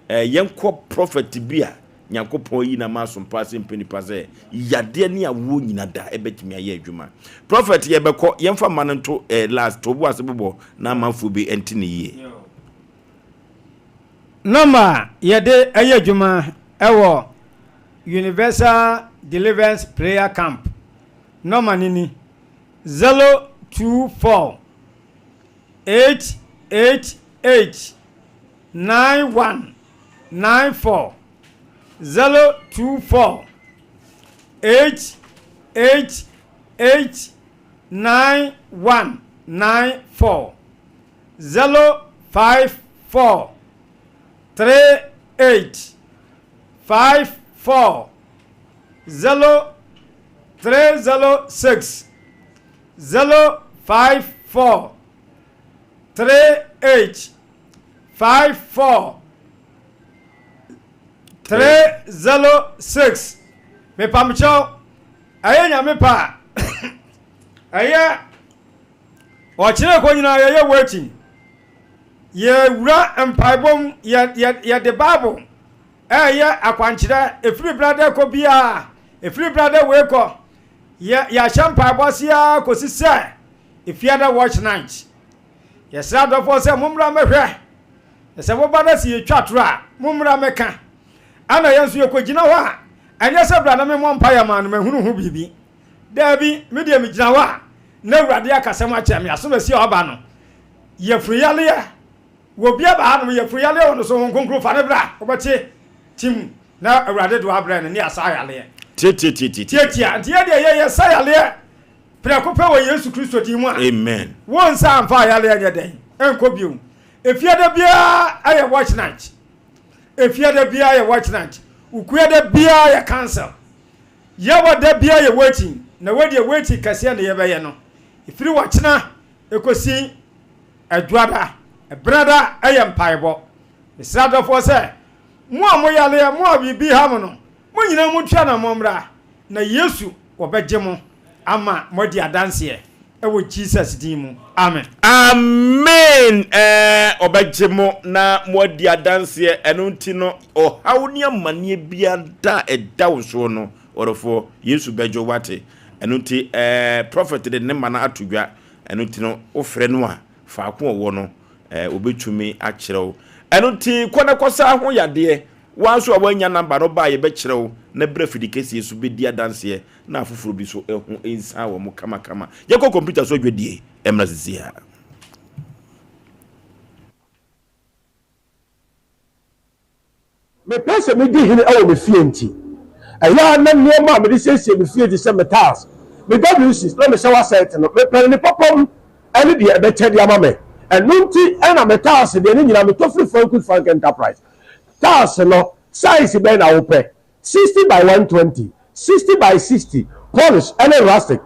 yɛnkɔ prophet bi a Nyankopɔn ayi no ama asompa ase mpɛ nipa sɛ yadeɛ ne awoɔ nyina da ɛbɛtumi ayɛ adwuma. Prophet yɛbɛkɔ yɛmfa mma no nto eh, last to bo ase bobɔ na amanfoɔ bi nte ne yie. Nɔmba a yɛde yɛ adwuma wɔ Universal Deliverance Prayer Camp nɔma no ni, 024 888 91 9 4 0 2 4 8 8 8 9 1 9 4 0 5 4 3 8 5 4 0 3 0 6 0 5 4 3 8 5 4 3 0 6 Mepamkyɛw, ɛyɛ Nyame pɛ a, ɛyɛ ɔkyerɛ kɔ nyinaa yɛyɛ waiting. Yɛwura mpaebɔ mu, yɛ, yɛ, yɛde Bible ɛyɛ akwankyerɛ, ɛfiri brada kɔ biara, ɛfiri brada wei kɔ, yɛ, yɛahyɛ mpaebɔ ase ara kɔsi sɛ efiada watch night. Yɛsrɛ adɔfoɔ sɛ mommra mmɛhwɛ, na sɛ moba na sɛ yɛtwa toro a, mommra mmɛka. Ɛna yɛn nso yɛkɔgyina hɔ a, ɛnyɛ sɛ bra na memmɔ mpaeɛ maa no mahunu ho biribi. Daabi, me deɛ megyina hɔ a, na Awurade akasa mu akyerɛ me, asomasi a ɔba no, yafunu yareɛ. Wɔ bi aba hanom yafunu yareɛ wɔ no so Honhom Kronkron fa no bra wobɛte tim na Awurade de wo abrɛ no ne asa yareɛ. Tiatiatiatia. Tiatia nti yɛ deɛ yɛ yɛ sa yareɛ prɛko pɛ wɔ Yesu Kristo din mu a. Amen. Wo nsa amfa yareɛ nyɛ dɛn ɛnkɔ bio. Efiada biara ɛyɛ watch night. Efiada biara yɛ watch night. Ukuada biara yɛ council. Yɛwɔ da biara yɛ waiting na wei deɛ waiting kɛseɛ na yɛbɛyɛ no. Ɛfiri ɔkyena ɛkɔsi Adwuada, Ɛbenada yɛ mpaebɔ. Mesrɛ adɔfoɔ sɛ, mo a moyareɛ, mo a biribi ha mo no, mo nyinaa montu anammɔn mmra, na Yesu wɔbɛgye mo ama moadi adanseɛ wɔ Jesus din mu. Amen. Amen ɛɛ ɔbɛgye mo na moadi adanseɛ ɛno nti no ɔhaw ne amaneɛ biara a ɛda wo soɔ no ɔdɔfoɔ Yesu bɛgye wo wate ɛno nti ɛɛ prophet de ne ma no ato dwa Ɛno nti no, wofrɛ no a, faako a ɔwɔ no, ɔbɛtumi akyerɛ wo. Ɛno nti, kɔ na kɔsa ho yadeɛ. Wo ara nso a woannya namba no ba a, yɛbɛkyerɛ wo, na berɛ afidi kɛseɛ so bɛdi adanseɛ na afoforɔ bi nso ho nsan wɔn kamakama. Yɛnkɔ kɔmputa so adwadie mmra seesei ara. Mepɛ sɛ midi hene wɔ me fie nti, ɛyɛ a na nneɛma a mede siesie me fie te sɛ me tiles, me WCs, na me shower set no, mepɛ no ne papa mu ne deɛ ɛbɛkyɛ de ama me. Ɛno nti na me tiles deɛ ne nyinaa metɔ firi Frankus Frank Enterprise. Tiles no, size bɛn na wopɛ? 60 by 120, 60 by 60, polish ne rustic,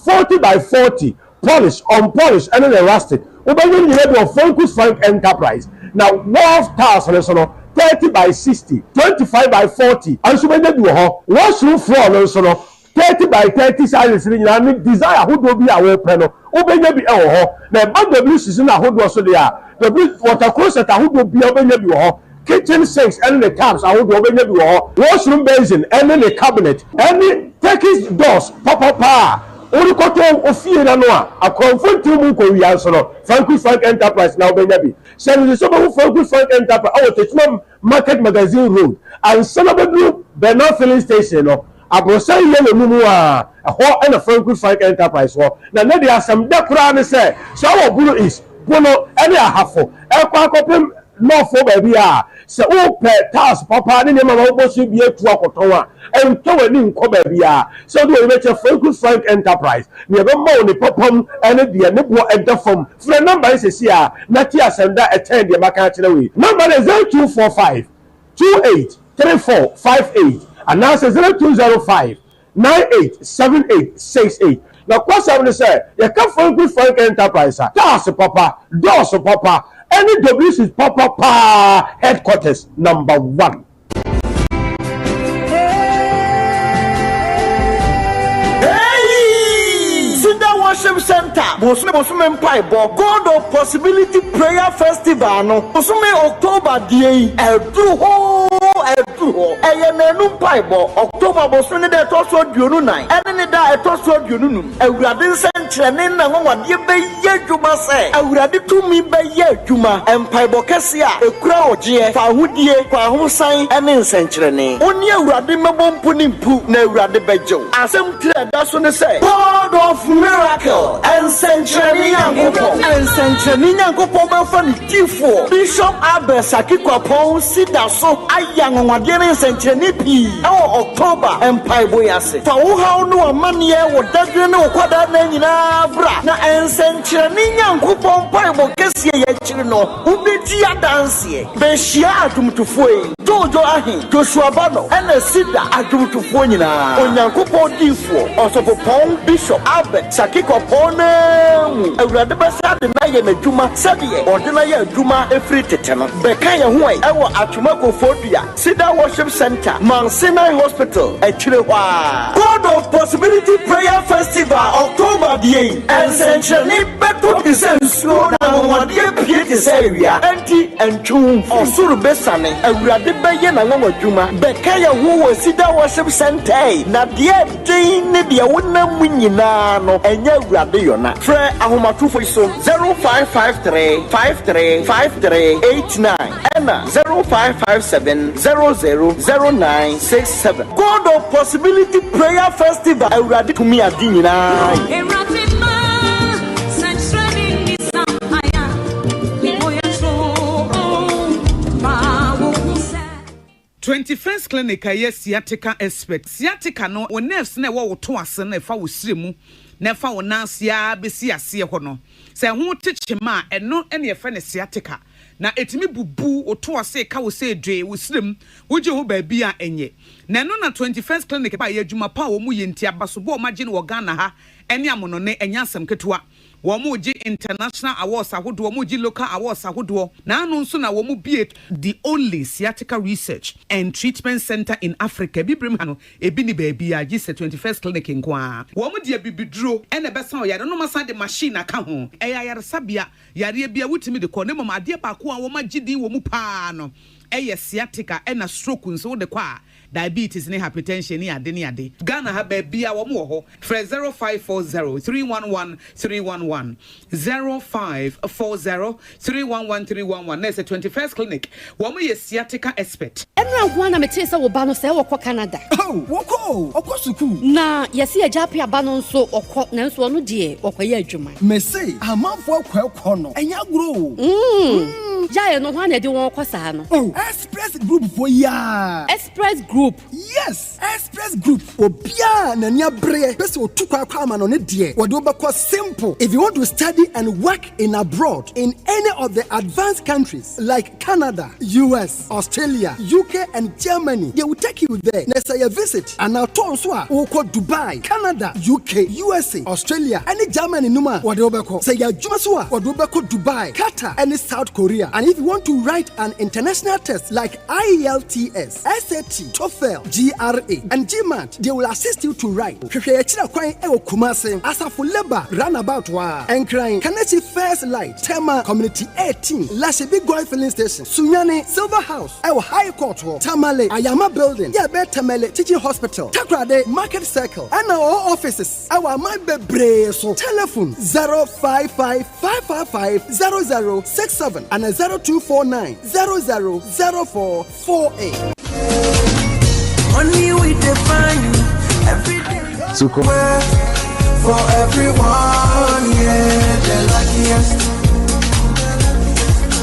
40 by 40, polish, unpolish ne ne rustic. Wobɛnya ne nyinaa bi wɔ Frankus Frank Enterprise. Na wharf tiles no nso no, 30 by 60, 25 by 40 nso wobɛnya bi wɔ hɔ. Washroom floor no nso no, 30 by 30 sizes no nyinaa ne design ahodoɔ bi a wopɛ no, wobɛnya bi wɔ hɔ. Na ɛba WCs no ahodoɔ so deɛ a, W water closet ahodoɔ biara wobɛnya bi wɔ hɔ. Kitchen sinks ne ne taps ahodoɔ wobɛnya bi wɔ hɔ. Washroom basin ne ne cabinet. Ne Turkish doors papapa a wode kɔtɔ wo fie no ano a akorɔmfo ntew mu nkowia nso no, Franku Frank Enterprise na wobɛnya bi. Hyɛ no nso sɛ wobɛhu Franku Frank Enterprise wɔ Techiman Market Magazine Road ansa na wobɛduru Bernal Filling Station no. Aborosan yellow no mu a, ɛhɔ na Franku Frank Enterprise wɔ. Na nnɛ deɛ asɛm dɛ koraa ne sɛ, sɛ wowɔ Bono East, Bono ne Ahafo rekɔ akɔpem North hɔ baabi a, sɛ wopɛ tiles papa ne nneɛma ma wobɔ so bi atu akɔtɔn a, ntɔ w'ani nkɔ baabiara. Sɛ wode w'ani bɛkyerɛ Franku Frank Enterprise, nea ɛbɛma wo ne papa mu ne deɛ ne boɔ da fam. Frɛ nɔmba yi seesei ara na tie asɛm da a ɛkyɛn deɛ maka akyerɛ wo yi. Nɔmba no yɛ 0245 28 34 58 anaasɛ 0205 98 78 68. Nokwasɛm ne sɛ, yɛka Franco Frank Enterprise a, cars papa, doors papa, ne WCs papa paa headquarters number one. Cedar Worship Center bosome bosome mpaebɔ God of Possibility Prayer Festival no bosome October deɛ yi aduru hoo aduru hɔ. Ɛyɛ nnanu mpaebɔ, October bosome ne da ɛtɔ so 24 ɛne ne da a ɛtɔ so 25. Awurade nsɛnkyerɛnne ne n'anwanwadeɛ bɛyɛ adwuma sɛ Awurade tumi bɛyɛ adwuma, mpaebɔ kɛseɛ a ɛkura ɔgyeɛ, fawohodie, kwahosan ne nsɛnkyerɛnne. Wo ne Awurade mmɛbɔ mpu ne mpu na Awurade bɛgye wo. Asɛm tiri a ɛda so ne sɛ. God of Miracle, Nsɛnkyerɛnne Nyankopɔn. Nsɛnkyerɛnne Nyankopɔn bɛfa ne difoɔ, Bishop Abel Saki Kwapong Sida so ayɛ anwanwadeɛ ne nsɛnkyerɛnne pii wɔ October mpaebɔ yi ase. Fa wo haw ne w'amanneɛ, wo dadwene ne wo kwadaa nna nyinaa bra, na nsɛnkyerɛnne Nyankopɔn mpaebɔ kɛseɛ yi akyiri no, wobɛdi adanseɛ. Bɛhyia adwomtofoɔ yi, Jojo Ahe, Joshua Bano, ɛna Cedar adwomtofoɔ nyinaa. Onyankopɔn diyifoɔ, Ɔsɔfopɔn Bishop Albert Saki Kwapɔn no ara mu, Awurade bɛsan de no ayɛ n'adwuma sɛdeɛ ɔde no ayɛ adwuma firi tete no. Bɛka yɛn ho ɛ wɔ Atwoma Kofoɔdua. Cedar Worship Centre, Mount Sinai Hospital akyire hɔ ara. God of Possibility Prayer Festival October deɛ yi, nsɛnkyerɛnne bɛtɔ te sɛ nsuo na anwanwadeɛ pue te sɛ awia, enti ntwe wo mfiri. Ɔsoro bɛsiane, Awurade bɛyɛ n'anwanwadwuma. Bɛka yɛn ho wɔ Cedar Worship Centre yi, na deɛ ɛden ne deɛ wonam mu nyinaa no, ɛnyɛ Awurade yɔna. Frɛ ahomatorofo yi so, 0553 53 53 89. Ɛna 0557 00 09 67. God of Possibility Prayer Festival Awurade tumi ade nyinaa yɛ. Awurade ma sɛnkyerɛnne nni sampae a ne bo yɛ toro. 21st Clinic a ɛyɛ sciatica expert. Sciatica no, wo nerves no a ɛwɔ wo to ase no a ɛfa wo srɛ mu na ɛfa wo nan ase ara bɛsi aseɛ hɔ no, sɛ ɛho te kyema a, ɛno na yɛfrɛ no sciatica. Na ɛtumi bubu wo to ase, ɛka wo sɛ dwee, wo srɛ mu, wogye ho baabi a ɛnyɛ. Na ɛno na 21st Clinic baeɛ, adwuma pa a wɔyɛ nti, abasobɔ a wɔagye no wɔ Ghana ha ne amonɔne, ɛnyɛ asɛm ketewa. Wɔregye international awards ahodoɔ, wɔregye local awards ahodoɔ. N'ano nso na wɔbue the only sciatica research and treatment centre in Africa. Abibirem ha no, ebi nni baabiara gye sɛ 21st Clinic nko ara. Wɔde abibiduro na ɛbɛsa ɔyare no na wɔasan de machine aka ho. Ɛyɛ ayaresabea, yareɛ biara wotumi de kɔ na mmom adeɛ baako a wɔagye din wɔ mu pa ara no yɛ sciatica ɛna stroke nso wode kɔ a diabetes ne hypertension ne ade ne ade. Ghana ha baabia wɔn wɔ hɔ frɛ 0540 311 311 0540 311 311 na ɛsɛ 21st clinic wɔn yɛ sciatica expert. Ɛnora nko ara na metee sɛ wo ba no sɛɛ ɔkɔ Canada. Oh, wɔkɔ o, ɔkɔ sukuu. Na yɛse Agya Appiah ba no nso ɔkɔ nanso ɔno deɛ ɔkɔyɛ adwuma. Mese amanfoɔ akɔ ɛkɔ no ɛnyɛ agorɔ o. Mm, gyae no, hwan na ɛde wɔn kɔ saa no? Oh, Express Group foɔ yi aa. Express Group. Yes! Express Group, obiara a n'ani abereɛ pɛ sɛ ɔtu kwan kɔ amanɔne deɛ, wɔde wo bɛkɔ simple. If you want to study and work in abroad in any of the advanced countries like Canada, US, Australia, UK and Germany, they will take you there. Na sɛ yɛ visit anaa tour nso a, wokɔ Dubai, Canada, UK, USA, Australia ne Germany nom a, wɔde wo bɛkɔ. Sɛ yɛ adwuma nso a, wɔde wo bɛkɔ Dubai, Qatar ne South Korea. And if you want to write an international test like IELTS, SAT, TOEFL, GRA, and GMAT, they will assist you to write. Hwehwɛ yɛn akyiri kwan wɔ Kumasi, Asafo Labour Runabout hɔ ara, Nkran, Kaneshie First Light, Tema Community 18, Lashibi Goil Filling Station, Sunyani, Silver House wɔ High Court hɔ, Tamale, Ayama Building, yɛ ɛbɛn Tamale Teaching Hospital, Takoradi, Market Circle, ɛna ɔwɔ offices wɔ aman bebree so. Telephone 055 555 0067 ana 0249 00 04 48. Money we define every day. For everyone, yeah, the luckiest.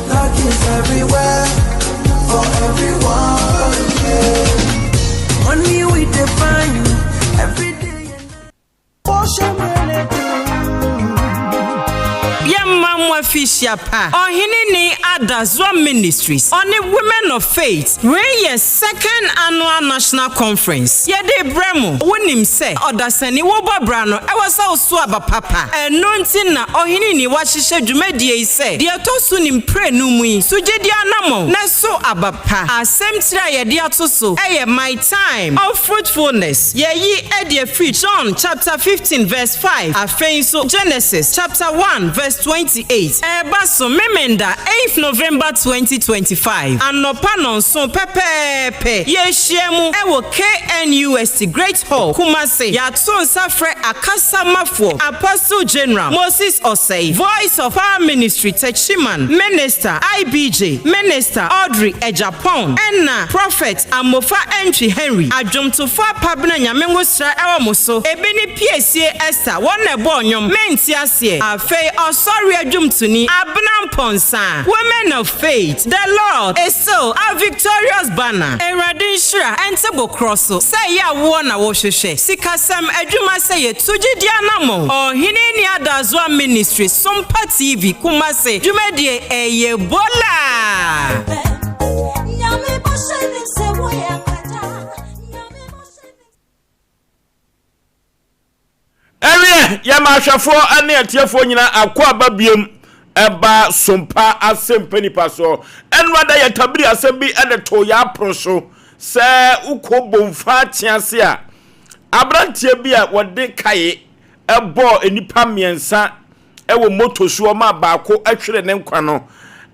Luck is everywhere for everyone, yeah. Money we define every day. Yɛmma mo afihyia pa. Ɔhene ni Adazoa Ministries ɔne Women of Faith wei yɛ second annual national conference yɛde rebrɛ mo. Wonim sɛ ɔdasani wobɔ bra no ɛwɔ sɛ woso aba papa ɛno nti na Ɔhene ni wahyehyɛ dwumadie yi sɛ deɛ ɛtɔ so ne mprenu mu yi so gyedie anamɔn na so aba pa. Asɛm tiri a yɛde ato so yɛ My Time of Fruitfulness. Yɛayi adi afiri John chapter 15 verse 5, afei nso Genesis chapter 1 verse 28. Ɛreba so Memenda 8th November 2025, anɔpa nnɔnson pɛpɛɛpɛ. Yɛrehyia mu wɔ KNUST Great Hall, Kumasi. Yɛato nsa frɛ akasamafoɔ Apostle General Moses Osei, Voice of Power Ministry Techiman Minister IBJ, Minister Audrey Agyapong, ɛna Prophet Amofa Antwi Henry, Adwomtofoɔ Apabena Nyame Ngosra ɛwɔ mo so, ebi ne Piesie Esther, wɔn na ɛbɔɔ nnwom, Mente Aseɛ, afei Ɔsɔre Adwomtoni, Abena Mpɔnsa, Women of Faith, The Lord is still our victorious banner, Awurade nhyira ɛnte bo korɔ so, sɛ ɛyɛ awoɔ na wohwehwɛ, sikasɛm, adwuma sɛ yɛtu gyedie anamɔn, Ɔhene Nni Adazoa Ministry, Sompa TV, Kumasi, dwumadie ɛyɛ bola! Ɛweɛ, yɛma ahwɛfoɔ ne atiefoɔ nyinaa akɔ aba biom ɛba sompa asɛmpa nipa soɔ. Ɛno ada yɛ tabiri asɛm bi ɛde to yɛ apono so sɛ wokɔ bomfa akyease a aberanteɛ bi a wɔde kae ɛbɔɔ nnipa mmiɛnsa wɔ moto soɔ maa baako hwere ne nkwa no.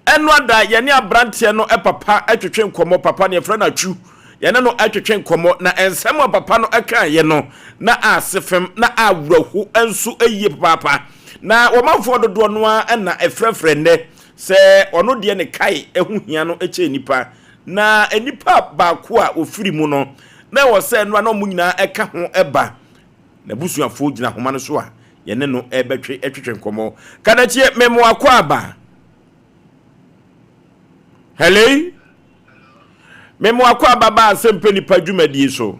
Ɛno ada yɛne aberanteɛ no papa twetwe nkɔmmɔ, papa no yɛfrɛ no Atwu, yɛne no twetwe nkɔmmɔ na nsɛm a papa no kaeɛ no na ase fam na awerɛho nso yie papaapa. Na wɔmanfoɔ dodoɔ no ara na ɛfrɛfrɛ nnɛ sɛ ɔno deɛ ne kae ho hia no kyɛn nnipa. Na nnipa baako a wɔfiri mu no na ɛwɔ sɛ ɛno a na wɔn nyinaa ɛka ho ba. N'abusuafoɔ gyina ahoma no so a yɛne no rebɛtwe twetwe nkɔmmɔ. Kadakyie, mema wakɔ aba. Hello? Mema wakɔ ababa asɛmpɛ nipa dwumadie so.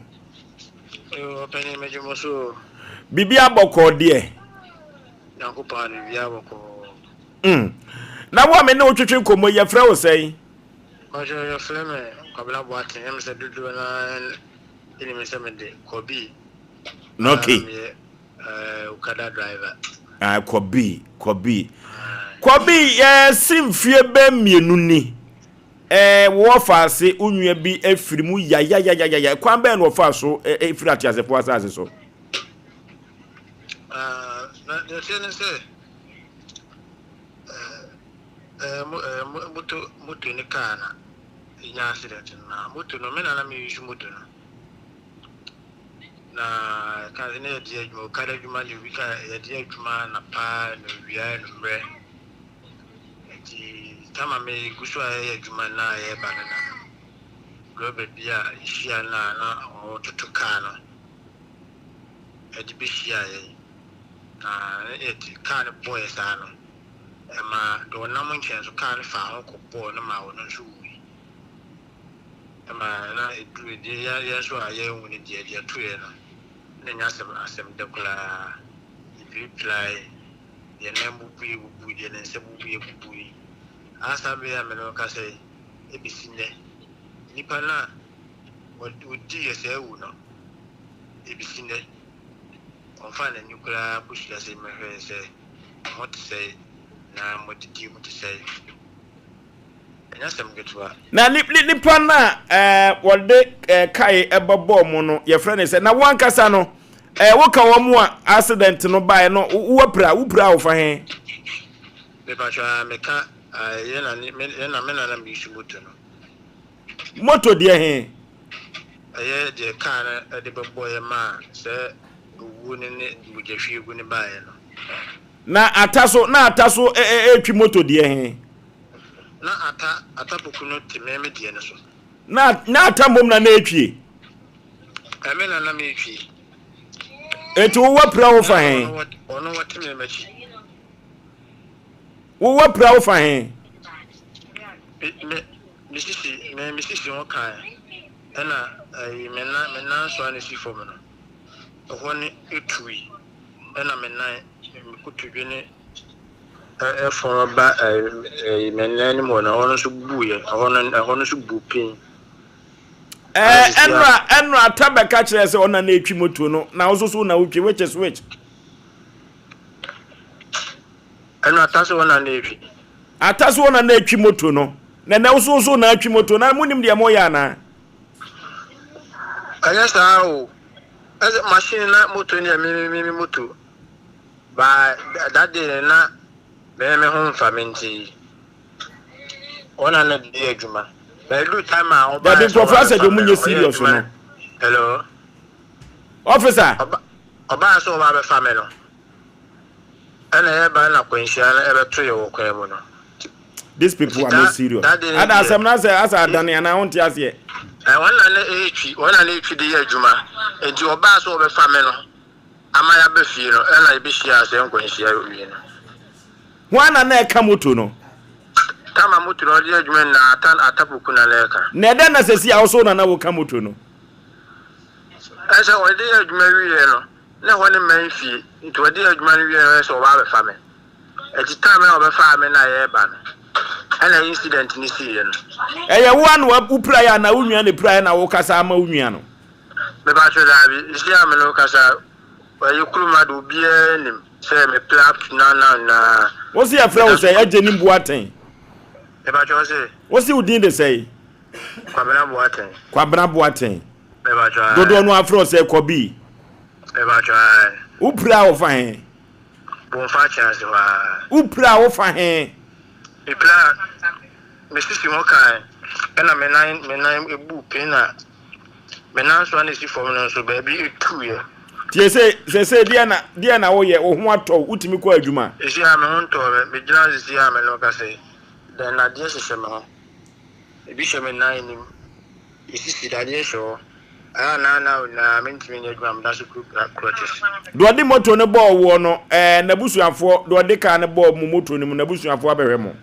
Ɔpɛni megye mo so o. Biribi abɔkɔɔ deɛ. Nyankopɔn a biribi abɔkɔɔ. Mm. Na wo a me ne wo twetwe nkɔmmɔ yi yɛfrɛ wo sɛn? Mpakyɛ yɛfrɛ me Kwabena Boateng, ɛm sɛ dodoɔ no ara nim sɛ mede Kɔbi. Okay. Meyɛ Okada driver. Ah, Kɔbi, Kɔbi. Kɔbi, yɛsi mfie bɛ mmienu ni. Ɛɛ, wɔfa ase wo nua bi afiri mu yayayayaya. Kwan bɛn na wɔfa so efiri ateasefoɔ asase so? Ah, na deɛ ɛteɛ ne sɛ, ɛɛ, mo, ɛɛ, mo, moto, moto ne kaa na ɛnya accident no. Na moto no, me na na me use moto no. Na ɛka sɛ na yɛde adwuma, okada adwuma deɛ obi ka yɛde adwuma na paa na owia anwummerɛ. Nti tama me gu so a yɛyɛ adwuma no a yɛreba no na drɔba bi a yɛhyia no a na ɔretoto kaa no de bɛhyiaa yɛn. Na yɛte kaa no bɔeɛ saa no, ɛma deɛ ɔnam nkyɛn nso kaa no faa ho kɔbɔɔ no maa ɔno nso wui. Ɛma na ɛduru deɛ yɛn nso a yɛanwu no deɛ, deɛ ɛtoeɛ no, na ɛnyɛ asɛm asɛm dɛ koraa. Yɛpirapirae, deɛ nan bubuiɛ bubui, deɛ ne nsa bubuiɛ bubui. Aa saa berɛ yi a me ne wo kasa yi, ɛbɛsi nnɛ, nnipa no a wɔdiiɛ saa awu no, ɛbɛsi nnɛ, ɔmfaa n'ani koraa kɔsua sɛ mmɛhwɛɛ sɛ mo ho te sɛn na mo adidie mu te sɛn. Ɛnyɛ asɛm ketewa. Na nipa no a wɔde kae bɛbɔɔ mo no, yɛfrɛ no sɛ, na wo ankasa no, woka wɔn a accident no baeɛ no, woapira, wopira a wofa he? Mepatwa meka yɛ na me na me na me use moto no. Moto deɛ he? Ɛyɛ deɛ kaa no de bɛbɔeɛ maa sɛ owuo no ne mogyahwiegu no baeɛ no. Na ata so, na ata so retwi moto deɛ he? Na ata, ata poku no te me me deɛ no so. Na, na ata mmom na na etwie? Ɛme na na metwie. Enti wowɔ pira wo fa he? Ɔno wɔte me m'akyi. Wowɔ pira wo fa he? Me, me, me sisi, me, me sisi ho kan, ɛna ɛyi, me nan, me nan nso a na esi fam no, ɛhɔ no etui, ɛna me nan, me kotodwe ne ɛfɔn ba ɛyi, me nan anim hɔ no, ɛhɔ no nso buiɛ, ɛhɔ no, ɛhɔ no nso bu pin. Ɛɛ, ɛnora, ɛnora ata bɛka kyerɛ sɛ ɔna na etwi moto no, na wo nso so na wotwi, which is which? Ɛno ata so na na etwi. Ata so na na etwi moto no. Na na wo so na atwi moto na munim deɛ moyɛ anaa? Ɛnyɛ saa o. Ɛsɛ machine na moto ne me me me moto. Ba that day na me me ho mfa me nti. Wɔn na na di adwuma. Ba edu time a ɔba. Dabi nkurɔfoɔ asɛ deɛ ɔmo nyɛ serious no. Hello. Officer. Ɔbaa sɛ ɔba abɛfa me no. Ɛna yɛba na akwanhyia no ɛbɛto yɛ wɔ kwan mu no. These people are not serious. Ada asɛm no asɛ asɛ adane anaa wonte aseɛ. Wɔn na na ɛretwi wɔn na na ɛretwi de yɛ adwuma nti ɔbaa sɛ ɔbɛfa me no ama yɛaba fie no ɛna yɛbɛhyia sɛ nkwanhyia wie no. Hwan na na ɛka moto no? Tama moto no ɔde yɛ adwuma nyinaa ata atapoku na na ɛka. Na ɛdɛn na sɛsi a wo so na na woka moto no? Ɛsɛ ɔde yɛ adwuma wieɛ no. Na ɛhɔ ne man fie, nti wɔde adwuma no wieɛ no sɛ wɔba abɛfa me. Ɛti time na wɔbɛfaa me na yɛreba no, ɛna incident no siiɛ no. Ɛyɛ wo a na wopiraeɛ anaa wo nua na ɛpiraeɛ na wokasa ama wo nua no? Mepakyɛw daabi, seesei a me ne wo kasa, ɛyɛ kurom ha de obiara nim sɛ mepira up to now now nyinaa. Wo se yɛfrɛ wo sɛn? Agyenim Boateng. Mepakyɛw wo se? Wo se wo din de sɛn? Kwabena Boateng. Kwabena Boateng. Dodoɔ no afrɛ wo sɛ Kɔbi. Wopira a wofa he? Bomfa akyɛnse hɔ ara. Wopira a wofa he? Mepira me sisi ho kan ɛna me nan me nan ebu pin na me nan so a na esi fam no nso baabi etuiɛ. Tie sɛ sɛ deɛ na deɛ na woyɛ wo ho atɔ wotumi kɔ adwuma. Esi a me ho ntɔɔ me megyina sisi a me no kasa yi dɛn na adeɛ hyehyɛ me ho ebi hyɛ me nan anim. Esisi dadeɛ hyɛ hɔ. Ɛyɛ a na na na mentumi nyɛ adwuma meda so kura crutches. Deɛ ɔde moto no bɔɔ woɔ no, ɛɛ n'abusuafoɔ, deɛ ɔde kaa no bɔɔ mo moto no mu, n'abusuafoɔ abɛhwɛ mo?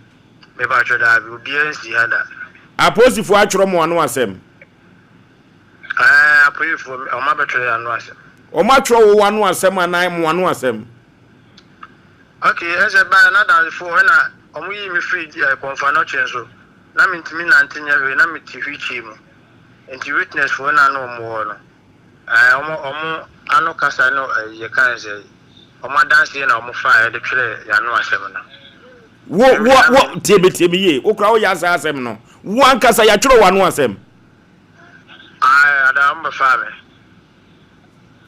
Mepakyɛ daabi, obiara nsi ha da. Apolisifoɔ atwerɛ mo ano asɛm? Apolifoɔ, wɔn abɛtwerɛ yɛn ano asɛm. Wɔn atwerɛ wo ano asɛm anaa mo ano asɛm? Ok, ɛsɛ baeɛ na adansefoɔ ɛna wɔn yii me firi eh, Kɔmfoanɔkye nso, na mentumi nante nyɛ hwee, na mete wheelchair mu. Nti witness foɔ na na wɔn wɔ hɔ no, ɛɛ wɔn wɔn ano kasa no ɛyi yɛka ne sɛ, wɔn adanseɛ na wɔn faeɛ de twerɛɛ yɛn ano asɛm no. Wo wo wo tie me tie me yie, wo koraa woyɛ saa asɛm no, wo ankasa yɛatwerɛ w'ano asɛm? Ae, ada wɔn bɛfaa me.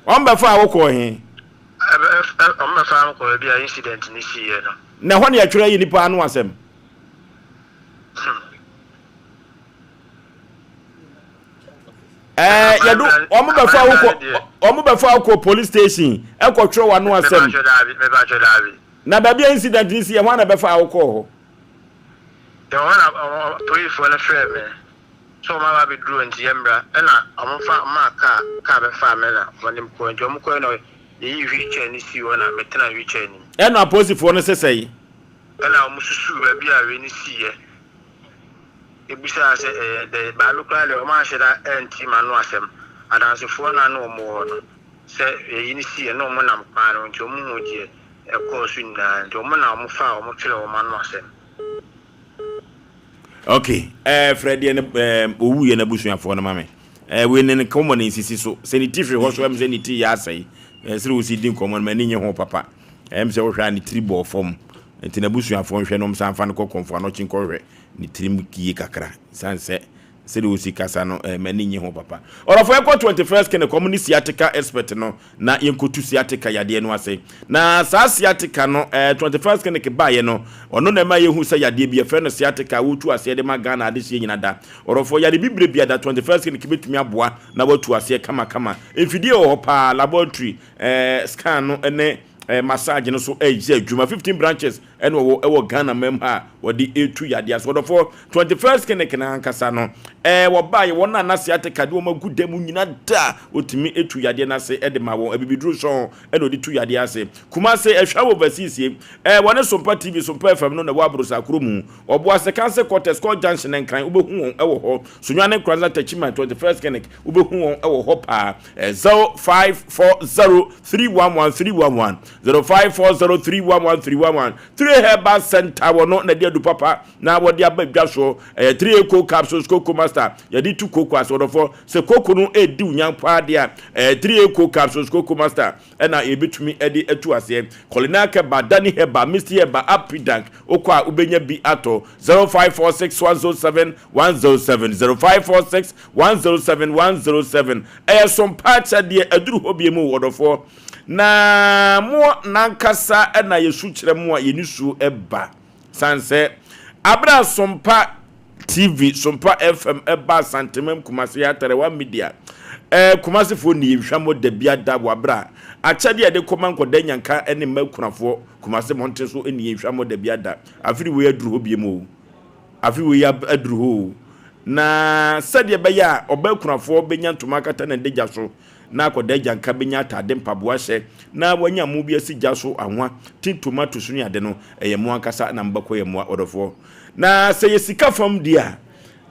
Wɔn bɛfaa wo kɔɔ he? Wɔn bɛfaa me kɔɔ baabi a incident no siiɛ no. Na ɛhɔ na yɛtwerɛ yɛ nipa ano asɛm? Hmm. Ɛɛ yɛdo wɔn bɛfaa wo kɔ wɔn bɛfaa wo kɔ police station ɛkɔ twerɛ w'ano asɛm. Mepatwɛ daabi. Na baabi a incident no siiɛ hwan na bɛfaa wo kɔɔ hɔ? Ɛhɔ na policefoɔ no frɛɛ me. Sɛ wɔn aba abɛduru hɔ nti yɛmmra, ɛna wɔn fa maa kaa, kaa bɛfaa me na wɔde me kɔɛ, nti wɔn kɔɛ na yɛyii wheel chair no sii hɔ na me tenaa wheel chair no mu. Ɛna apolisifoɔ no sesɛe. Ɛna wɔn susuu baabi a wei no siiɛ, ɛbisaa sɛ ɛyɛ dɛn, baa me koraa deɛ wɔn anhyɛ da antie m'ano asɛm, adansefoɔ no a na wɔn wɔ hɔ no, sɛ ɛyi no siiɛ na wɔn nam kwan no ho nti wɔn huu deɛ ɛkɔɔ so nyinaa, nti wɔn na wɔn faa wɔn twerɛɛ wɔn ano asɛm. Ok ɛɛ frɛ deɛ ne ɛɛ owu yɛ n'abusuafoɔ no ma me ɛɛ wei ne ne kɔmɔ ne nsisi so sɛ ne ti hwere hɔ so ɛm sɛ ne ti yɛ asɛe ɛɛ sɛ wosi di nkɔmɔ no m'ani nye ho papa ɛm sɛ wohwɛ a ne tiri bɔɔ fam nti n'abusuafoɔ nhwɛ no nsa nfa no kɔ kɔnfo anɔkye nkɔhwɛ ne tirim yie kakra san sɛ sɛdeɛ wosi kasa no ɛɛ m'ani nye ho papa ɔrɔfo ɛkɔ 21st kene kɔm ne sciatica expert no na yɛnkɔtu sciatica yadeɛ no ase. Na saa sciatica no, eh, 21st Clinic baeɛ no, ɔno na ɛma yɛhu sɛ yadeɛ bi yɛfrɛ no sciatica a wɔtu aseɛ de ma Ghana adehyeɛ nyina da. Ɔrɔfoɔ, yare bibire bia da 21st Clinic bɛtumi aboa na watu aseɛ kamakama. Mfidie wɔ hɔ paa, laboratory, eh, scan no ne eh, massage no so ɛyɛ adwuma. 15 branches ɛna ɔwɔ ɛwɔ Ghana man mu ha a wɔde retu yadeɛ ase. Ɔdɔfoɔ, 21st Clinic no ankasa no, ɛɛ wɔbaeɛ, wɔn a na sciatica de wɔn agu dan mu nyina da a wɔtumi tu yadeɛ no ase de ma wɔn. Abibiduro sɔn ɛna wɔde tu yadeɛ ase. Kumase, Ɛhwa wɔ Overseas, ɛɛ wɔne Sompa TV, Sompa FM no na ɛwɔ Abrosakuro mu. Ɔboase, Kanse Quarters, Court Junction, Nkran, wobɛhu wɔn ɛwɔ hɔ. Sunyani, Nkoranza, Techiman, 21st Clinic, wobɛhu wɔn ɛwɔ hɔ paa. 0540 311 311 0540 311 311 Three Herbal Center wɔ no na ɛde adu papa na wɔde aba dwa soɔ. Ɛyɛ 3 Eco Capsules Coco Master yɛde tu koko ase ɔdɔfoɔ. Sɛ koko no ɛredi wo nya paa deɛ a, ɛyɛ 3 Eco Capsules Coco Master ɛna yɛbɛtumi ɛde atu aseɛ. Culinary Herbal, Dani Herbal, Misty Herbal, Apidank wokɔ a wobɛnya bi atɔ. 0546 107 107 0546 107 107 Ɛyɛ sompa akyɛdeɛ aduru hɔ bie mu ɔdɔfoɔ. Na mo nankasa na yɛsu kyerɛ mo a yɛn nisuo ba. Sane sɛ abere a Sompa TV, Sompa FM ɛba Asantemam Kumase Atarewa Media, ɛɛ Kumasefoɔ nni yɛn hwammɔ da bi ada wɔ abere a akyɛdeɛ a yɛde kɔma nkɔda nyanka ne mma akunafoɔ Kumase mmɔnten so nni yɛn hwammɔ da bi ada. Afiri wei aduru hɔ biem o. Afe wei aduru hɔ o. Na sɛdeɛ ɛbɛyɛ a ɔbaa kunafoɔ bɛnya ntoma akata n'adagya so na akwadaa agyanka bɛnya atade mpaboa hyɛ na wanya mo bi asi gya so anwa, tin tomatoes ne ade no, ɛyɛ mo ankasa na mobɛkɔ yɛ mmoa ɔdɔfoɔ. Na sɛ yɛ sika fam deɛ a,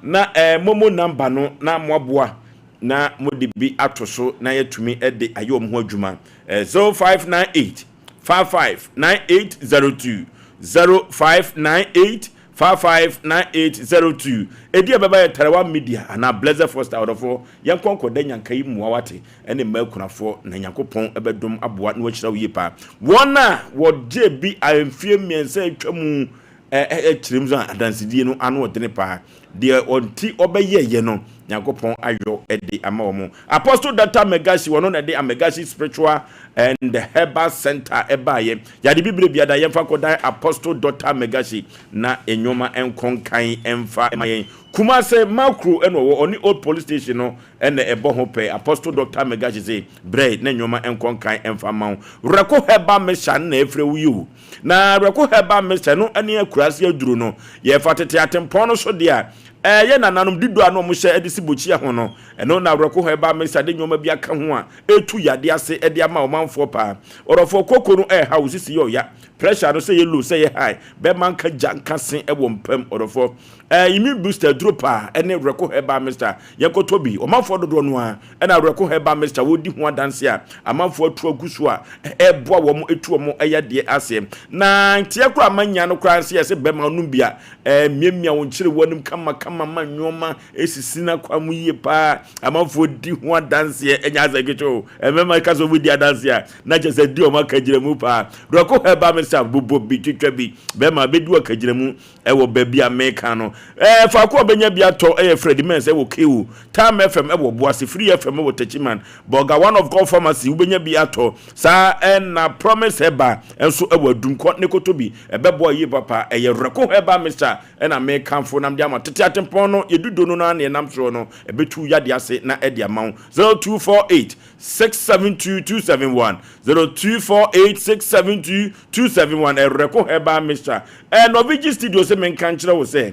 na eh, momo number no na moaboa na mode bi ato so na yɛatumi de ayɛ wɔn ho adwuma. Eh, 0598 55 9802 0598 559802 Edi a ɛbɛba yɛ Tarawa Media anaa Blessed Foster Ɔdɔfoɔ yɛnkɔ nkɔda nyanka yi mmoa wate ɛne mmaa akunafoɔ na Nyankopɔn bɛdom aboa na wahyira wo yie paa Wɔn a wɔgye bi a mfie mmiɛnsa atwa mu kyerɛ mu sɛ adansedie no ano ɔdene paa Deɛ ɔnti ɔbɛyɛeɛ no, Nyankopɔn ayɔ de ama wɔn. Apostle Data Megashi, ɔno na ɛde Amegashi Spiritual and Herbal Center baeɛ. Yade bibire biada, yɛmfa nkɔdan Apostle Dɔta Megashi na nnoɔma nkɔ nkan mfa ma yɛn. Kumase, Makro na ɔwɔ, ɔne Old Police Station no na ɛbɔ ho pɛɛ. Apostle Dɔta Megashi se, brɛ na nnoɔma nkɔ nkan mfa mma wo. Werɛko Herbal Mixture no na ɛfrɛ wo yi o. Na Werɛko Herbal Mixture no ne akuraase aduro no. Yɛfa tete atempɔn no so deɛ a, ɛyɛ nananom dido a na wɔhyɛ de si bokyia ho no. Ɛno na Werɛko Herbal Mixture de nnoɔma bi aka ho a ɛretu yadeɛ ase de ama ɔmanfoɔ paa. Ɔdɔfoɔ, koko no ɛreha wo, sisi yɛ ɔya. Pressure no sɛ yɛ low sɛ yɛ high, bɛma nka gya nka se wɔ mpam ɔdɔfoɔ. Ɛɛ immune booster aduro paa ɛne Reko herbal mixture. Yɛnkɔtɔ bi. Ɔmanfoɔ dodoɔ no ara ɛna Reko herbal mixture wɔdi ho adanseɛ a amanfoɔ atu agu so a ɛreboa wɔn ɛtu wɔn yadeɛ aseɛ. Na nteɛ koraa manya no koraa nso yɛse bɛma wonom bi a ɛmiamia wo nkyerewa no mu kamakama ma nnoɔma ɛsisi no akwan mu yie paa. Amanfoɔ di ho adanseɛ ɛnyɛ asɛ ketewa o. Mmarima ka sɛ wɔdi adanseɛ a na kyerɛ sɛ di wɔn akagyinamu paa. Reko herbal mixture bobɔ bi twitwa bi bɛma bɛdi wɔ akagyinamu Ɛwɔ baabi a meka no. Ɛɛ faako a ɔbɛnya bi atɔ yɛ Freddie Mens ɛwɔ KO, Tam FM ɛwɔ Boase, Free FM ɛwɔ Techiman, Bolga One of God Pharmacy wobɛnya bi atɔ. Saa ɛna Promise Herbal nso ɛwɔ Adum. Kɔ ne kɔtɔ bi, ɛbɛboa yie papa. Ɛyɛ Reko Herbal Mixture ɛna mekamfo na mede ama. Tete atempɔn no yɛdu do no no ara na yɛnam soɔ no, ɛbɛtu wo yadeɛ ase na ɛde ama wo. 0248 672 271, 0248 672 271, Ɛreko Herbal Mixture. Ɛɛ Norvigi Studio sɛ menka nkyerɛ wo sɛ,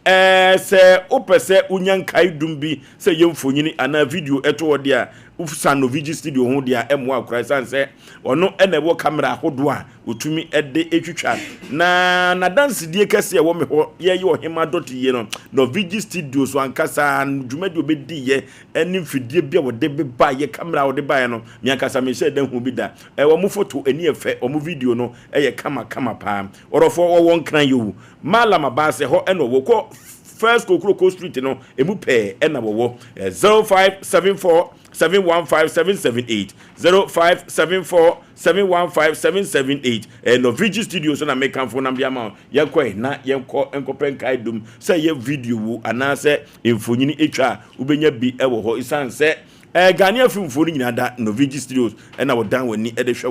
ɛɛ sɛ wopɛ sɛ wonya nkaedum bi sɛ yɛ mfonini anaa video ɛto hɔ deɛ a, wosan Norvigi Studio ho deɛ a ɛmmoa wo koraa ɛsiane sɛ ɔno ɛna ɛwɔ kamera ahodoɔ a ɔtumi ɛde ɛtwitwa. Na n'adansedie kɛseɛ ɛwɔ me hɔ yɛyɛ ɔhema dɔte yie no, Norvigi Studio so ankasa dwumadi ɔbɛdiiɛ ɛne mfidie bi a wɔde bebaeɛ, kamera a wɔde baeɛ no, me ankasa menhyɛɛ da hu bi da. Ɛɛ wɔn foto ani yɛ fɛ, wɔn video no ɛyɛ kama kama paa. Ɔdɔfoɔ wɔwɔ Nkran yi o, Mallam Abass ɛhɔ ɛna ɔwɔ. Kɔ First Kokroko Street no ɛmu pɛɛ ɛna wɔwɔ. 0574 715 778, 0574 715 778. Ɛyɛ Norvigi Studio so na mekamfo nam de ama wo. Yɛnkɔ ɛ na yɛnkɔ nkɔpɛ nkaedum sɛ ɛyɛ video wo anaasɛ mfonini etwa a wobɛnya bi wɔ hɔ. Esiane sɛ Eh, Ghanaian filmfoɔ no nyinaa da Norvigi Studios na wɔdan wɔn ani de hwɛ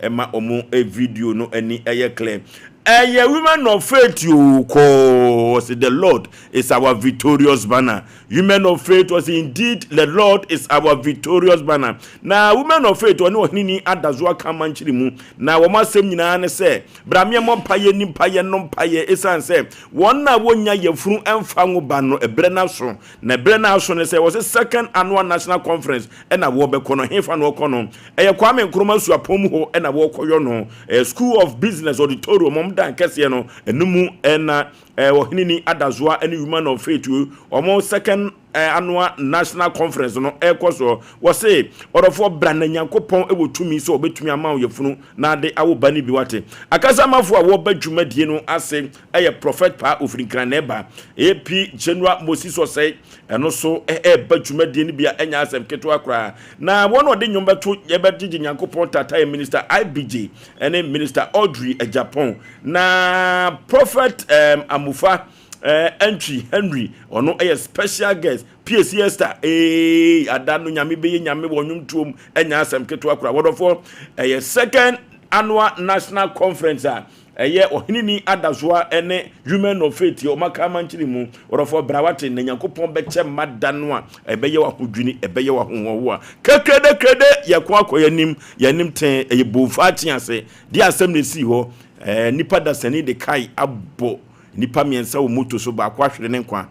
wɔn ma wɔn video no ani yɛ clear. Ɛyɛ Women of Faith o, kɔɔ, wɔse the Lord is our victorious banner. Women of Faith wɔse indeed the Lord is our victorious banner. Na Women of Faith wɔne Ɔheneni Adazoa ka mankyere mu, na wɔn asɛm nyinaa ne sɛ, bra meɛmmɔ mpaeɛ, nni mpaeɛ, nnom mpaeɛ, esiane sɛ wɔn a wɔnnya yafunu mfa ngo ba no, ɛberɛ no aso. Na berɛ no aso ne sɛ wɔse second annual national conference na wɔbɛkɔ no, hefa na wɔkɔ no? Ɛyɛ Kwame Nkrumah suapɔn mu hɔ na wɔkɔyɔ no, ɛyɛ School of Business auditorium, wɔn dan kɛseɛ no, ɛno mu na Ɔheneni Adazoa ne Women of Faith wɔn second annual national conference no ɛrekɔ soɔ. Wɔse, ɔdɔfoɔ bra na Nyankopɔn wɔ tumi sɛ ɔbɛtumi ama wo yafunu na ade awo ba no bi wate. Akasamafo a wɔba dwumadie no ase yɛ Prɔfɛt Paa Ofiri Nkran na ɛba, AP General Moses Osei ɛno so ɛreba dwumadie no bi a ɛnyɛ asɛm ketewa koraa. Na wɔn a wɔde nnwom bɛto yɛbɛgyegye Nyankopɔn tata yɛ Minister IBJ ɛne Minister Audrey Agyapong. Na Prɔfɛt um, Amufa uh, Antwi Henry ɔno ɛyɛ special guest. Pie Siesta ee ada no nyame bɛyɛ nyame wɔ nnwomtoɔ mu ɛnyɛ asɛm ketewa koraa. Wɔdɔfoɔ ɛyɛ second annual national conference a Ɛyɛ Ɔheneni Adasoa ne Women of Faith wɔn aka amankyere mu. Ɔdɔfoɔ bra wate na Nyankopɔn bɛkyɛ mma da no a ɛbɛyɛ wo ahodwini, ɛbɛyɛ wo ahohoahoa. Kekrede krede yɛko akɔ yɛn anim, yɛn anim tee, ɛyɛ bomfa akye ase. Deɛ asɛm na esii hɔ, ɛɛ nnipa dasani de kae abɔ nnipa mmiɛnsa wɔ moto so, baako ahwere ne nkwa.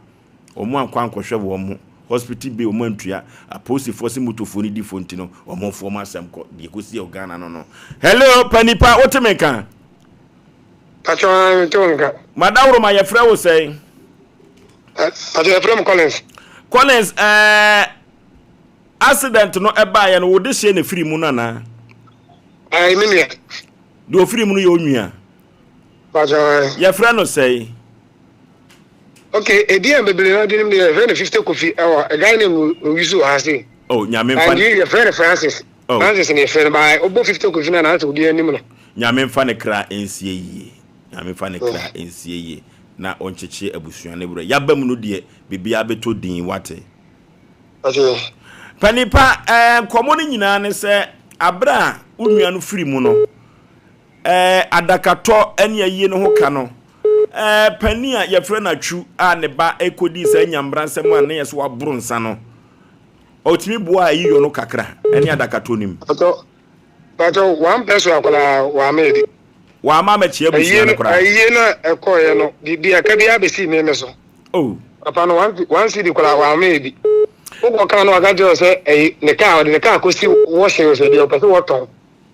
Wɔn ankɔ ankɔhwɛ wɔn hospital bill wɔn antua. Apolisifoɔ se motofoɔ no di fo nti no wɔn fo wɔn asɛm kɔ. Deɛ ɛkɔsi wɔ Ghana no no. Hello panipa wote me nka? Pacho ah, mete wo nka. Madaworoma yɛfrɛ wo sɛn? Pacho yɛfrɛ me Collins. Collins ɛɛ eh, accident no ɛbaeɛ no wo de hyɛ na firi mu no anaa? Ɛɛ me nua. Deɛ ɔfiri mu no yɛ onua. Pacho eh. Yɛfrɛ no sɛn? Okay, edin a bebree na ɔde nim deɛ yɛfrɛ no Fifty Kofi ɛwɔ a guy named Owisu wɔ ha sei. Oh, nyame nfa. Nigeria yɛfrɛ no Francis. Oh. Francis na yɛfrɛ no baa ɔbɔ Fifty Kofi na n'asɛ obi anim no. Nyame nfa ne kra nsie yie. Nyame nfa ne kra nsie yie na ɔnkyekye abusua no werɛ. Yaba mu no deɛ biribiara bɛtɔ din wate. Okay. Panipa, eh, nkɔmmɔ no nyinaa ne sɛ aberɛ a wo nua no firi mu no, eh, adakatɔ ne ayie no ho ka no, eh, panin a yɛfrɛ no Atwu a ne ba kɔdii saa nyambra nsɛm a ne yɛ so waboro nsa no, ɔtumi boaa ayiyɔ no kakra ne adakatɔ no mu. Patɔ, patɔ, one person akwadaa wama edi. Wama amɛkyea abusua no koraa. Ayie no ɛkɔɔyɛ no, biribi ɛka biara bɛsii me me so. Oh. Papa no one one cedi koraa wama ebi. Wokɔ kaa no waka kyerɛ wo sɛ ɛyi ne kaa ɔde ne kaa kɔsi washing sɛ deɛ ɔpɛ sɛ wɔtɔn.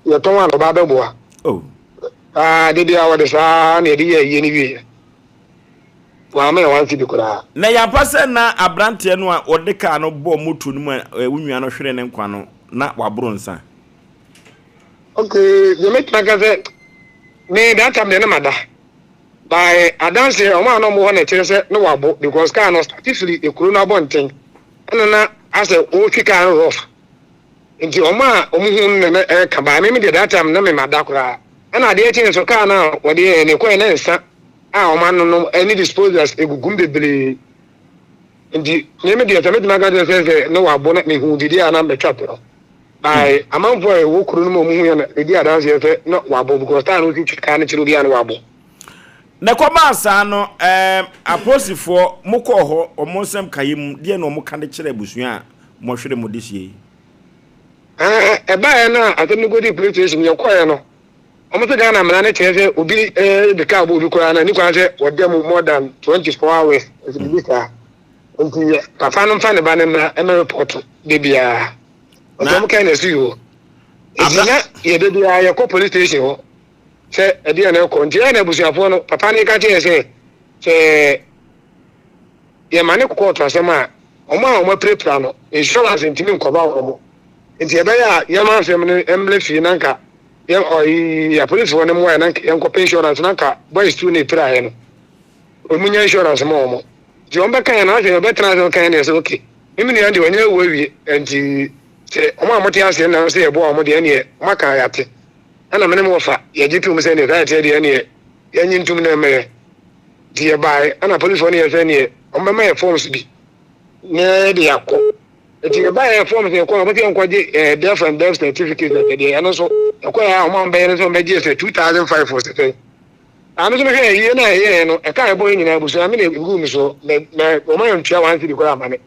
Yɛtɔn a na ɔba abɛboa. Oh. Aa, da biara wɔde saa ara na yɛde yɛɛ ayie no wieeɛ. Wɔamma yɛn one cedi koraa. Na ɛyɛ ampa sɛ na aberanteɛ no a ɔde kaa no bɔɔ moto no mu a wo nua no hweree ne nkwa no, na waboro nsa? Okay, deɛ mɛtumi aka sɛ, me that time deɛ na mada. By adanseɛ, wɔn a na wɔwɔ hɔ na ɛkyerɛ sɛ na wabo because kaa no ɔstarte firi ekuro no abɔnten ɛna na asɛ ɔretwi kaa no rough. Nti wɔn a wɔn hu no na na ɛreka by me me deɛ that time na me mada koraa. Ɛna adeɛ kyee nso kaa no a wɔde yɛɛ no ɛkɔɛ na nsa a wɔn anonom ɛne disposals egugu mu bebree. Nti me me deɛ sɛ mɛtumi aka kyerɛ sɛ sɛ na wabo na mehu didi a na mɛtwa torɔ. By amanfoɔ a ɛwɔ kuro no mu a wɔn hu yɛ na ɛdi adanseɛ sɛ na wabo because taa no si kaa no kyerɛ obi a na wabo. Na ɛkɔbaa saa no ɛɛm apolisifoɔ mo kɔɔ hɔ wɔn nsɛm kaeɛ mu deɛ na wɔn ka de kyerɛ abusua a wɔhwere mo dehyeɛ yi? Ɛɛ ɛbaeɛ no a asɛm no kɔdii police station yɛkɔeɛ no wɔn sɛ Ghana mmara no kyerɛ sɛ obi de kaa bɔ obi koraa no ɛni kwan sɛ wɔda mu more than 24 hours ɛsɛ biribi saa nti papa no mfa ne ba no mmra ɛmɛ report da biara nti wɔn kan na ɛso yi hɔ nti na yɛda biara yɛkɔ police station hɔ sɛ ɛdeɛ na ɛkɔ nti ɛyɛ na abusuafoɔ no papa no ka kyerɛ sɛ sɛ yɛma ne kɔɔto asɛm a wɔn a wɔn apirapira no insurance ntumi nkɔba wɔn nti ɛbɛyɛ a yɛma asɛm no mmerɛ fie na nka yɛ ɔyi apolisifoɔ no mmoa yɛ na nka yɛnkɔpɛ insurance na nka boys tu ne piraeɛ no wɔn nya insurance ma wɔn nti wɔn bɛka yɛn na afei wɔbɛtena ase ka yɛn na yɛ sɛ okay me nua deɛ wɔnyɛ awu awie nti sɛ wɔn a wɔte aseɛ na sɛ yɛboa wɔn deɛ ɛneɛ wɔn aka yɛate ɛna me ne mo wɔfa yɛgye tom sɛ neɛ saa ɛteɛ deɛ ɛneɛ yɛnye ntom na ɛmɛyɛ nti yɛbaeɛ ɛna policefoɔ no yɛ sɛ neɛ wɔn bɛma yɛ forms bi na yɛde akɔ nti yɛbaeɛ forms yɛkɔ no wɔn sɛ yɛnkɔgye ɛɛ death and death certificate na deɛ ɛno nso ɛkɔ yɛ a wɔn a wɔbɛyɛ no nso wɔn bɛgye sɛ 2005 wɔ sɛ Ame nso mehwɛ ayie no a ɛyɛɛ no, ɛka a ɛbɔeɛ nyinaa abusua me na ɛguu me soɔ, mɛ mɛ wɔn antua one cedi koraa amma me.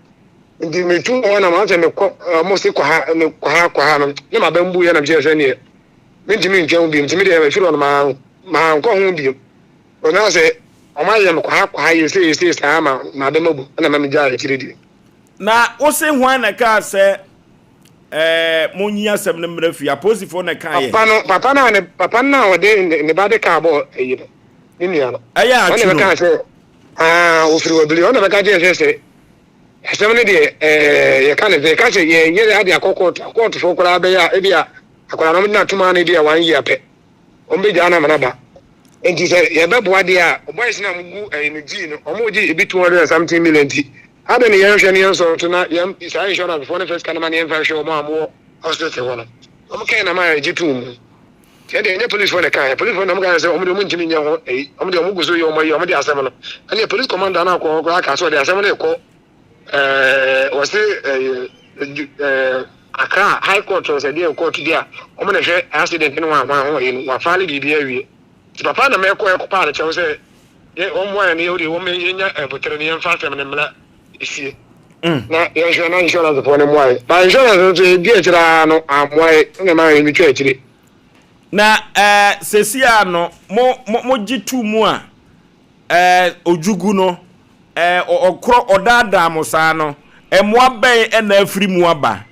Nti metu hɔ na mansɛ mekɔ wɔn se kɔ ha mekɔ ha kɔ ha no na m'abam buiɛ na mekyerɛ sɛ neɛ mentumi ntwa ho biom nti me deɛ mefiri hɔ no maa mankɔ ho biom. Ɔno sɛ wɔn ayɛ me kɔ ha kɔ ha yɛ sei sei saa ma m'abam abu ɛna ma megyae akyire die. Na wose hwan na ɛkaa sɛ ɛɛ monyi asɛm no mmra fie? Apolisifoɔ na ɛkaeɛ. Papa no papa no a ne papa no a ɔde ne ne ba de kaa bɔɔ ayi no ne nua no. Ɛyɛ Ɔno atwi na no. ɛbɛkaa sɛ aa ofiri wabili ɔno na ɛbɛka kyerɛ sɛ sɛ asɛm no deɛ ɛɛ yɛka no sɛ yɛka sɛ yɛyɛ ade akɔ kɔɔto a kɔɔtofoɔ koraa bɛyɛ a ebi a akwadaa no wɔde no atom ano ebi a one year pɛ. Wɔn bɛgyaa no ama no aba. Nti sɛ yɛbɛboa deɛ a, boys no a wɔgu ɛyi no gyii no, wɔn gye ebi 200 and something million nti, adɛn ne yɛnhwɛ ne yɛnsɔ nto na yɛn saa insurance foɔ no fɛ sika no ma ne yɛmfa nhwɛ wɔn a wɔwɔ hospital hɔ no. Wɔn kɛn na ma yɛgye too mu. Nti ɛdeɛ ɛnyɛ police foɔ na ɛkaeɛ. Police foɔ na wɔn kaeɛ sɛ wɔn deɛ wɔn ntumi nyɛ ho ɛyi. Wɔn deɛ wɔn gu so yɛ wɔn ayi, wɔn de asɛm no. Ɛneɛ police commander no akɔ hɔ koraa kaa sɛ ɔde asɛm no rekɔ ɛɛ wɔse ɛɛ ɛɛ Accra High Court sɛ deɛ court bi a wɔn na hwɛ accident no wɔn ho ɛyi no wafaale biribi awie nti papa na mɛkɔ ɛkɔ paa ne kyɛw sɛ yɛ wɔn mmoa yɛn no yɛ deɛ wɔn yɛnya ɛbotere no yɛnfa asɛm no mmra esie mm. na yɛnhwɛ na insurance foɔ no mmoa yɛ ba insurance nso yɛdi akyire ara no ammoa yɛ ɛna ma yɛn twa akyire. Na ɛɛ sɛsi a no mo mo mo gye tu mu a Ɛɛ, odwugu no, ɛɛ, ɔkorɔ, ɔdaadaa mo saa no, mmoa bɛn na afiri mu aba?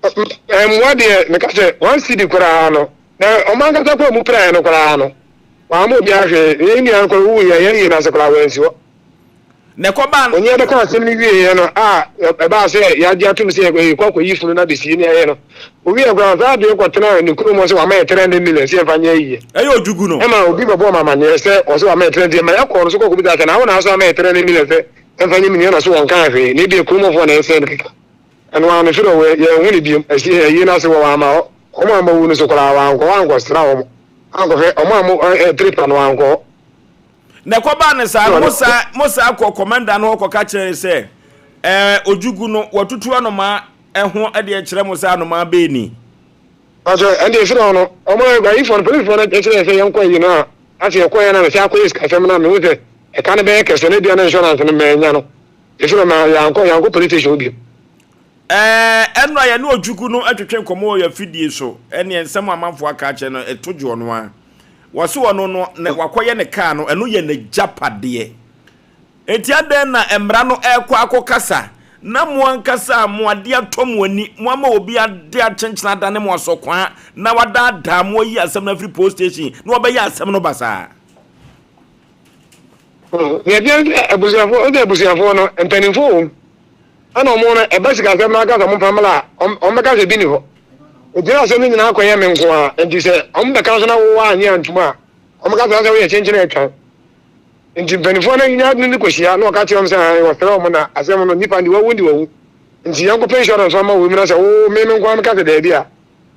Mmoa deɛ, meka sɛ, one cedi koraa no, na wɔn ankasa koraa a wɔpiraeɛ no koraa no, wɔamma obiara hwee. Yɛn nua no koraa ɔwuiɛ, yɛn yie no ase koraa wɔansi hɔ. Na ɛkɔbaa no. Onua bɛka asɛm no wieeɛ no a, ɛbaa sɛ yɛagye atom sɛ yɛkɔ akɔyi funu no abɛsie ne ayɛ no. Owieɛ koraa no, saa adeɛ kɔtenaa ne kurom hɔ sɛ wama yɛ 300 million sɛ yɛmfa nyɛ ayie. Ɛyɛ odwugu no. Ɛma obi bɛbɔɔ me amanneɛ sɛ ɔse wama yɛ 300 ma yɛkɔɔ no so kɔkɔbisaa sɛ na wo na asɛ ama yɛ 300 million sɛ yɛmfa nyɛ me nua na so wɔnkaa hwee na ebia kurom hɔfoɔ na ɛsɛe no keka. Ɛno ara no firi hɔ yɛanhu no biom. Asie ayie no ase wɔ wamma hɔ. Wɔn a wɔawu no so koraa wankɔ hɔ ankɔsra wɔn ankɔhwɛ wɔn a wɔapirapira no wankɔ hɔ. Na ɛkɔbaa no saa no, mosan mosan kɔɔ kɔmanda no hɔ kɔka kyerɛɛ no sɛ, Ɛɛ, Odwugu no, wɔatutu anomaa ho de rekyerɛ mo sɛ anomaa bɛn ni? Nanso ɛnde ɛfiri hɔ no, wɔn ayifoɔ no, polisifoɔ no kyerɛɛ sɛ yɛnkɔ ayi no a, afei yɛkɔeɛ na mesan akɔyɛ sikasɛm no a mehu sɛ ɛka no bɛyɛ kɛse na ebia na insurance no mannya no. Ɛfiri hɔ ma yɛankɔ yɛankɔ police station hɔ bio. Ɛɛ, ɛno a yɛne Ojukwu no twetwe nkɔmmɔ wɔ yɛn afidie so, ɛneɛ nsɛm a amanfoɔ aka akyerɛ no, ɛto gye ɔno ara. Wɔse ɔno no, na wakɔyɛ ne kaa no, ɛno yɛ n'agyapadeɛ. Enti adɛn na mmara no rekɔ akɔkasa? Na mo ankasa a mo ade atɔ mo ani, moama obi ade akyenkyene adane mo asɔkwaa, na wadaadaa mo ayi asɛm no afiri post station, na wabɛyɛ asɛm no basaa. Deɛ ɛteɛ ne sɛ abusuafoɔ, wosɛ abusuafoɔ no, mpanimfoɔ wɔ mu, ɛna wɔn no, ɛba sikasɛm no aka sɛ wɔmfa mmra a, wɔbɛka sɛ bi ni hɔ. Nti na asɛm no nyinaa akɔyɛ me nko ara, nti sɛ wɔbɛka nso na wo annye antom a, wɔbɛka sɛ sɛ woyɛ kyenkyene atwan. Nti mpanimfoɔ no nya ne no kɔhyia na wɔka kyerɛ wɔn sɛ aane, wɔsrɛ wɔn na asɛm no, nipa de wawu de wawu, nti yɛnkɔpɛ insurance mma wei mu na sɛ wo me me nko ara meka sɛ daabi a,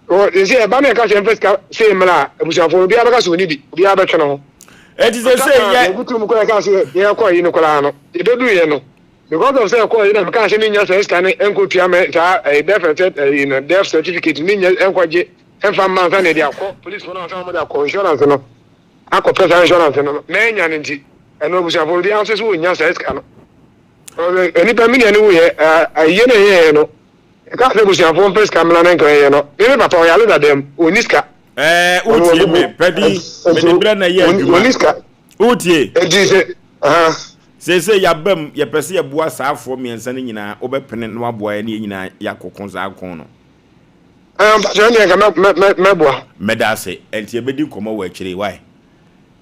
Sɛ ɛba na ɛka sɛ yɛmfa sika sei mmra a, abusuafoɔ no obiara bɛka sɛ ɔnni bi, obiara bɛtwe ne ho. Enti sɛ sɛ yɛ. Yɛgu turom koraa yɛkaa sɛ yɛrekɔ ayi no koraa no, yɛbɛduruiɛ no, because of sɛ ɛkɔɔ yi na mekaa sɛ mennya saa sika no nkɔtua me saa ɛyi death and ɛyi no death certificate mennya nkɔgye mfa mma ansa na yɛde akɔ police no ansa na wɔde akɔ insurance no akɔpɛ saa insurance no manya no nti ɛno abusuafoɔ obiara nso sɛ wɔnnya saa sika no. Nnipa me nua no wuiɛ ayie na ɛyɛɛ no Ɛka sɛ abusuafoɔ mpɛ sika mmra na nka ɛyɛ no. Me me papa ɔyare dada mu, ɔnni sika. Ɛɛ wotie me pɛdi mede berɛ na ɛyɛ adwuma. Ɔnni sika. Wotie. Enti sɛ aha. Seesei yɛaba mu yɛpɛ sɛ yɛboa saa afoɔ mmiɛnsa no nyinaa wobɛpene na waboa yɛn ne yɛn nyinaa yɛakɔko saa ko no. Ɛɛ mpakyɛ ɛndeɛ nka mɛ mɛ mɛboa. Mɛda ase ɛnti yɛbɛdi nkɔmmɔ wɔ akyire wai.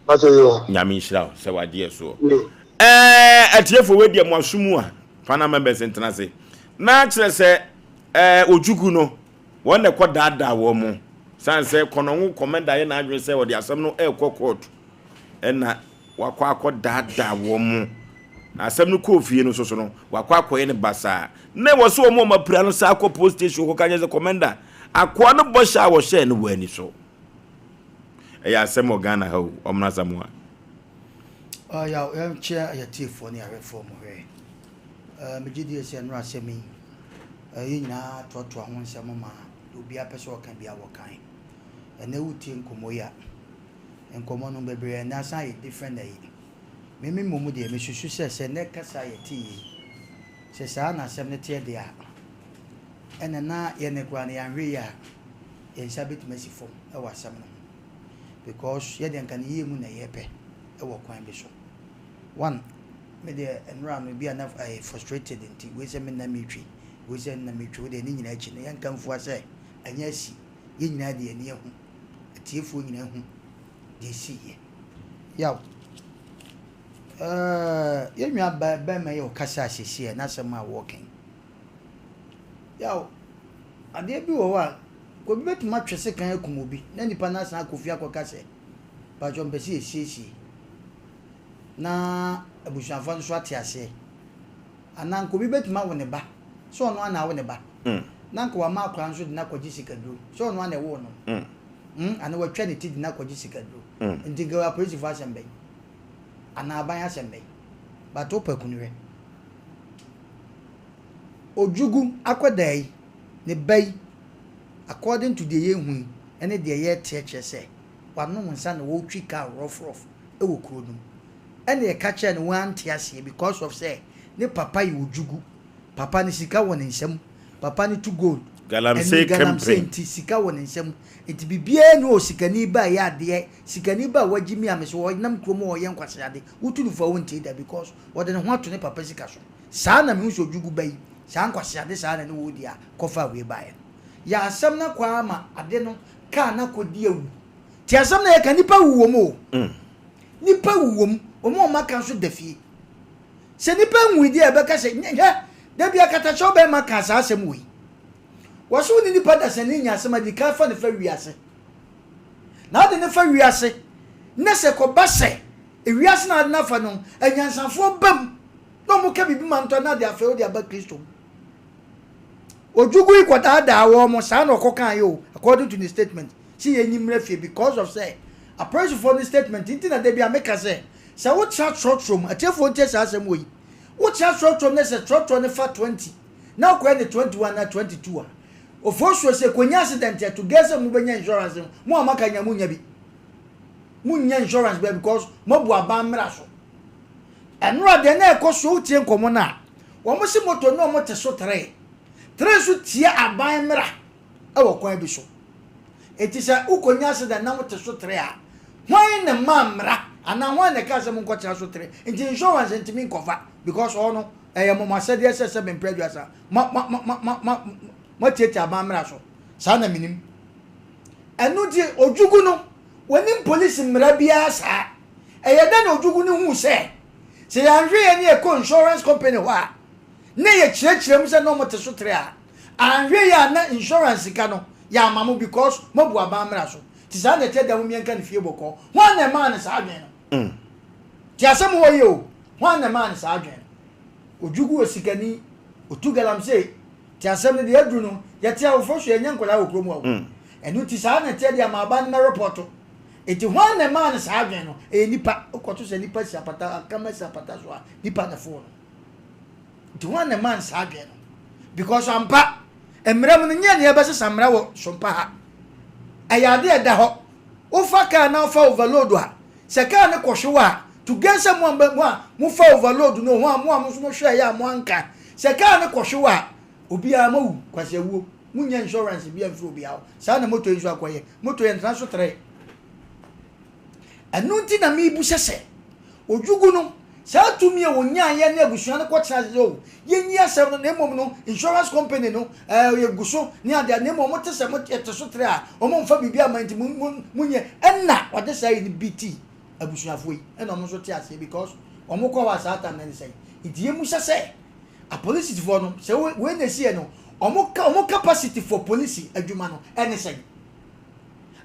Mpakyɛ yoo. Nyame nhyira wo sɛ wagye yɛ soɔ. Ɛɛ atiefoɔ wei deɛ mo aso mu a Panel members ntena ase. Na kyerɛ sɛ ɛɛ Ojukwu no, wɔn na ɛkɔ daadaa wɔn mo. San sɛ Kɔnɔngo kɔmɛnda ayɛ n'adwene sɛ ɔde asɛm no ɛrekɔ court. Ɛna wakɔ akɔ daadaa wɔn mo. Na asɛm no kɔɔ fie no soso no, wakɔ akɔyɛ no basaa. Na ɛwɔ sɛ wɔn a wɔapira no saa kɔ police station kɔka kyerɛ sɛ kɔmɛnda, akoa no bɔhyɛ a wɔhyɛɛ no wɔ ani so. Ɛyɛ asɛm wɔ Ghana ha o, Ɔmena Asamoah. Yaw, yɛnkyea yɛtiefoɔ ne ahwɛfoɔ mo hwɛ. Eh, megye die sɛ nnora asɛm yi, eh, yɛn nyinaa toatoa ho nsɛm ma deɛ obiara pɛ sɛ ɔka biara wɔkae. Ɛnɛ wotie nkɔmmɔ yi a, nkɔmmɔ no bebree ɛnɛ asan ayɛ different ayi. Me me mmom deɛ mesusu sɛ sɛ nnɛ kasa a yɛte yi, sɛ saa na asɛm no teɛ deɛ a, ɛna na yɛne koraa no yɛanhwɛ yi a, yɛn nsa bɛtumi asi fam wɔ asɛm no ho. Because yɛdeɛ nka ne yie mu na yɛpɛ wɔ kwan bi so. One, Me deɛ nnora no ebi a na ɛyɛ frustrated nti wei sɛ me nna metwi, wei sɛ nna metwi, wo deɛ ne nyinaa akyi no yɛnka mfua sɛ ɛnyɛ asi, yɛn nyinaa de yɛn ani ahu, atiefoɔ nyinaa ahu deɛ ɛsiiɛ. Yaw, ɛɛ yɛn nua bɛrima yi a ɔkasa seesei a n'asɛm a wɔreka yi, yaw, adeɛ bi wɔ hɔ a obi bɛtumi atwe sekan akum obi na nipa no asan akɔ fie akɔka sɛ, mpakyɛw mpɛ sɛ yɛsiesie. na abusuafoɔ no nso ate aseɛ. Anaa anka obi bɛtumi awo ne ba, sɛ ɔno ara na awo ne ba, na anka wama akwadaa nso de no akɔgye sikaduro, sɛ ɔno ara na ɛwoo no, mm, anaa watwa ne ti de no akɔgye sikaduro. Nti nka apolisifoɔ asɛm bɛn? Anaa aban asɛm bɛn? But wopɛ kunu hwɛ. Odwugu akwadaa yi, ne ba yi, according to deɛ yɛhu yi, ɛne deɛ yɛteɛ kyerɛ sɛ, wanom nsa na ɔretwi kaa rough rough. wɔ kuro no mu ɛna yɛka kyerɛɛ no wante aseɛ because of sɛ ne papa yɛ odwugu papa no sika wɔ ne nsam papa no tu gold Galamsey ɛne galamsey kemping. nti sika wɔ ne nsam nti biribiara ni hɔ sikani ba ɛyɛ adeɛ sikani ba a wagye mi a mesɛ ɔnam kurom a ɔyɛ nkwaseade wotu no fo a wontie da because ɔde ne ho ato ne papa sika so saa na mehu sɛ odwugu ba yi saa nkwaseade saa na ne wɔdi a kɔfa wei baeɛ no yɛ asɛm no akɔ ara ma ade no kaa no akɔdi awu Ti asɛm na yɛka nipa wu wɔm o. Nipa wu wɔm. Wɔn a wɔn aka nso da fie. Sɛ nipa nwui deɛ ɛbɛka sɛ hwɛ dabi akatakyɛw bɛrima ka saa asɛm wei. Wɔso wo ne nipa dasani nya asɛm adi kan fa ne fa wiase. Na ade ne fa wiase na sɛ kɔba sɛ ewiase na ade nafa no anyansafoɔ bam na wɔn ka biribi ma ntɔ na ade afei wode aba Kristo mu. Odwugu yi kɔdaadaa wɔn saa na ɔkɔ kan yɛ o according to the statement. Se yɛnyi mmra fie because of sɛ apolisifoɔ no statement nti na dabia meka sɛ sɛ wotra trɔtrɔ mu atiefoɔ ntie saa asɛm wɔ yi wotra trɔtrɔ mu na sɛ trɔtrɔ no fa 20 na wokɔyɛ ne 21 na 22 a ofosuo sɛ kɔnya accident a to gɛ sɛ mobɛnya insurance no mo a maka nya monya bi monya insurance bia because moabu aban mmra so ɛnora deɛ na ɛkɔ so wotie nkɔmmɔ no a wɔn se moto ne wɔn te so tere tere nso tie aban mmra wɔ kwan bi so. Enti sɛ wokonya accident na wote so tere a, hwan na ɛmaa mmara anaa hwan na ɛkaa sɛ monkɔtena so tere? Nti insurance ntumi nkɔfa because ɔno. Ɛyɛ mo mo asɛdeɛ sɛ sɛ mempɛ aduasa. Mo mo mo mo mo mo moatiatia aban mmara so. Saa na menim. Ɛno nti Odwugu no, wɔnim polisi mmara biara saa. Ɛyɛ dɛn na Odwugu no huu sɛ, sɛ yɛanhwɛ yɛn ne yɛkɔ insurance company hɔ a, na yɛkyerɛkyerɛ mu sɛ na wɔte so tere a, anhwɛ yie a na insurance sika no yɛama mo because moabu aban mmara so. Nti saa na ɛteɛ da mommie nka no fie bɔkɔɔ. Hwan na ɛmaa no saa adwene no? Te asɛm wɔ yie o. Hwan na ɛmaa no saa adwene no? Odwugu osikani, otu galamsey. Te asɛm no deɛ aduru no, yɛte awofoɔ so yɛnyɛ nkwadaa wɔ kurom ha o. Ɛno nti saa na ɛteɛ deɛ ama aban no mɛrepɔto. Nti hwan na ɛmaa no saa adwene no? Ɛyɛ nipa. Wokɔto sɛ nipa si apata, akama si apata so a, nipa na ɛfoo no. Nti hwan na ɛmaa no saa adwene no? Because ampa, mmara mu no nyɛ nea ɛbɛsesa mmara wɔ sompa ha. Ɛyɛ ade a ɛda hɔ. Wofa kaa na wofa overload a, sɛ kaa no kɔhwe wo a, to gain sɛ mo a mo a mofa overload no, ho a mo a mo nso mohwɛeɛ a moanka, sɛ kaa no kɔhwe wo a, obiara moawu, kwasi awuo. Monnya insurance biara mfiri obiara hɔ. Saa na moto yi nso akɔyɛ. Moto yɛ ntena so tere. Ɛno nti na merebisa sɛ, Odwugu no, saa tumi a wɔnyaeɛ ne abusua no kɔtena ase sɛ, oh, yɛnyi asɛm no, na mmom no, insurance company no, ɛɛ, yɛgu so ne adeɛ, na mmom wɔte sɛ yɛte so tere a, wɔmfa biribi ama nti mo, mo, monyɛ. Ɛnna wɔde saa yi no bi ti abusuafoɔ yi, ɛnna wɔn nso te aseɛ because wɔn kɔ hɔ a saa tam no ne sɛn. Nti yɛmmusa sɛ, apolisifoɔ no, sɛ wei na ɛsiiɛ no, wɔn, wɔn capacity for polisi adwuma no ɛne sɛn?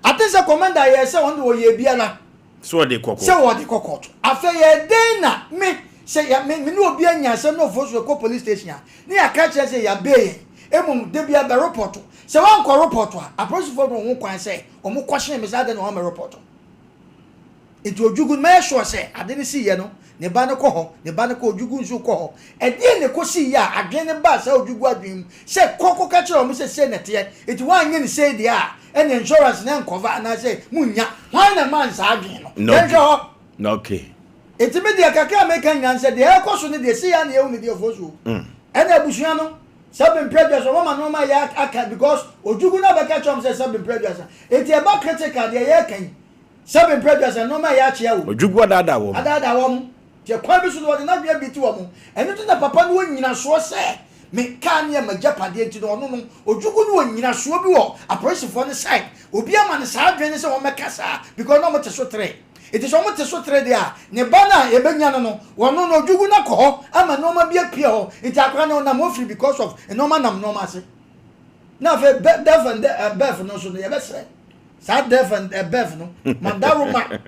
Ate sɛ commander yɛɛ sɛ ɔno de ɔyɛɛ biara. Sɛ ɔde kɔ Sɛ ɔde kɔ court. Afei yɛ dɛn na me sɛ yɛ me me ne obi anya asɛm na ɔfo so kɔ police station a ne yɛaka kyerɛ sɛ yɛabee yɛn. Mmom da biara bɛ report. Sɛ wankɔ report a apolisifoɔ no wɔ ho kwan sɛ wɔn kɔhyɛn me sɛ adɛn na wɔammɛ report. Nti Odwugu no mɛyɛ sure sɛ ade no siiɛ no ne ba no kɔ hɔ, ne ba no kɔ, Odwugu nso kɔ hɔ. Ɛdeɛn na ɛkɔsiiɛ a adwene no baa saa Odwugu adwene mu sɛ kɔ kɔka kyerɛ wɔn sɛ sei na ɛteɛ, nti woanyɛ no sei deɛ a ɛnneɛ insurance no ɛnkɔva anaasɛ monnya. Hwan na ɛmaa no saa adwene no? Yɛnhwɛ hɔ. Okay. Nti me deɛ kakra a meka nyinaa ne sɛ deɛ ɛrekɔ so no deɛ sei ara na yɛhu no deɛ Ofosuo ɛne abusua no sɛ bemprɛ aduasa wɔn ama nneɛma yɛ aka because Odwugu no abɛka kyerɛ wɔn sɛ sɛ bemprɛ aduasa nti ɛba critical deɛ yɛreka yi Sɛbe mprɛ aduasa nnoɔma a ɛyɛ akyea o. Odwugu adaadaa wɔn. Adaadaa wɔn. Nti ɛkwan bi so no wɔde n'adwene abiti wɔn. Ɛno nti na papa no wɔ nyinasoɔ sɛ me kaa no yɛ m'agyapadeɛ nti no ɔno no Odwugu no wɔ nyinasoɔ bi wɔ apolisifoɔ no side. Obi ama no saa adwene no sɛ wɔmmɛka saa because na wɔte so tere. Nti sɛ wɔte so tere deɛ a ne ba no a yɛbɛnya no no ɔno no Odwugu no akɔ hɔ ama nnoɔma bi apue hɔ nti akwadaa no ɔnam hɔ firi because of nnoɔma nam nnoɔma ase. Na afei death and birth no nso no yɛbɛsrɛ. Saa death and eh, birth no madaroma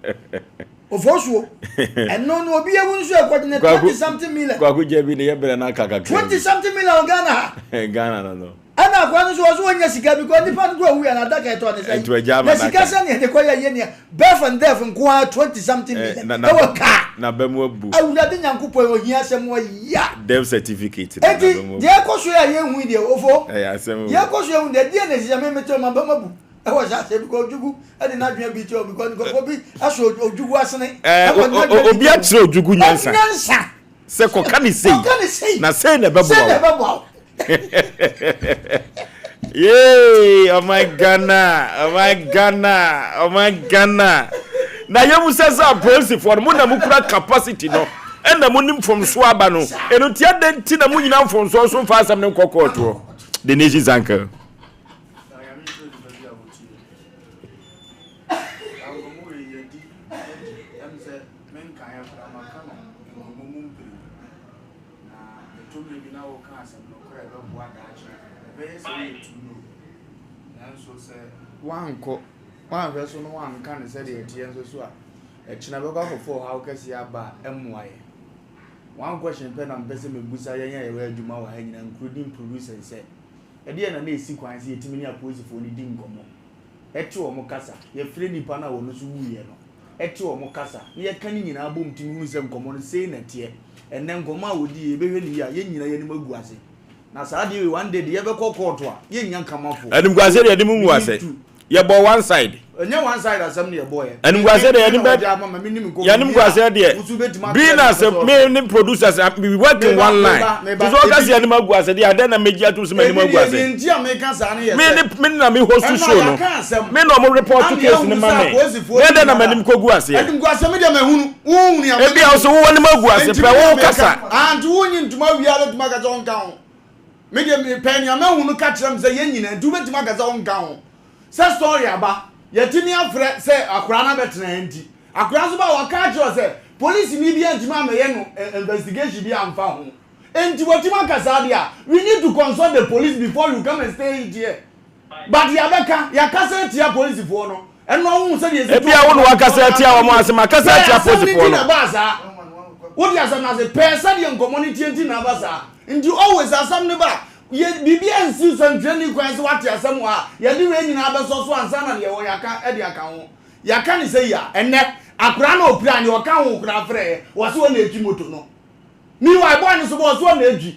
ofosuo ɛno no obi ewu nso ɛkɔ gyina 20 something million. Kwaku gya bi ne yɛ brɛ na aka kakra. 20 something million wɔ Ghana ha. Ghana no no. Ɛna akwa no nso wɔso wɔnya sika bi kɔ nipa no kɔ owu yɛ na adaka ɛtɔ ne sɛ. Na sika sɛ ne yɛde kɔ yɛ yɛ nea birth and death nko ara 20 something eh, million ɛwɔ kaa. Na bɛ mu abu. Awurade Nyankopɔn ohia sɛ mo ya. Death certificate. Eti deɛ ɛkɔ so yɛ a yɛn hu deɛ ofo. Ɛyɛ asɛm o. Deɛ ɛkɔ so yɛ hu deɛ deɛ na esi sɛ me mete ɔma bɛ mu abu. Ɛwɔ hyɛ aseɛ because Odwugu de n'adwene bi kyerɛ because nkurɔfoɔ bi asɔ Odwugu asene. Ɛɛ obi akyerɛ Odwugu nyansa. Nyansa. Sɛ kɔka ne sei. Kɔka ne sei. Na sei na ɛbɛboa wo. Sei na ɛbɛboa wo. Yay, ɔman Ghana, ɔman Ghana, ɔman Ghana. Na yɛn mu sɛ sɛ apolisifoɔ no, mo na mo kura capacity no, ɛna mo nim mfomsoɔ aba no. Ɛno nti adɛn nti na mo nyina mfomsoɔ so mfa asɛm no nkɔ kɔɔtoɔ? The nation's uncle. Na Nyame nhyira onipa bi a ɔtie. Saa nkɔmmɔ wei yɛadi adi ɛm sɛ menkaeɛ koraa maka no nkɔmmɔ mu mprenu. Na ɛtɔ mmerɛ bi na woka asɛm no korɛ ɛbɛboa daakye. Ɛbɛyɛ sɛ woyɛ too no. Nanso sɛ woankɔ woanhwɛ so na woanka no sɛdeɛ ɛteɛ nso so a, ɛkyena bɛkɔ akɔfa ɔhaw kɛseɛ aba a ɛmmoa yɛn. One question pɛ na mepɛ sɛ mebusa yɛn a yɛwɔ adwuma wɔ ha nyinaa including producers sɛ, Ɛdeɛn na na ɛsi kwan sɛ yɛtumi ne apolisifoɔ no di nkɔmmɔ, te wɔn kasa, yɛfrɛ nnipa no a wɔn nso wuiɛ no, te wɔn kasa, na yɛka ne nyinaa bom tumi hunu sɛ nkɔmmɔ no sei na ɛteɛ. Ɛnnɛ nkɔmmɔ a wɔdiiɛ, yɛbɛhwɛ no yie a, yɛn nyinaa yɛn anim agu ase. Na saa adeɛ wei, one day deɛ yɛbɛkɔ kɔɔto a, yɛnnya nkamafoɔ. Animguaseɛ deɛ yɛde mu ngu ase. Yɛbɔ one side. Ɛnyɛ one side asɛm na yɛbɔ yɛ. Animguaseɛ deɛ yɛne bɛ yɛnimguaseɛ deɛ being as a me ne producers ah, we work in one line. Te sɛ ɔka sɛ yɛnim agu ase deɛ adɛn na megye atom sɛ m'anim agu ase. Me ne me na me host show no. Me na ɔmo report case no ma me. Me adɛn na m'anim kɔ gu aseɛ. Animguaseɛ me deɛ mahunu. Wohunu a Ebi a wo sɛ wowɔ anim agu ase pɛ wo kasa. Nti wonyi ntoma wie a bɛtumi aka sɛ ɔnka ho. Me deɛ mepɛ nea mahu no ka kyerɛ me sɛ yɛn nyinaa nti wobɛtumi aka sɛ wonka ho sɛ story aba yɛtumi afrɛ sɛ akoraa no abɛtena ha nti akoraa nso ba a waka akyerɛ wo sɛ polisini bi antumi amɛyɛ no investigation bi amfa ho nti watumi aka saa deɛ a we need to consult the police before you come and stay it here But yɛabɛka, yɛakasa atia polisifoɔ no. Ɛno wohu sɛdeɛ ɛsi Ebia wo na woakasa atia wɔn ase, makasa atia Pɛɛ asɛm no polisifoɔ nti no. na ɛbaa saa. Wote asɛm no ase? Pɛɛ sɛdeɛ nkɔmmɔ no teɛ nti na aba saa. Nti always asɛm no ba a, yɛ, biribi ansi sɛnkyerɛnni kwan sɛ woate asɛm wɔ ha a, yɛde wei nyinaa bɛsɔ so ansa na deɛ ɛwɔ yɛaka de aka ho. Yɛaka no sɛi a, ɛnnɛ, akwadaa no a ɔpirae no, deɛ ɔka ho koraa frɛeɛ, wɔse ɔna ɛtwi moto no. Meanwhile, boy no nso bɔ, ɔse ɔna ɛtwi.